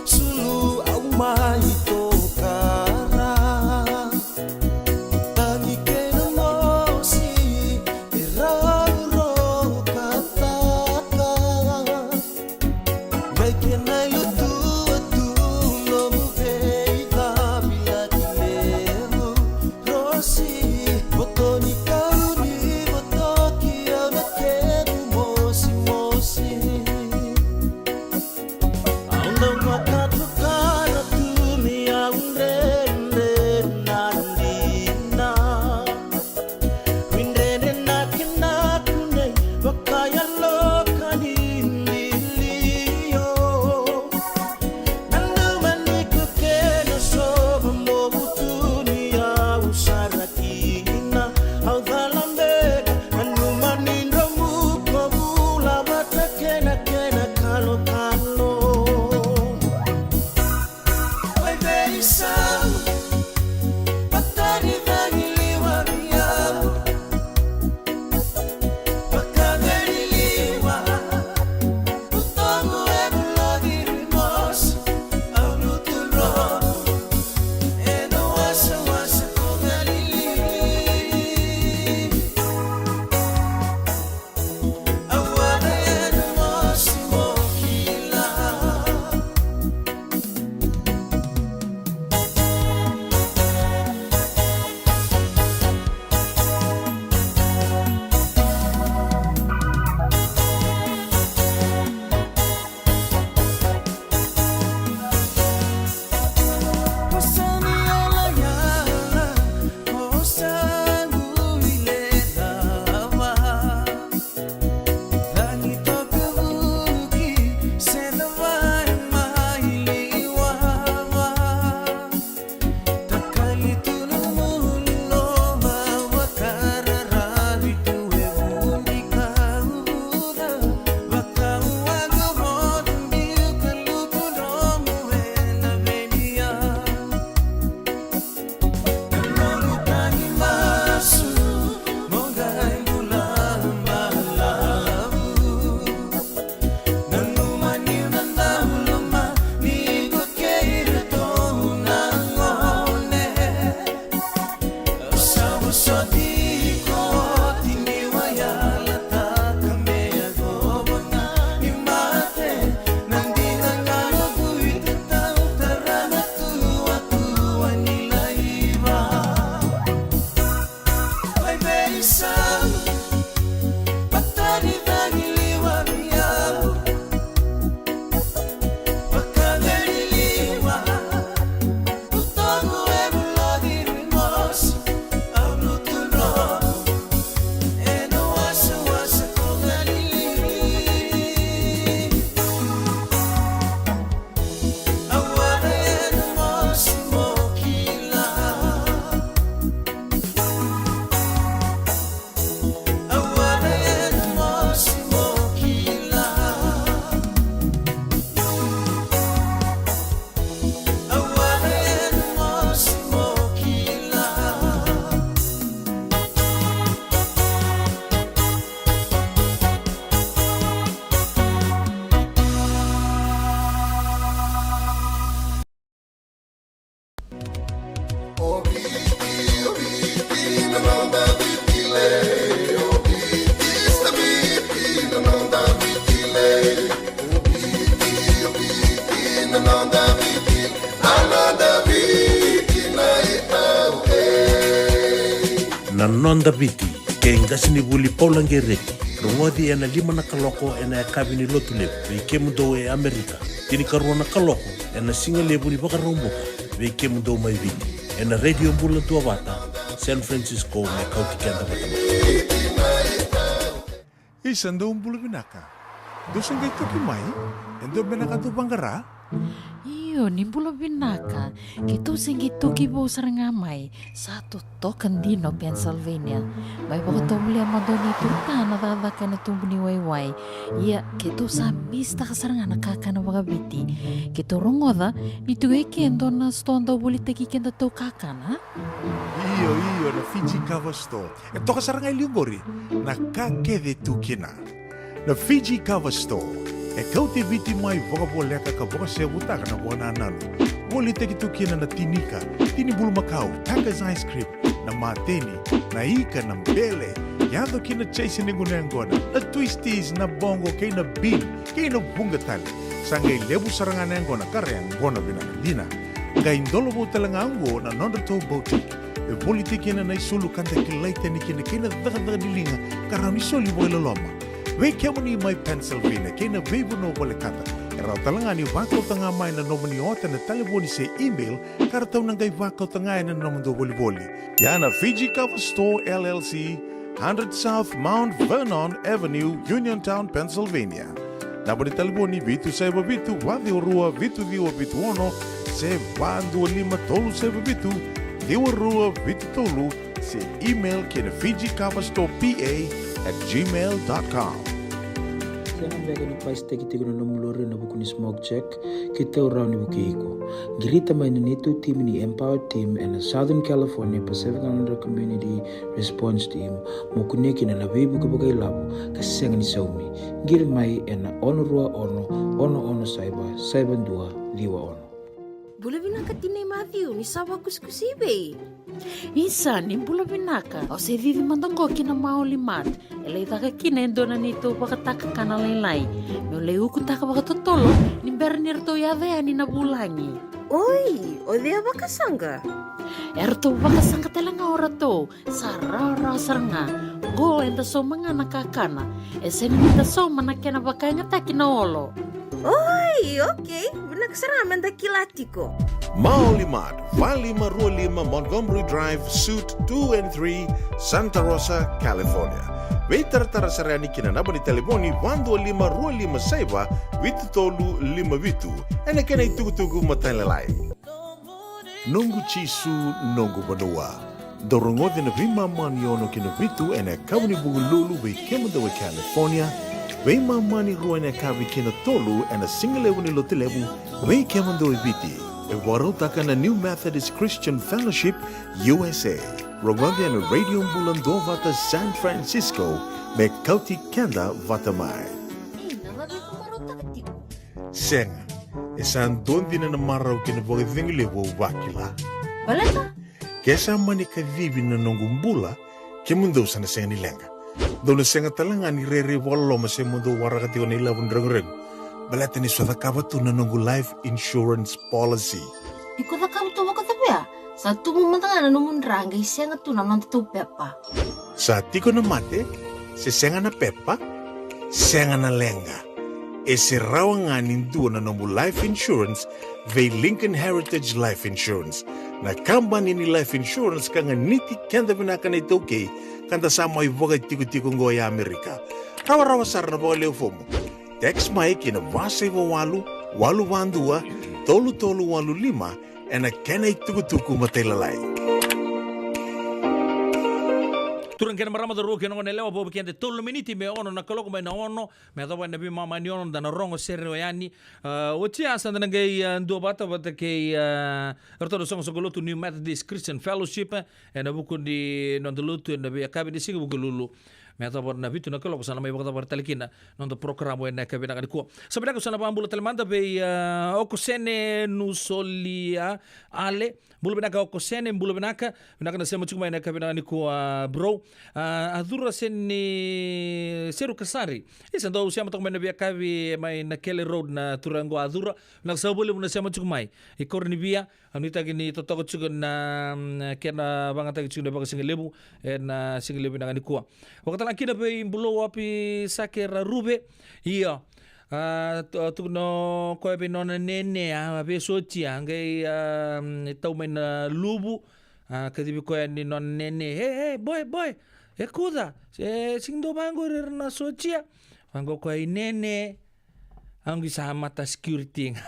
sulu au mai tokara. Tagi kei na mosi e rau rokataka. Mai kena ilutu atu nomu veicavilaki levu. Rosi, boto ni kau ni boto ki au na kemu mosimosi. Au na vakatokara tu ni au dredre na dina. Ni dredre na kena kunei vakayalo ka ni dilio. Nanuma ni ko kena sova mo vutu ni au sara kina. Au cala beka, nanuma ni dromu ko bula vata kei na kena kalokalo. Mai veisau, vata ni cagi liwa vei au. Vaka qai liwa, utogu e vuloci rimosi, au lutu dromu ena wasawasa ko Galili. Au wara ena mosi mo kila. Takali tu nomu loloma, vakararavi tu e vudi ka uvuca, vakauaga vodo biu ka lutu dromu ena vedia. Na nomu tagi masu, mo qai bula balavu. Nanuma niu na dau lomani iko kei iratou na gone. Au sa vosoti iko oti niu a yalataka me yacova ga ni mate. Na dina ga noqu itatau, tara na tuatua ni laiva. Mai veisau, vata ni cagi liwa vei au. Vaka qai liwa, utogu e vuloci rimosi, au lutu dromu ena wasawasa ko Galili. Na Noda Viti, kei qasenivuli Paula Qereti. Rogoci ena lima na kaloko ena yakavi ni Lotulevu vei kemudou e Amerika, tinikarua na kaloko ena sigalevu ni Vakaraubuka vei kemudou mai Viti, ena Radio Bula Duavata, San Francisco, me kauti keda vata mai. Isa, dou bula vinaka. Dou se qai toki mai? E dua beka na ka dou vaqara? Io, ni bula vinaka. Keitou se qai toki vou sara ga mai. Sa totoka dina o Pennsylvania. Mai vakatovolea mada o neitou ta na cakacaka ena tubu ni waiwai. Ia, keitou sa misitaka sara ga na kakana vakaviti. Keitou rogoca ni tu e ke e dua na sitoa dau volitaki kedatou kakana. Io, io, na Fiji Kava Store. E toka sara ga e liu qori na ka kece e tu kina. Na Fiji Kava Store e kauti Viti mai vakavoleka ka vakasevutaka na vakanananu. Volitaki tu kina na tinika, tini bulumakau, Taka's ice cream, na mateni, na ika, na bele, yaco ki na chase ni gunu yaqona, na twisties, na bogo, kei na bean, kei na vuqa tale. Sa qai levu sara ga na yaqona ka ra yaqona vinaka dina. Qai dola vou tale ga oqo na nodratou boutique. E volitaki kina na isulu ka da kilai tani kina kei na cakacaka ni liga ka rawa ni soli vakailoloma. Vei kemuni mai Pennsylvania kei na veivanua volekata, e rawa tale ga ni vakauta ga mai na nomuni ota ena talevoni se email ka ratou na qai vakauta ga ena nomudou volivoli. Ia na Fiji Kava Store L L C, hundred South Mount Vernon Avenue, Uniontown, Pennsylvania. Naba ni talevoni vitu saiva vitu, va ciwa rua, vitu ciwa vitu ono, se va dua lima tolu saiva vitu, ciwa rua vitu tolu, se email ki na Fiji Kava Store P A at gmail dot com. Sega beka ni pasitaki tiko na nomu lori ena vuku ni smoke check? Keitou rawa ni vukei iko. Qirita mai na neitou timi ni Empower Team ena Southern California Pacific Islander Community Response Team, mo kunea kina na veivuke vakailavo ka sega ni saumi. Qiri mai ena ono rua ono, ono ono saiva, saiva dua ciwa ono. Bula vinaka tinai Matthew, ni sa vakusikusi i vei? Isa, ni bula vinaka. Au se cici mada qo ki na Maoli Mart. E lai caka kina e dua na neitou vakatakakana lailai. Meu lai ukutaka vakatotolo ni bera ni ratou yaco yani na vulagi. Oi, o cei a vakasaqa? E ratou vakasaqa tale ga o ratou. Sa rawarawa sara ga. Qo eda sauma ga na kakana. E sega ni da sauma na kena vakayagataki na olo. Oi, okei. Vinaka sara ga meda kila tiko. Maoli Mart, va lima rua lima Montgomery Drive, Suite two and three, Santa Rosa, California. Veitaratara sara yani ki na naba ni talevoni va dua lima rua lima saiva vitu tolu lima vitu. Ena kena itukutuku matailalai. Noqu Jisu, noqu vanua. Dou rogoci na veimama ni ono ki na vitu ena yakavi ni Vukelulu vei kemudou e California, veimama ni rua ena yakavi ki na tolu ena sigalevu ni Lotulevu vei kemudou e Viti. E vakarautaka na New Methodist Christian Fellowship U S A. Rogoci ena Radio Bula Duavata San Francisco me kauti keda vata mai. Ina, na veivakarotaka tiko. Sega, e sa dua dina na marau kei na vakacegu levu au vakila. Baleta? Ke sa mani kacivi na noqu bula, kemudou sa na sega ni leqa. Dou na sega tale ga ni rairai vakaloloma se mo dou waraka tiko na ilavo ni reguregu. Baleta ni sa cakava tu na noqu life insurance policy. Iko cakava tu vakacavia? Sa tubu mada ga na nomu dra qai sega tu na nodatou pepa. Sa tiko na mate, se sega na pepa, sega na leqa. E se rawa ga ni dua na nomu life insurance vei Lincoln Heritage Life Insurance. Na kabani ni life insurance ka ganiti keda vinaka na iTaukei, ka da sa mai vakaitikotiko oqo e Amerika. Rawarawa sara na vakalewe fomu. Text mai ki na va saiva walu, walu va dua, tolu tolu walu lima, ena kena itukutuku matailalai. Turaga kei na marama, cauravou kei na goneyalewa, vou vei keda e tolu na miniti me ono na kaloko mai na ono, me yacova na veimama ni ono, da na rogo sere yani. A, oti ya sa da na qai, a, duavata vata kei, a, ratou na soqosoqo lotu New Methodist Christian Fellowship, e, ena vuku ni noda lotu ena veiyakavi ni siga Vukelulu. Me yacova na vitu na kaloko sa na mai vakacavara tale kina noda porokaramu ena yakavi vinaka nikua. Sa vinaka, sa na vakabula tale mada vei, a, Okosene Nusolia Ale. Bula vinaka Okosene, bula vinaka. Vinaka na sema tiko mai ena yakavi vinaka nikua, a, bro. A, a Cura Seni Seru Kasari. Isa, dou sema toka mai na veiyakavi mai na Kele Road na turaga qo a Cura. Vinaka sa vakalevu na sema tiko mai. I Koronivia, a nuitaki ni totoka tiko na, mm, kena vagataki tiko na vakasigalevu ena sigalevu vinaka nikua. Vakatara Vakatalega kina vei Bulowapi Sake Raruve. Io. A, tu-, tukuna o koya vei nona nene, a, vei Sotia, qai, a, tau mai na luvu. A, kacivi koya ni nona nene, "Hey, hey, boy, boy, e kuca, e sega ni dua vaqori ira na Sotia." Vaqo koya, "I nene, au qi sa mata security ga."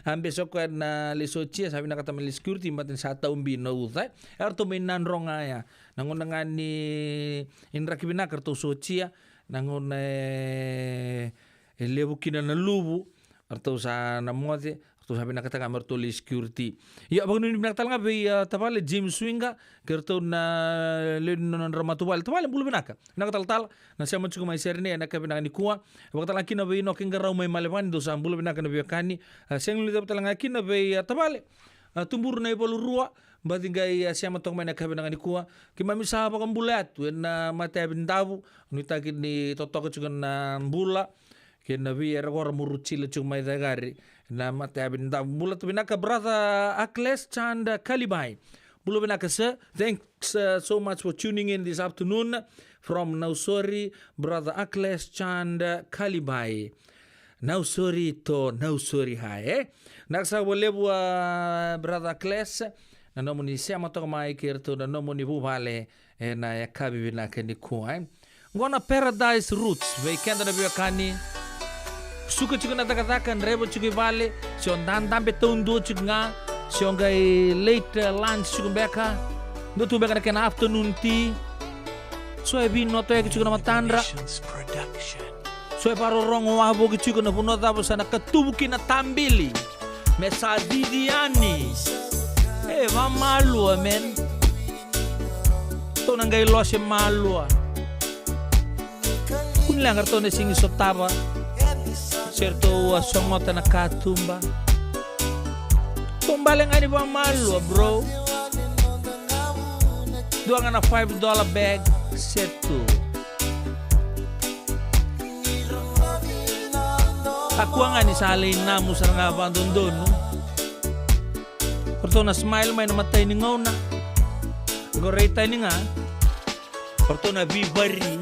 A beso koya na lai Sotia, sa vinakata me lai security, baleta ni sa tau bi na uca, e. Eratou mai Nadroga ya. Na gauna ga ni, ni draki vinaka ratou Sotia, na gauna e, e levu kina na luvu, ratou sa na moce, ratou sa vinakata ga me ratou lai security. Ia, vakanuinui vinaka tale ga vei, a, tavale James Swinga, kei ratou na lewe ni nodra matavuvale. Tavale, bula vinaka. Vinaka talatala, na sema tiko mai Serene ena yakavi vinaka nikua. Vakatalega kina vei Inoke Qarau mai Malevani, dou sa bula vinaka na veiwekani. A, sega ni guilecava tale ga kina vei, a, tavale, a, Tuburu na iValu Rua, baci qai, a, sema toka mai na yakavi vinaka nikua. Keimami sa vakabulaya tu ena matayavi ni Davu, nuitaki ni totoka tiko na bula kei na vei era kora Murutila tiko mai Cakari, na matayavi ni Davu. Bula tu vinaka, brother Akles Chand Kalibai. Bula vinaka, sir. Thanks, uh, so much for tuning in this afternoon from Nausori, brother Akles Chand Kalibai. Nausori to Nausori hai, e? Vinaka sara vakalevu, a, brother Akles, na nomuni sema toka mai kei ratou na nomuni vuvale ena yakavi vinaka nikua, e? Qo na Paradise Roots vei keda na veiwekani. Suka tiko na cakacaka, draiva tiko i vale, se o dadabe taudua tiko ga, se o qai late, uh, lunch tiko beka, dua tu beka na kena afternoon tea. So e vinotoyaki tiko na matadra. So e vakarorogo wavoki tiko na vanua cava sa na katuvu kina tabili me sa cici yani. E, vamalua, man. Tou na qai lose malua. Kua ni leqa ratou na sega ni sotava, se ratou a sogota na katuba. Tou bale ga ni vamalua, bro. Dua ga na five dollar bag, set tu. Kakua ga ni sa lai namu sara ga vakadodonu. O ratou na smile mai na matai ni gauna. Qo rai tani ga. O ratou na veivari.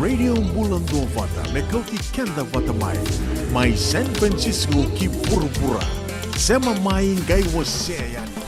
Radio Bula Duavata, me kauti keda vata mai. Mai San Francisco ki vuravura. Sema mai, qai wasea yani.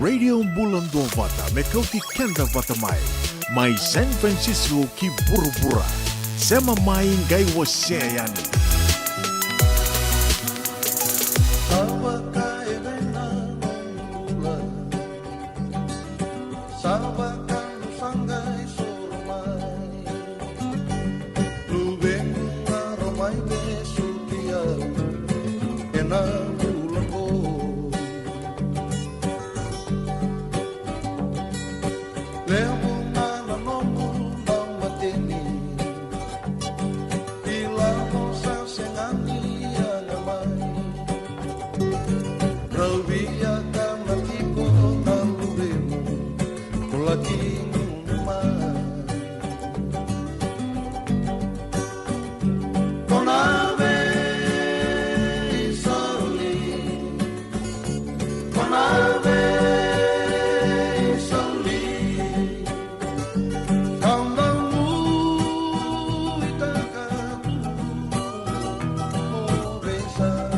Radio Bula Duavata me kauti keda vata mai. Mai San Francisco ki vuravura. Sema mai qai wasea yani. Sa vaka e vena na nomu bula. Sa vaka na saqa e soro mai. Luvequ, qaro mai vesuki au ena bula qo. Levu ga na noqu dau mateni, ilavo sa sega ni yaga mai. Rau via kana tiko na luvequ, ko laki gunu mai. Ko na veisauli, ko na veisauli, kau dau nuitaka tu mo veisau.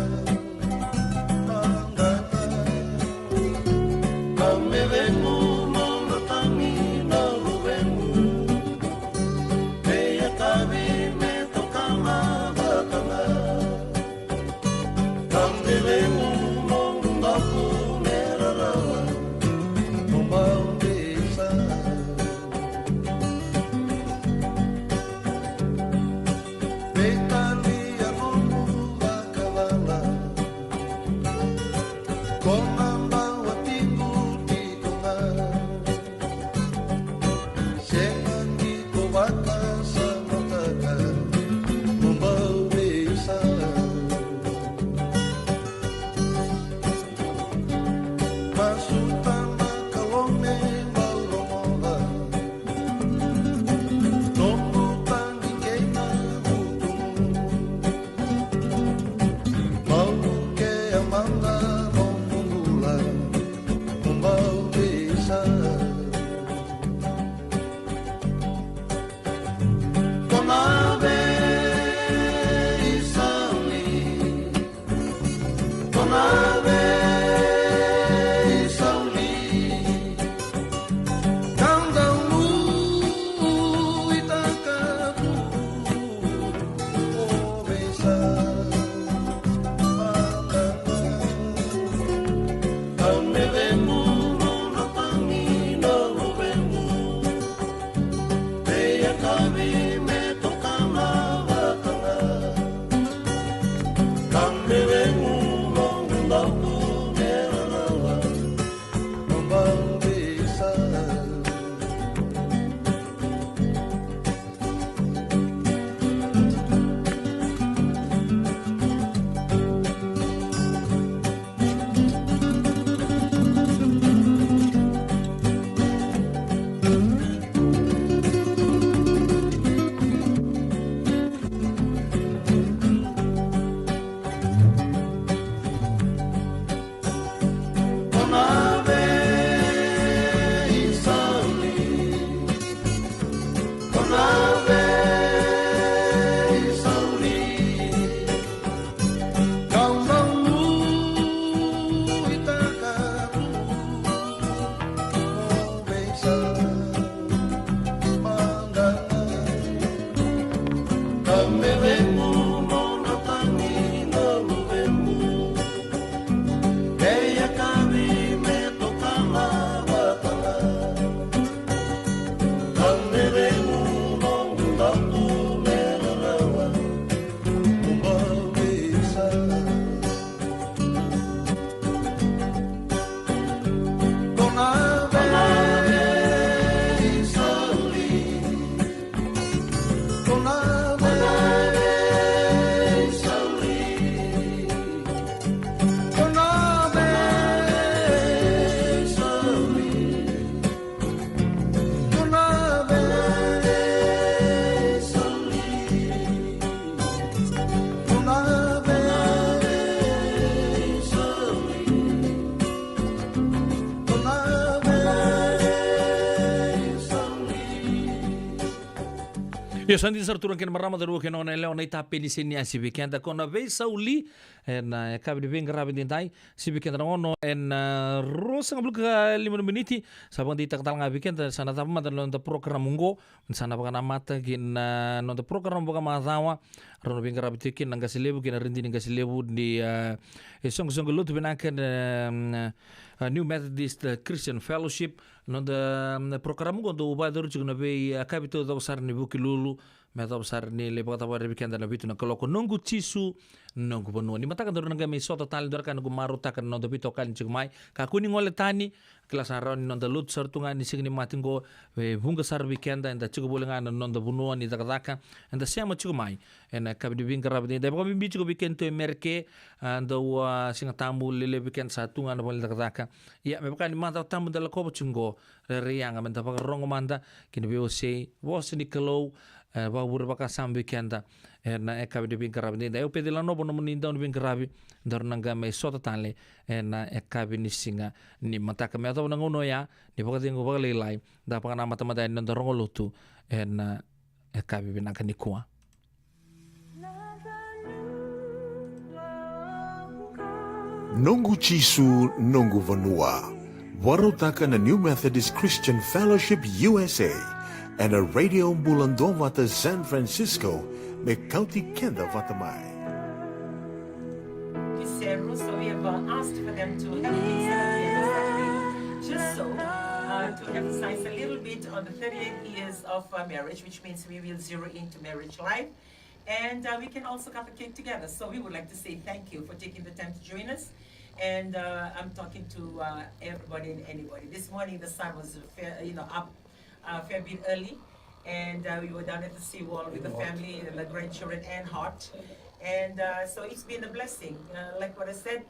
Veitalia nomu vakalala, ko na dau a tiqu tiko ga. Sega ni ko vakasamataka mo bau veisau. Masuta na Kalou me bau rogoca nomu tagi kei na gutumu. Bau kea mada nomu bula mo bau veisau. Ko na veisauli, ko na veisauli, kau dau nuitaka tu mo veisau. Au me vemu nona tagi na luvemu. Vei yakavi me toka na vata ga. Ka me vemu noqu dauku me rarawa. Mo bau veisau. Io, sa dina sara turaga kei na marama, cauravou kei na goneyalewa, na itape ni Seniasi vei keda, ko na veisauli. Ena, e, yakavi ni veiqaravi edaidai, sivi keda na gauna ena, a, ruasagavulu ka lima na miniti. Sa vakadeitaka tale ga vei keda sa na cava mada na noda porokaramu oqo. Sa na vakanamata ki na noda porokaramu vakamacawa. Rau na veiqaravi tiko kina na qase levu kei na radini qase levu ni, a, e, soqosoqo lotu vinaka na, a, New Methodist, a, Christian Fellowship. Noda, a, porokaramu oqo dau vakayacori tiko na veiyakavi taucoko sara ni Vukelulu. Me yacova sara ni lai vakacavara vei keda na vitu na kaloko. Noqu Jisu, noqu vanua. Ni mataka daru na qai mai sota tale, daru na qai noqu marautaka na noda veitokani tiko mai. Kakua ni gole tani, kila sa rawa ni noda lotu sara tu ga ni siga ni mate qo, e vuqa sara vei keda, eda tiko voli ga na noda vanua ni cakacaka, eda sema tiko mai. Ena yakavi ni veiqaravi edaidai, vakabibi tiko vei keda tu e Merika, a, dau, a, Siga Tabu lelevu vei keda sa tu ga na vale ni cakacaka. Ia, me vaka ni macawa tabu da lakova tiko qo, rairai yaga, meda vakarogo mada ki na veiwasei, vosa ni Kalou, e, vakavure vakasama vei keda. Ena yakavi ni veiqaravi edaidai, au Peci Lanovo, nomuni dau ni veiqaravi, daru na qai mai sota tale ena yakavi ni siga ni mataka. Me yacova na gauna oya, ni vakacegu vakalailai, da vakanamata mada yani na noda rogo lotu ena yakavi vinaka nikua. Noqu Jisu, noqu vanua. Vakarautaka na New Methodist Christian Fellowship U S A ena Radio Bula Duavata San Francisco, me kauti keda vata mai. Cicero, so we have, uh, asked for them to have a pizza here this afternoon, just so, uh, to emphasize a little bit on the thirty-eight years of, uh, marriage, which means we will zero into marriage life. And, uh, we can also cut the cake together. So we would like to say thank you for taking the time to join us. And, uh, I'm talking to, uh, everybody and anybody. This morning the sun was fair, you know, up, uh, fair bit early, and, uh, we were down at the seawall with the family and the grandchildren and Hot. And, uh, so it's been a blessing. Uh, like what I said,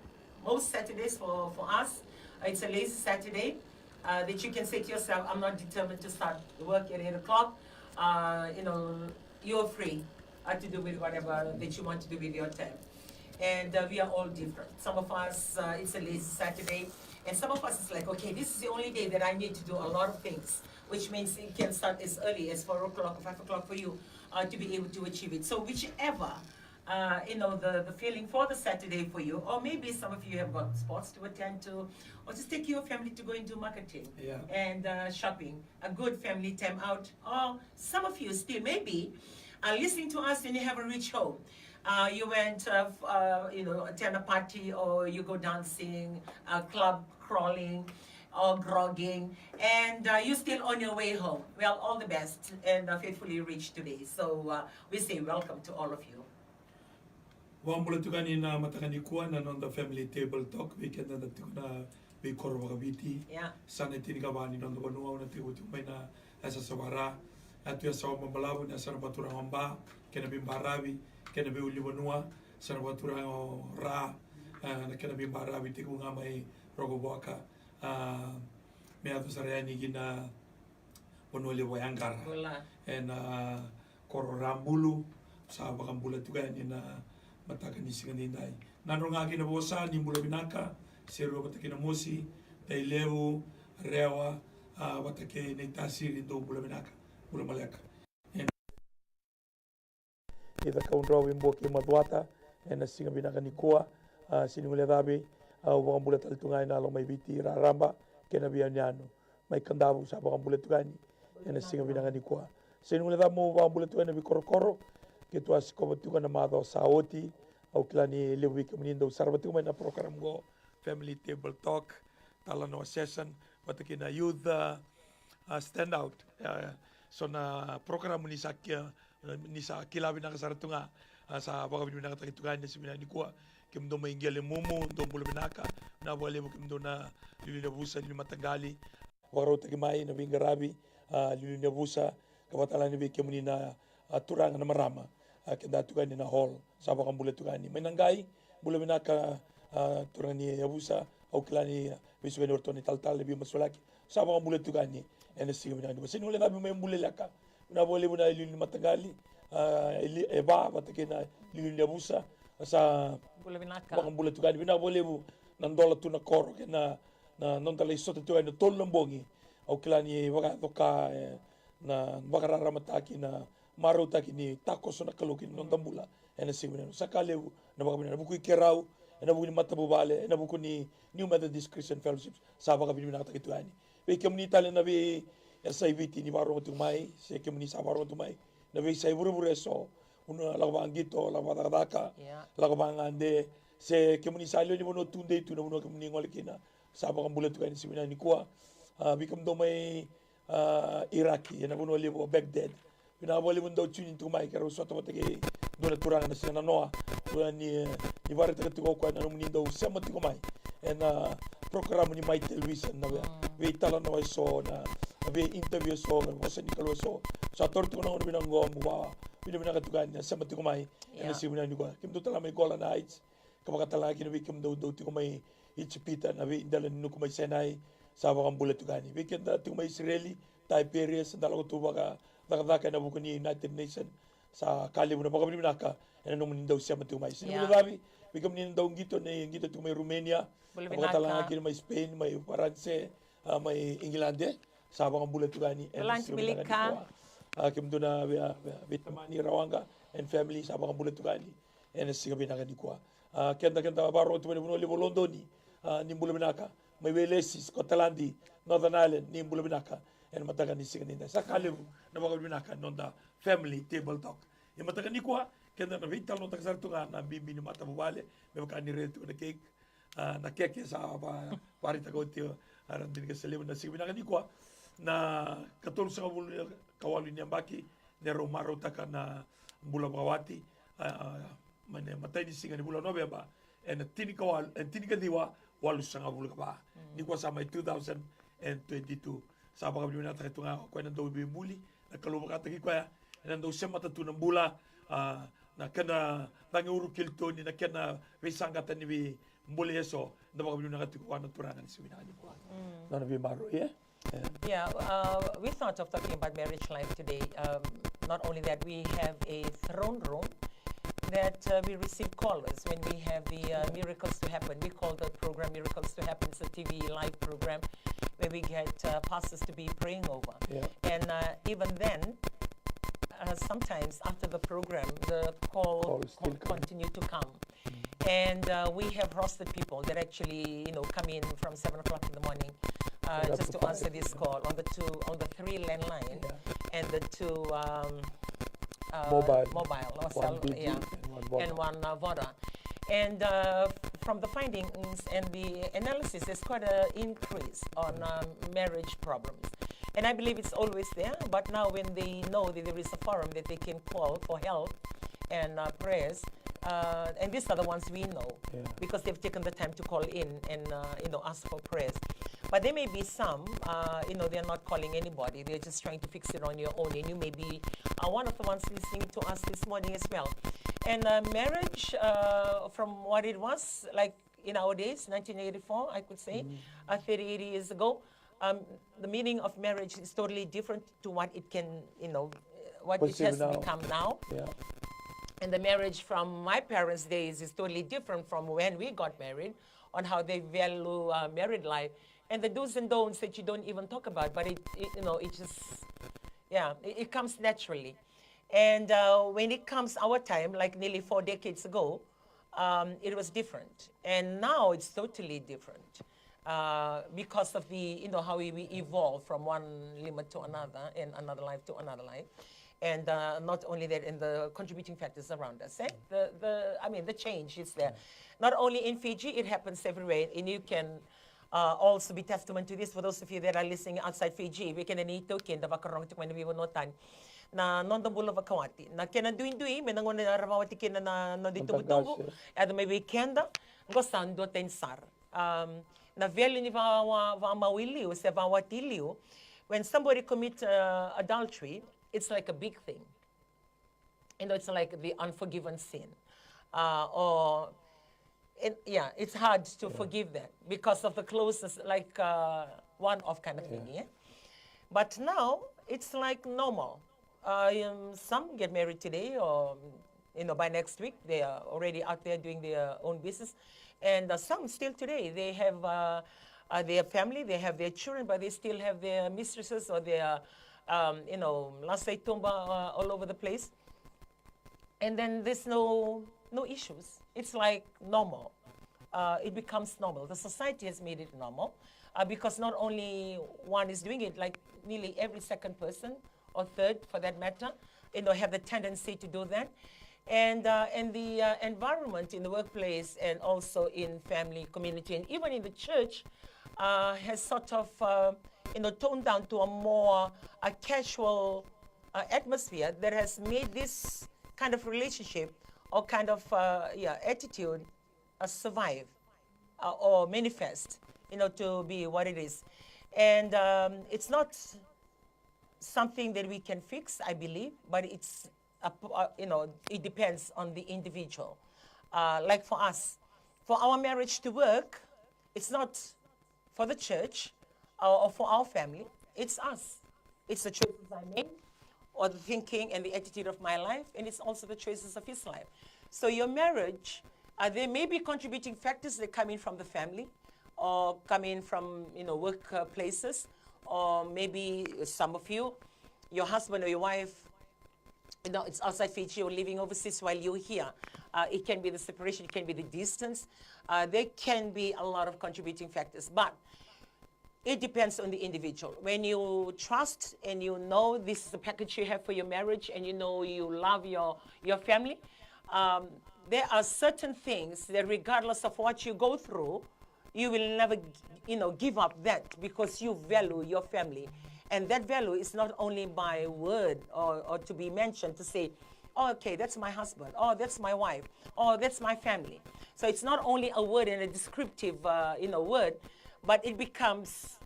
most Saturdays for, for us, uh, it's a lazy Saturday, uh, that you can say to yourself, "I'm not determined to start work at eight o'clock." Uh, you know, you're free, uh, to do with whatever that you want to do with your time. And, uh, we are all different. Some of us, uh, it's a lazy Saturday. And some of us, it's like, "Okay, this is the only day that I need to do a lot of things," which means you can start as early as four o'clock or five o'clock for you, uh, to be able to achieve it. So whichever, uh, you know, the, the feeling for the Saturday for you, or maybe some of you have got sports to attend to, or just take your family to go and do marketing, yeah, and, uh, shopping, a good family time out, or some of you still maybe are listening to us and you haven't reached home. Uh, you went, uh, f-, uh, you know, attend a party, or you go dancing, uh, club crawling, or grogging, and, uh, you're still on your way home. Well, all the best, and, uh, faithfully reach today. So, uh, we say welcome to all of you. Vakabula tiko yani na mataka nikua na noda family table talk vei keda na tiko na veikoro vakaviti. Yeah. Sa na tinikava ni noda vanua, au na tekivu tiko mai na yasayasa vaka-Ra. Yatu yasa vakabalavu na yasa na vakaturaga o Ba, kei na veibaravi, kei na veiulunivanua, yasa na vakaturaga o Ra, e, na kena veibaravi, tekivu ga mai Rokovoka, a, me yaco sara yani ki na vanua levu o Yaqara. Bula. Ena koro Rabulu, sa vakabula tiko yani na mataka ni siga nidai. Nadroga kina vosa ni bula vinaka, Serua vata kei Namosi, Tailevu, Rewa, a, vata kei Naitasiri, dou bula vinaka, bula maleka. Ena i Cakaudrove, Bua kei Macuata, ena siga vinaka nikua, a, sega ni guilecavi, au vakabula tale tu ga ena Lomaiviti, Raraba, kei na veiyanuyanu. Mai Kadavu sa vakabula tiko yani ena siga vinaka nikua. Sega ni guilecavi meu vakabula tiko yani na veikorokoro keitou a sikova tiko na macawa sa oti. Au kila ni levu vei kemuni dau sarava tiko mai na program qo, Family Table Talk, Talanoa Session, vata kei na Youth, a, a, Stand Out. E, so na program ni sa ki, ni sa kila vinaka sara tu ga, a, sa vakavinavinakataki tu ga ena siga vinaka nikua. Kemudou mai Qelemumu, dou bula vinaka. Vinaka vakalevu kemudou na iliuliu ni yavusa, iliuliu ni mataqali. Vakarautaki mai na veiqaravi, a, iliuliu ni yavusa, ka vaka tale ga ni vei kemuni na, a, turaga, na marama, a, keda tiko yani na hall, sa vakabula tiko yani. Mai Naqai, bula vinaka, a, turaga ni yavusa, au kila ni veisiko yani o iratou na italatala, na veimasulaki, sa vakabula tiko yani ena siga vinaka nikua. Sega ni guilecavi mai Buleleka, vinaka vakalevu na iliuliu ni mataqali, a, e va vata kei na iliuliu ni yavusa, sa vakabula tiko yani. Vinaka vakalevu na dola tu na koro kei na, na noda lai sota tiko yani na tolu na bogi. Au kila ni vakayaco ka, e, na vakararamataki na marautaki ni takoso na Kalou ki na noda bula ena siga vinaka. Sa ka levu na vakavinaka ena vuku i keirau, ena vuku ni matavuvale, ena vuku ni New Methodist Christian Fellowship. Sa vakavinavinakataki tu yani. Vei kemuni tale na veiyasai Viti ni vakarorogo tiko mai, se kemuni sa vakarorogo tu mai na veiyasai vurevure eso, vanua lako vakaqito, lako vakacakacaka, lako vakagade, se kemuni sa lewe ni vanua tudei tu na vanua kemuni gole kina. Sa vakabula tiko yani siga vinaka nikua. A, vei kemudou mai a, Iraki, ena vanua levu o Baghdad. Vinaka vakalevu ni dau tune in tiko mai, keirau sota vata kei dua na turaga na siga nanoa. Dua ni, e, ni vakaraitaka tiko o koya na nomuni dau sema tiko mai ena program ni Mai Television, na vei, veitalanoa eso, na vei interview eso, na vosa ni Kalou eso. Sa taura tiko na gauna vinaka oqo, mo vakavinavinaka tiko yani na sema tiko mai ena siga vinaka nikua. Kemudou tale mai Golan Heights, ka vakatalega kina vei kemudou dau tiko mai Ijipita, na veidela ni nuku mai Sinai, sa vakabula tiko yani. Vei keda tiko mai Isireli, Taiperias, da lako tu vakacakacaka ena vuku ni United Nation, sa ka levu na vakavinavinaka ena nomuni dau sema tiko mai. Sega ni vula cavi, vei kemuni na dau qito, ni qito tiko mai Romania, ka vakatalega kina mai Spain, mai Faranse, a, mai Igilade, sa vakabula tiko yani ena siga vinaka nikua. A, kemudou na vei, vei, veitamani Rawaqa and family, sa vakabula tiko yani ena siga vinaka nikua. A, keda, keda vakarorogo tu mai na vanua levu o Lodoni, a, ni bula vinaka. Mai Welesi, Scotland, Northern Ireland, ni bula vinaka ena mataka ni siga nidai. Sa ka levu na vakavinavinaka na noda family table talk. E mataka nikua, keda na veitalanoataka sara tu ga na bibi ni matavuvale, me vaka ni raica tiko na cake, a, na keke sa va, vakaraitaka oti o, a, Radini Kasaleu, na siga vinaka nikua, na katolusagavulu ka walu ni yabaki, ni rau marautaka na bula vakawati, a, mai na imatai ni siga ni vula o Noveba, ena tinikawalu, ena tinikaciwa walusagavulu ka va. Nikua sa mai two thousand and twenty-two. Sa vakavinavinakataka tu ga o koya na dauveibuli, na Kalou vakataki koya, ena dau semata tu na bula, a, na kena cagi uru kilitoni, na kena veisaqata ni veibuli eso, da vakavinavinaka tiko vua na Turaga ni siga vinaka nikua. Nona veimaroroi, e? Yeah, uh, we thought of talking about marriage life today. Um, not only that, we have a throne room that, uh, we receive callers when we have the, uh, miracles to happen. We call the program Miracles to Happen. It's a T V live program where we get, uh, pastors to be praying over. And, uh, even then, uh, sometimes after the program, the call continue to come. And, uh, we have rostered people that actually, you know, come in from seven o'clock in the morning, uh, just to answer this call on the two, on the three landline and the two, um, uh, mobile, or cell, yeah, and one, uh, Voda. And, uh, from the findings and the analysis, there's quite an increase on, um, marriage problems. And I believe it's always there, but now when they know that there is a forum that they can call for help and, uh, prayers, uh, and these are the ones we know because they've taken the time to call in and, uh, you know, ask for prayers. But there may be some, uh, you know, they're not calling anybody. They're just trying to fix it on your own. And you may be, uh, one of the ones listening to us this morning as well. And, uh, marriage, uh, from what it was, like, in our days, nineteen eighty-four, I could say, uh, thirty, eighty years ago, um, the meaning of marriage is totally different to what it can, you know, what it has become now. And the marriage from my parents' days is totally different from when we got married, on how they value, uh, married life, and the do's and don'ts that you don't even talk about, but it, it, you know, it just, yeah, it, it comes naturally. And, uh, when it comes our time, like nearly four decades ago, um, it was different. And now it's totally different, uh, because of the, you know, how we, we evolve from one lima to another and another life to another life. And, uh, not only that, in the contributing factors around us, eh? The, the, I mean, the change is there. Not only in Fiji, it happens everywhere. And you can, uh, also be testament to this for those of you that are listening outside Fiji. Vei keda na iTaukei da vakarorogo tiko mai na veivanua tani. Na noda bula vakawati. Na kena duidui, me na gauna era vakawati kina na noda itubutubu, e yaco mai vei keda, qo sa duatani sara. Um, na value ni va, va, vakamau i liu, se vakawati i liu, when somebody commit, uh, adultery, it's like a big thing. You know, it's like the unforgiven sin. Uh, or, and, yeah, it's hard to forgive that because of the closeness, like, uh, one-off kind of thing, yeah? But now, it's like normal. Uh, um, some get married today, or, you know, by next week, they are already out there doing their own business. And, uh, some still today, they have, uh, uh, their family, they have their children, but they still have their mistresses or their, um, you know, lasai tuba, uh, all over the place. And then there's no, no issues. It's like normal. Uh, it becomes normal. The society has made it normal, uh, because not only one is doing it, like, nearly every second person, or third for that matter, you know, have the tendency to do that. And, uh, and the, uh, environment in the workplace and also in family, community, and even in the church, uh, has sort of, uh, you know, toned down to a more, a casual, uh, atmosphere that has made this kind of relationship or kind of, uh, yeah, attitude, uh, survive, uh, or manifest, you know, to be what it is. And, um, it's not something that we can fix, I believe, but it's a p- uh, you know, it depends on the individual. Uh, like for us, for our marriage to work, it's not for the church or, or for our family. It's us. It's the choices I made, or the thinking and the attitude of my life, and it's also the choices of his life. So your marriage, uh, there may be contributing factors that come in from the family, or come in from, you know, workplaces, or maybe some of you, your husband or your wife, you know, it's outside Fiji or living overseas while you're here. Uh, it can be the separation, it can be the distance. Uh, there can be a lot of contributing factors, but it depends on the individual. When you trust and you know this is the package you have for your marriage and you know you love your, your family, um, there are certain things that, regardless of what you go through, you will never, you know, give up that, because you value your family. And that value is not only by word or, or to be mentioned to say, "Oh, okay, that's my husband. Oh, that's my wife. Oh, that's my family." So it's not only a word and a descriptive, uh, you know, word, but it becomes,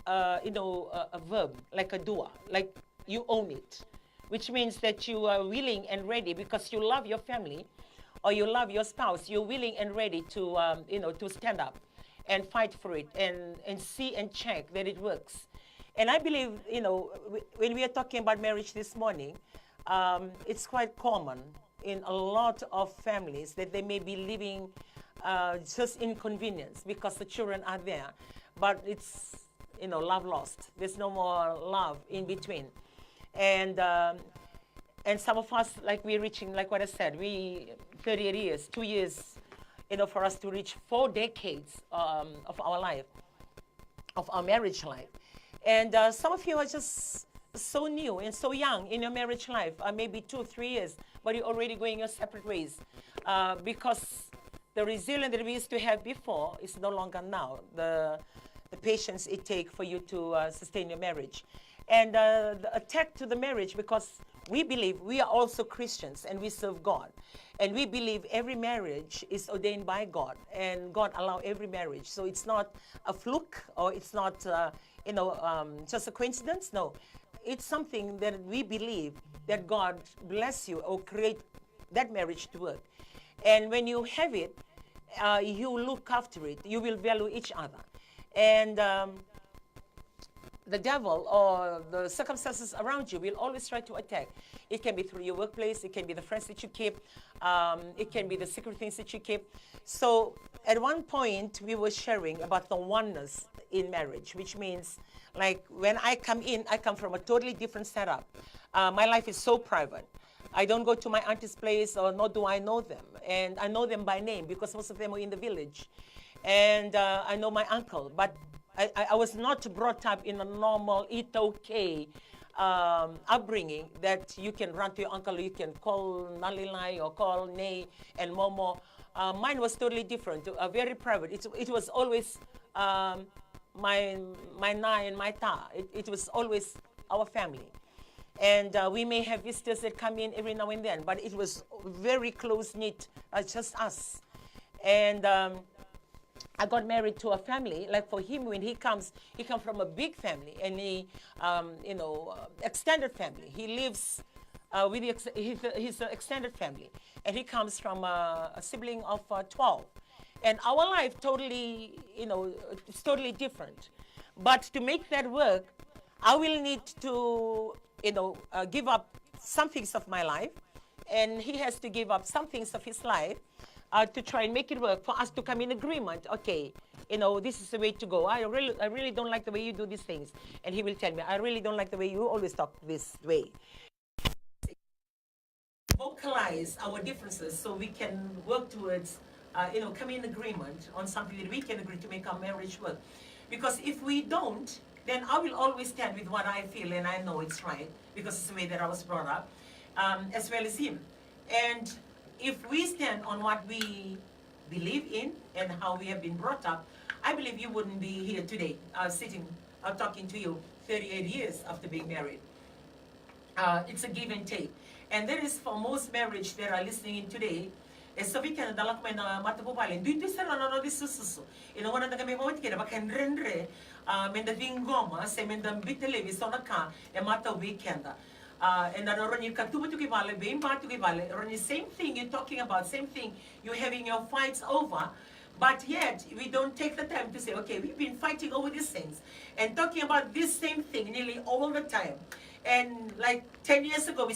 uh, you know, a, a verb, like a dua, like you own it, which means that you are willing and ready because you love your family or you love your spouse. You're willing and ready to, um, you know, to stand up and fight for it and, and see and check that it works. And I believe, you know, w- when we are talking about marriage this morning, um, it's quite common in a lot of families that they may be living, uh, just in convenience because the children are there. But it's, you know, love lost. There's no more love in between. And, um, and some of us, like, we're reaching, like what I said, we thirty-eight years, two years, you know, for us to reach four decades, um, of our life, of our marriage life. And, uh, some of you are just so new and so young in your marriage life, uh, maybe two, three years, but you're already going your separate ways, uh, because the resilience that we used to have before is no longer now. The, the patience it takes for you to, uh, sustain your marriage. And, uh, the attack to the marriage, because we believe we are also Christians and we serve God. And we believe every marriage is ordained by God, and God allow every marriage. So it's not a fluke, or it's not, uh, you know, um, just a coincidence. No, it's something that we believe that God bless you or create that marriage to work. And when you have it, uh, you look after it. You will value each other. And, um, the devil or the circumstances around you will always try to attack. It can be through your workplace, it can be the friends that you keep, um, it can be the secret things that you keep. So at one point, we were sharing about the oneness in marriage, which means, like, when I come in, I come from a totally different setup. Uh, my life is so private. I don't go to my auntie's place, or nor do I know them. And I know them by name because most of them are in the village. And, uh, I know my uncle, but I, I, I was not brought up in a normal iTaukei, um, upbringing that you can run to your uncle, you can call Nalilai or call Nei and Momo. Uh, mine was totally different, uh, very private. It, it was always, um, my, my na and my ta. It, it was always our family. And, uh, we may have visitors that come in every now and then, but it was very close knit, uh, just us. And, um, I got married to a family. Like, for him, when he comes, he comes from a big family, and he, um, you know, uh, extended family. He lives, uh, with the ex- his, his, uh, extended family, and he comes from a, a sibling of, uh, twelve. And our life totally, you know, it's totally different. But to make that work, I will need to, you know, uh, give up some things of my life, and he has to give up some things of his life, uh, to try and make it work for us to come in agreement. Okay, you know, this is the way to go. I really, I really don't like the way you do these things. And he will tell me, I really don't like the way you always talk this way. Vocalize our differences so we can work towards, uh, you know, coming in agreement on something that we can agree to make our marriage work. Because if we don't, then I will always stand with what I feel and I know it's right because it's the way that I was brought up, um, as well as him. And if we stand on what we believe in and how we have been brought up, I believe you wouldn't be here today, uh, sitting, uh, talking to you thirty-eight years after being married. Uh, it's a give and take. And that is for most marriage that are listening in today. E so vei keda da lako mai na matavuvale, duidui sara na nona isususu. Ena gauna da qai mai vakaoti kina, vakadredre, uh, meda ciqoma se meda biuta laivi so na ka e matau vei keda. Uh, eda na rawa ni katuba tiko i vale, veiba tiko i vale, rawa ni same thing you're talking about, same thing you're having your fights over, but yet we don't take the time to say, okay, we've been fighting over these things and talking about this same thing nearly all the time. And like ten years ago, we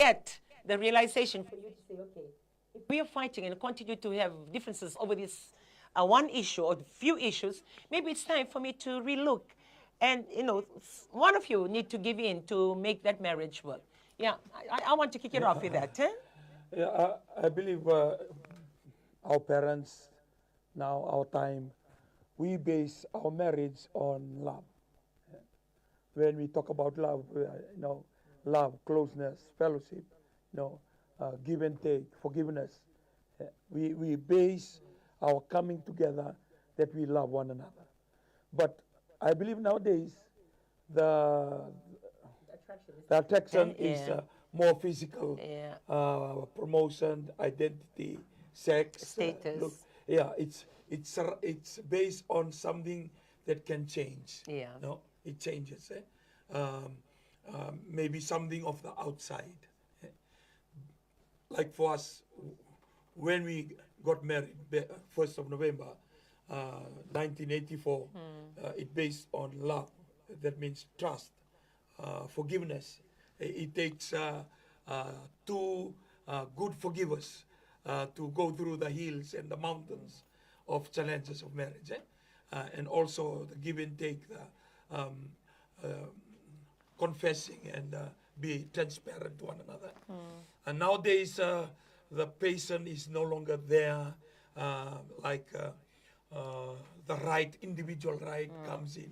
yet the realization for you to say, okay, if we are fighting and continue to have differences over this, uh, one issue or few issues, maybe it's time for me to relook. And, you know, s- one of you need to give in to make that marriage work. Yeah, I, I- I want to kick it off with that. Eh? Yeah, I, I believe uh, our parents, now our time, we base our marriage on love. When we talk about love, uh, you know, love, closeness, fellowship, you know, uh, give and take, forgiveness, uh, we, we base our coming together that we love one another. But I believe nowadays the the attraction is uh, more physical, uh, promotion, identity, sex, uh, Status. Yeah, it's it's uh, it's based on something that can change. Yeah. No, it changes. Eh? Um, um, maybe something of the outside. Eh? Like for us, when we got married, first of November, uh, nineteen eighty-four, uh, it based on love. That means trust, uh, forgiveness. It takes uh, uh, two uh, good forgivers uh, to go through the hills and the mountains of challenges of marriage. Eh? Uh, and also the give and take, the um, uh, confessing and uh, be transparent to one another. And nowadays, uh, the patient is no longer there, uh, like uh, uh, the right individual right comes in.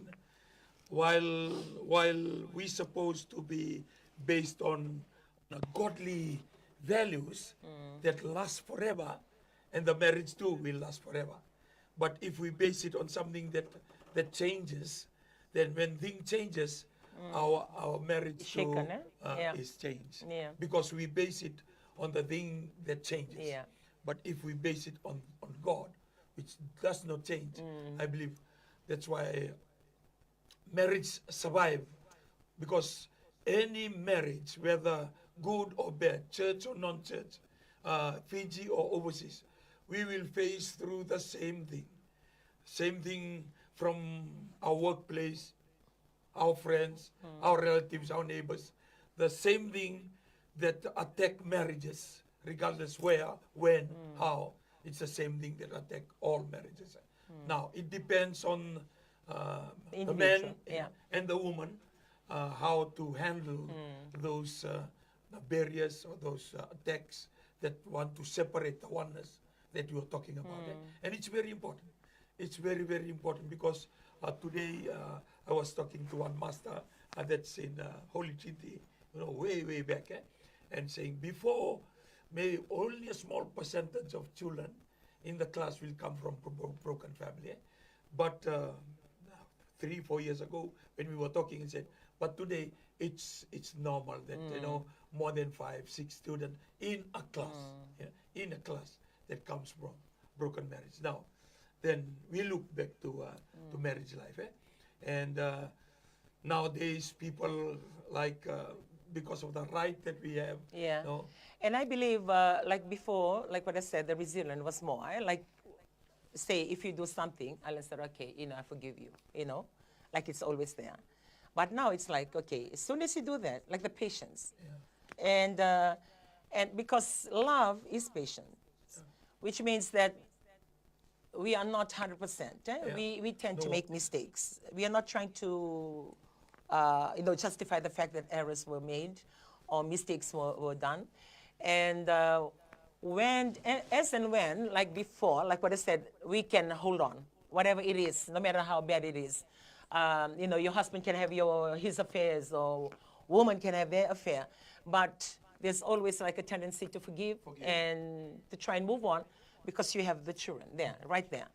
While while we supposed to be based on uh, godly values that last forever, and the marriage too will last forever. But if we base it on something that that changes, then when thing changes, our our marriage too Shaken, eh? uh, Yeah. is changed Yeah. because we base it on the thing that changes. Yeah. But if we base it on on God, which does not change, I believe that's why marriage survive, because any marriage, whether good or bad, church or non-church, uh, Fiji or overseas, we will face through the same thing. Same thing from our workplace, our friends, our relatives, our neighbors. The same thing that attack marriages, regardless where, when, how. It's the same thing that attack all marriages. Now, it depends on uh, the Individual, man yeah. and the woman uh, how to handle those uh, barriers or those uh, attacks that want to separate the oneness that you are talking about. Eh? And it's very important. It's very, very important because uh, today uh, I was talking to one master uh, that's in uh, Holy Trinity, you know, way, way back, eh? And saying before, maybe only a small percentage of children in the class will come from bro- broken family. Eh? But uh, three, four years ago, when we were talking, he said, but today it's it's normal that you know more than five, six students in a class, yeah, in a class that comes from broken marriage. Now, then we look back to uh, to marriage life, eh? And uh, nowadays people like uh, because of the right that we have, Yeah. No? And I believe, uh, like before, like what I said, the resilience was more. Eh? Like, say, if you do something, I'll say, okay, you know, I forgive you, you know, like it's always there. But now it's like, okay, as soon as you do that, like the patience. And uh, And because love is patient, which means that we are not hundred percent. Eh? Yeah. We, we tend to make mistakes. We are not trying to, uh, you know, justify the fact that errors were made or mistakes were, were done. And uh, when, a- as and when, like before, like what I said, we can hold on, whatever it is, no matter how bad it is. Um, you know, your husband can have your his affairs, or woman can have their affair, but there's always like a tendency to forgive and to try and move on because you have the children there, right there.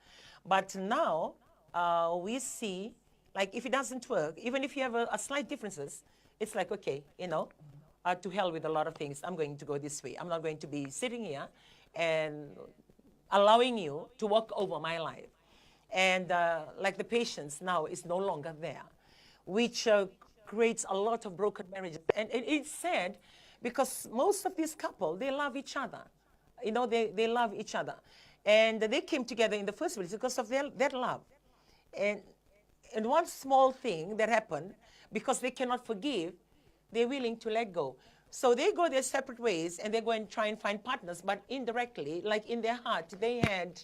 But now uh, we see, like, if it doesn't work, even if you have a, a slight differences, it's like, okay, you know, uh, to hell with a lot of things. I'm going to go this way. I'm not going to be sitting here and allowing you to walk over my life. And uh, like the patience now is no longer there, which uh, creates a lot of broken marriages. And it, it's sad because most of these couples, they love each other. You know, they, they love each other. And they came together in the first place because of their, that love. And and one small thing that happened, because they cannot forgive, they're willing to let go. So they go their separate ways and they go and try and find partners, but indirectly, like in their heart, they had,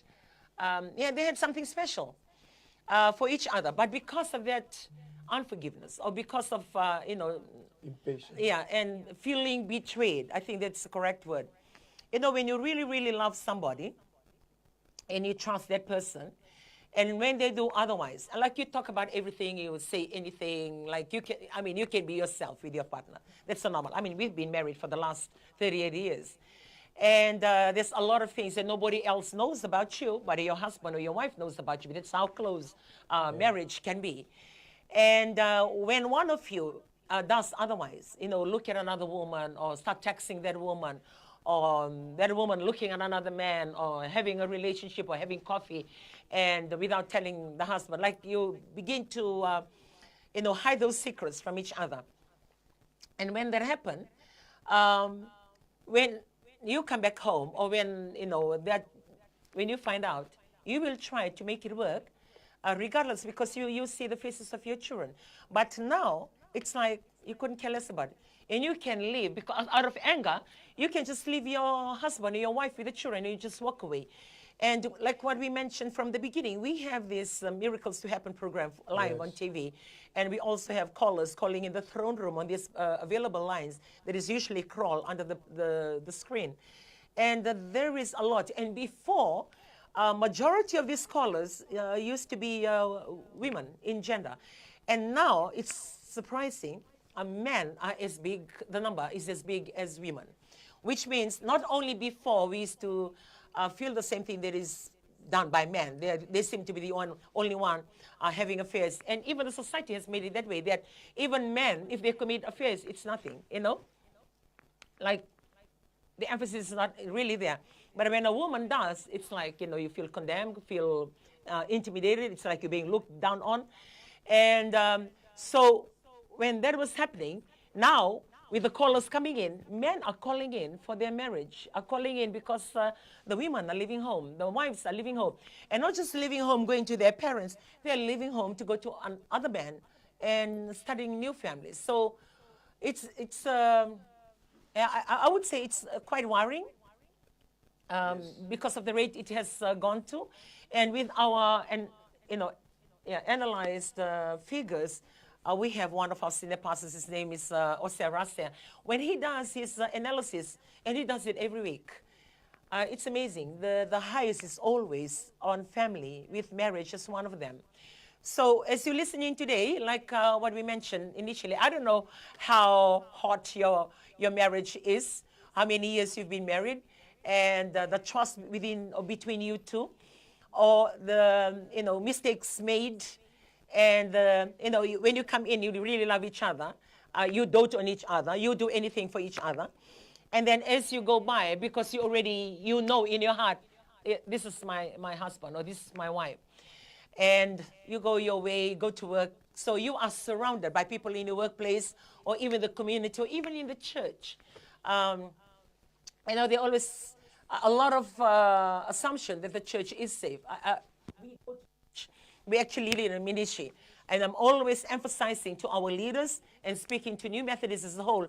um, yeah, they had something special uh, for each other. But because of that unforgiveness, or because of, uh, you know, impatience, yeah, and feeling betrayed, I think that's the correct word. You know, when you really, really love somebody, and you trust that person. And when they do otherwise, and like, you talk about everything, you say anything, like, you can, I mean, you can be yourself with your partner. That's so normal. I mean, we've been married for the last thirty-eight years. And uh, there's a lot of things that nobody else knows about you, but your husband or your wife knows about you. That's how close uh, marriage can be. And uh, when one of you uh, does otherwise, you know, look at another woman or start texting that woman, or um, that woman looking at another man, or having a relationship or having coffee, and without telling the husband, like, you begin to, uh, you know, hide those secrets from each other. And when that happened, um, when you come back home, or when, you know, that when you find out, you will try to make it work, uh, regardless, because you, you see the faces of your children. But now, it's like you couldn't care less about it. And you can leave because out of anger, you can just leave your husband or your wife with the children and you just walk away. And like what we mentioned from the beginning, we have this uh, Miracles to Happen program live on T V. And we also have callers calling in the throne room on these uh, available lines that is usually crawl under the, the, the screen. And uh, there is a lot. And before, uh, majority of these callers uh, used to be uh, women in gender. And now it's surprising, uh, men are as big, the number is as big as women, which means not only before we used to uh, feel the same thing that is done by men. They, they seem to be the one, only one uh, having affairs. And even the society has made it that way, that even men, if they commit affairs, it's nothing, you know? Like, the emphasis is not really there. But when a woman does, it's like, you know, you feel condemned, feel uh, intimidated. It's like you're being looked down on. And um, so when that was happening, now with the callers coming in, men are calling in for their marriage, are calling in because uh, the women are leaving home, the wives are leaving home. And not just leaving home, going to their parents, they're leaving home to go to another man and starting new families. So it's, it's um, I, I I would say it's uh, quite worrying um, because of the rate it has uh, gone to. And with our, and you know, yeah, analyzed uh, figures, uh, we have one of our senior pastors, his name is uh, Osea Rasea. When he does his uh, analysis, and he does it every week, uh, it's amazing. The, the highest is always on family, with marriage as one of them. So as you're listening today, like uh, what we mentioned initially, I don't know how hot your, your marriage is, how many years you've been married, and uh, the trust within or between you two, or the, you know, mistakes made, and uh, you know, you, when you come in, you really love each other. Uh, you dote on each other. You do anything for each other. And then as you go by, because you already, you know in your heart, "Eh, this is my, my husband or this is my wife." And you go your way, go to work. So you are surrounded by people in your workplace or even the community or even in the church. Um, you know, there always a- a lot of uh, assumption that the church is safe. I, I, we go to church. We actually lead in ministry. And I'm always emphasizing to our leaders and speaking to New Methodists as a whole,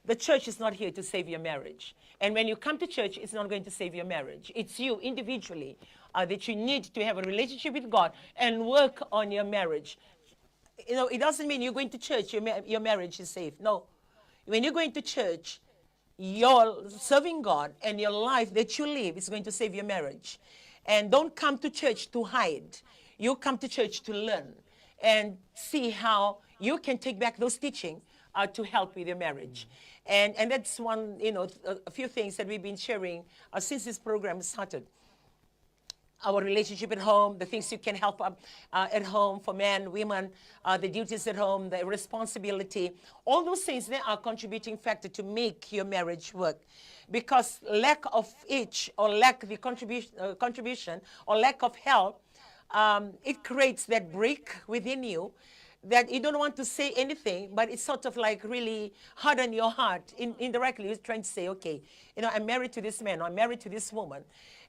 The church is not here to save your marriage. And when you come to church, it's not going to save your marriage. It's you individually, uh, that you need to have a relationship with God and work on your marriage. You know, it doesn't mean you're going to church, your, ma- your marriage is safe. No. When you're going to church, your serving God and your life that you live is going to save your marriage. And don't come to church to hide. You come to church to learn and see how you can take back those teaching, uh, to help with your marriage. And, and that's one, you know, a, a few things that we've been sharing, uh, since this program started. Our relationship at home, the things you can help up, uh, at home for men, women, uh, the duties at home, the responsibility, all those things, they are contributing factor to make your marriage work. Because lack of each, or lack the contribution, uh, contribution, or lack of help, um, it creates that brick within you that you don't want to say anything, but it's sort of like really harden your heart. In, indirectly, you're trying to say, okay, you know, I'm married to this man, or I'm married to this woman,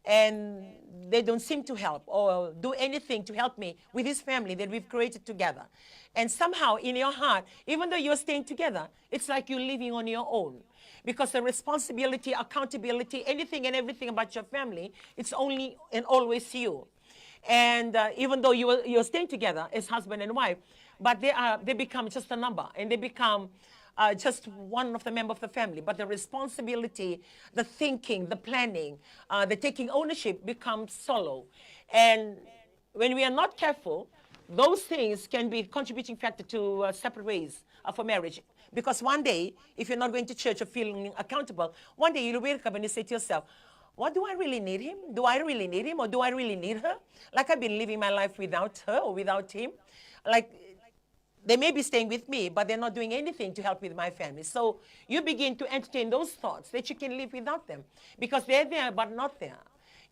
and they don't seem to help or do anything to help me with this family that we've created together. And somehow in your heart, even though you're staying together, it's like you're living on your own, because the responsibility, accountability, anything and everything about your family, it's only and always you. And, uh, even though you are, you're staying together as husband and wife, but they are, they become just a number, and they become, uh, just one of the member of the family. But the responsibility, the thinking, the planning, uh, the taking ownership becomes solo. And when we are not careful, those things can be contributing factor to, uh, separate ways, uh, for marriage. Because one day, if you're not going to church or feeling accountable, one day you'll wake up and you say to yourself, what, do I really need him? Do I really need him, or do I really need her? Like, I've been living my life without her or without him. Like, they may be staying with me, but they're not doing anything to help with my family. So you begin to entertain those thoughts that you can live without them, because they're there but not there.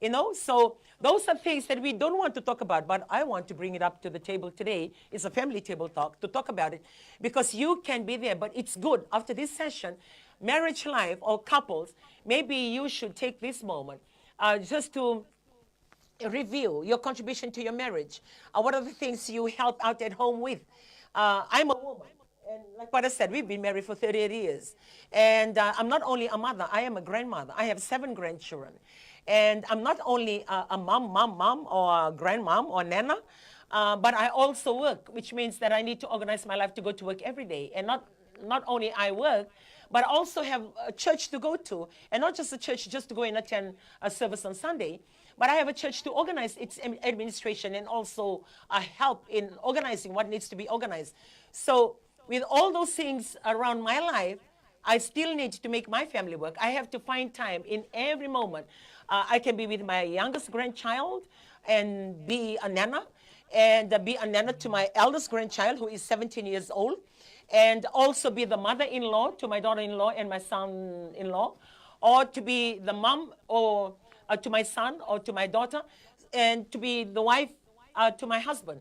You know, so those are things that we don't want to talk about, but I want to bring it up to the table today. It's a family table talk, to talk about it, because you can be there, but it's good after this session, marriage life or couples, maybe you should take this moment, uh, just to review your contribution to your marriage. Uh, what are the things you help out at home with? Uh, I'm a woman. And like what I said, we've been married for thirty-eight years. And, uh, I'm not only a mother, I am a grandmother. I have seven grandchildren. And I'm not only a, a mom, mom, mom, or a grandmom, or nana, uh, but I also work, which means that I need to organize my life to go to work every day. And not, not only I work, but I also have a church to go to. And not just a church, just to go and attend a service on Sunday. But I have a church to organize its am-, administration, and also, uh, help in organizing what needs to be organized. So with all those things around my life, I still need to make my family work. I have to find time in every moment. Uh, I can be with my youngest grandchild and be a nana, and, uh, be a nana to my eldest grandchild, who is seventeen years old, and also be the mother-in-law to my daughter-in-law and my son-in-law, or to be the mom, or, uh, to my son or to my daughter, and to be the wife, uh, to my husband.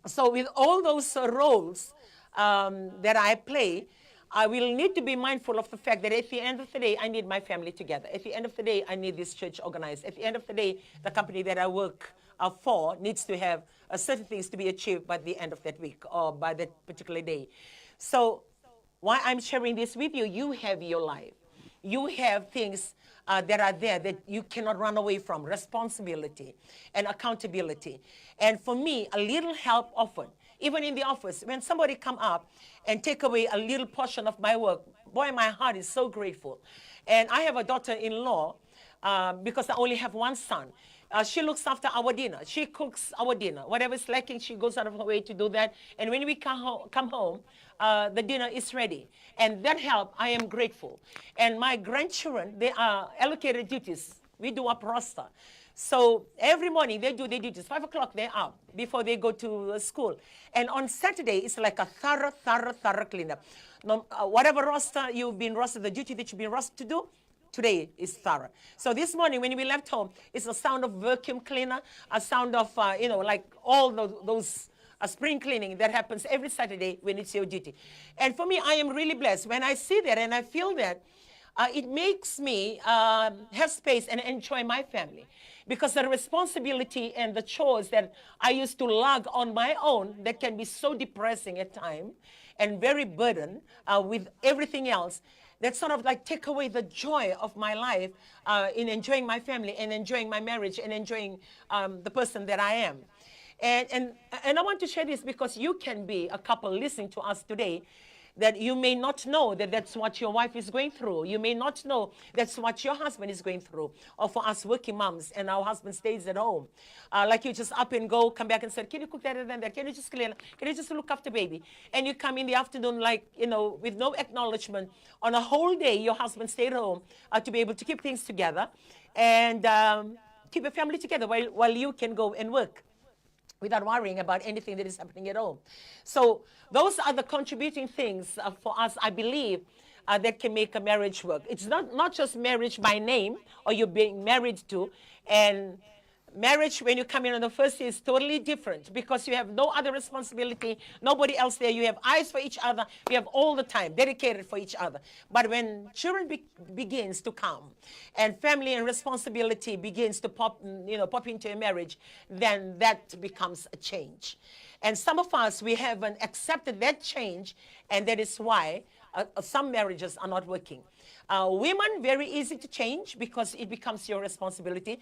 So with all those, uh, roles, um, that I play, I will need to be mindful of the fact that at the end of the day, I need my family together. At the end of the day, I need this church organized. At the end of the day, the company that I work, uh, for needs to have, uh, certain things to be achieved by the end of that week or by that particular day. So why I'm sharing this with you, you have your life. You have things, uh, that are there that you cannot run away from, responsibility and accountability. And for me, a little help often, even in the office, when somebody come up and take away a little portion of my work, boy, my heart is so grateful. And I have a daughter-in-law, uh, because I only have one son. Uh, she looks after our dinner. She cooks our dinner. Whatever is lacking, she goes out of her way to do that. And when we come, ho- come home, uh, the dinner is ready. And that help, I am grateful. And my grandchildren, they are allocated duties. We do up roster. So every morning they do their duties. Five o'clock they're up before they go to, uh, school. And on Saturday, it's like a thorough, thorough, thorough cleanup. No, uh, whatever roster you've been rostered, the duty that you've been rostered to do, today is thorough. So this morning when we left home, it's a sound of vacuum cleaner, a sound of, uh, you know, like all those, those, uh, spring cleaning that happens every Saturday when it's your duty. And for me, I am really blessed. When I see that and I feel that, uh, it makes me, um, have space and enjoy my family. Because the responsibility and the chores that I used to lug on my own, that can be so depressing at time, and very burdened uh, with everything else, that sort of like take away the joy of my life uh, in enjoying my family and enjoying my marriage and enjoying um, the person that I am. And, and, and I want to share this because you can be a couple listening to us today that you may not know that that's what your wife is going through. You may not know that's what your husband is going through. Or for us working moms and our husband stays at home. Uh, like you just up and go, come back and say, "Can you cook that and that? Can you just clean? Can you just look after baby?" And you come in the afternoon, like, you know, with no acknowledgement. On a whole day, your husband stayed home uh, to be able to keep things together and um, keep your family together while, while you can go and work without worrying about anything that is happening at home. So those are the contributing things uh, for us, I believe, uh, that can make a marriage work. It's not, not just marriage by name or you're being married to. And marriage, when you come in on the first, is totally different because you have no other responsibility, nobody else there. You have eyes for each other. You have all the time dedicated for each other. But when children be- begins to come and family and responsibility begins to pop, you know, pop into a marriage, then that becomes a change. And some of us, we haven't accepted that change, and that is why uh, uh, some marriages are not working. Uh, women, very easy to change because it becomes your responsibility.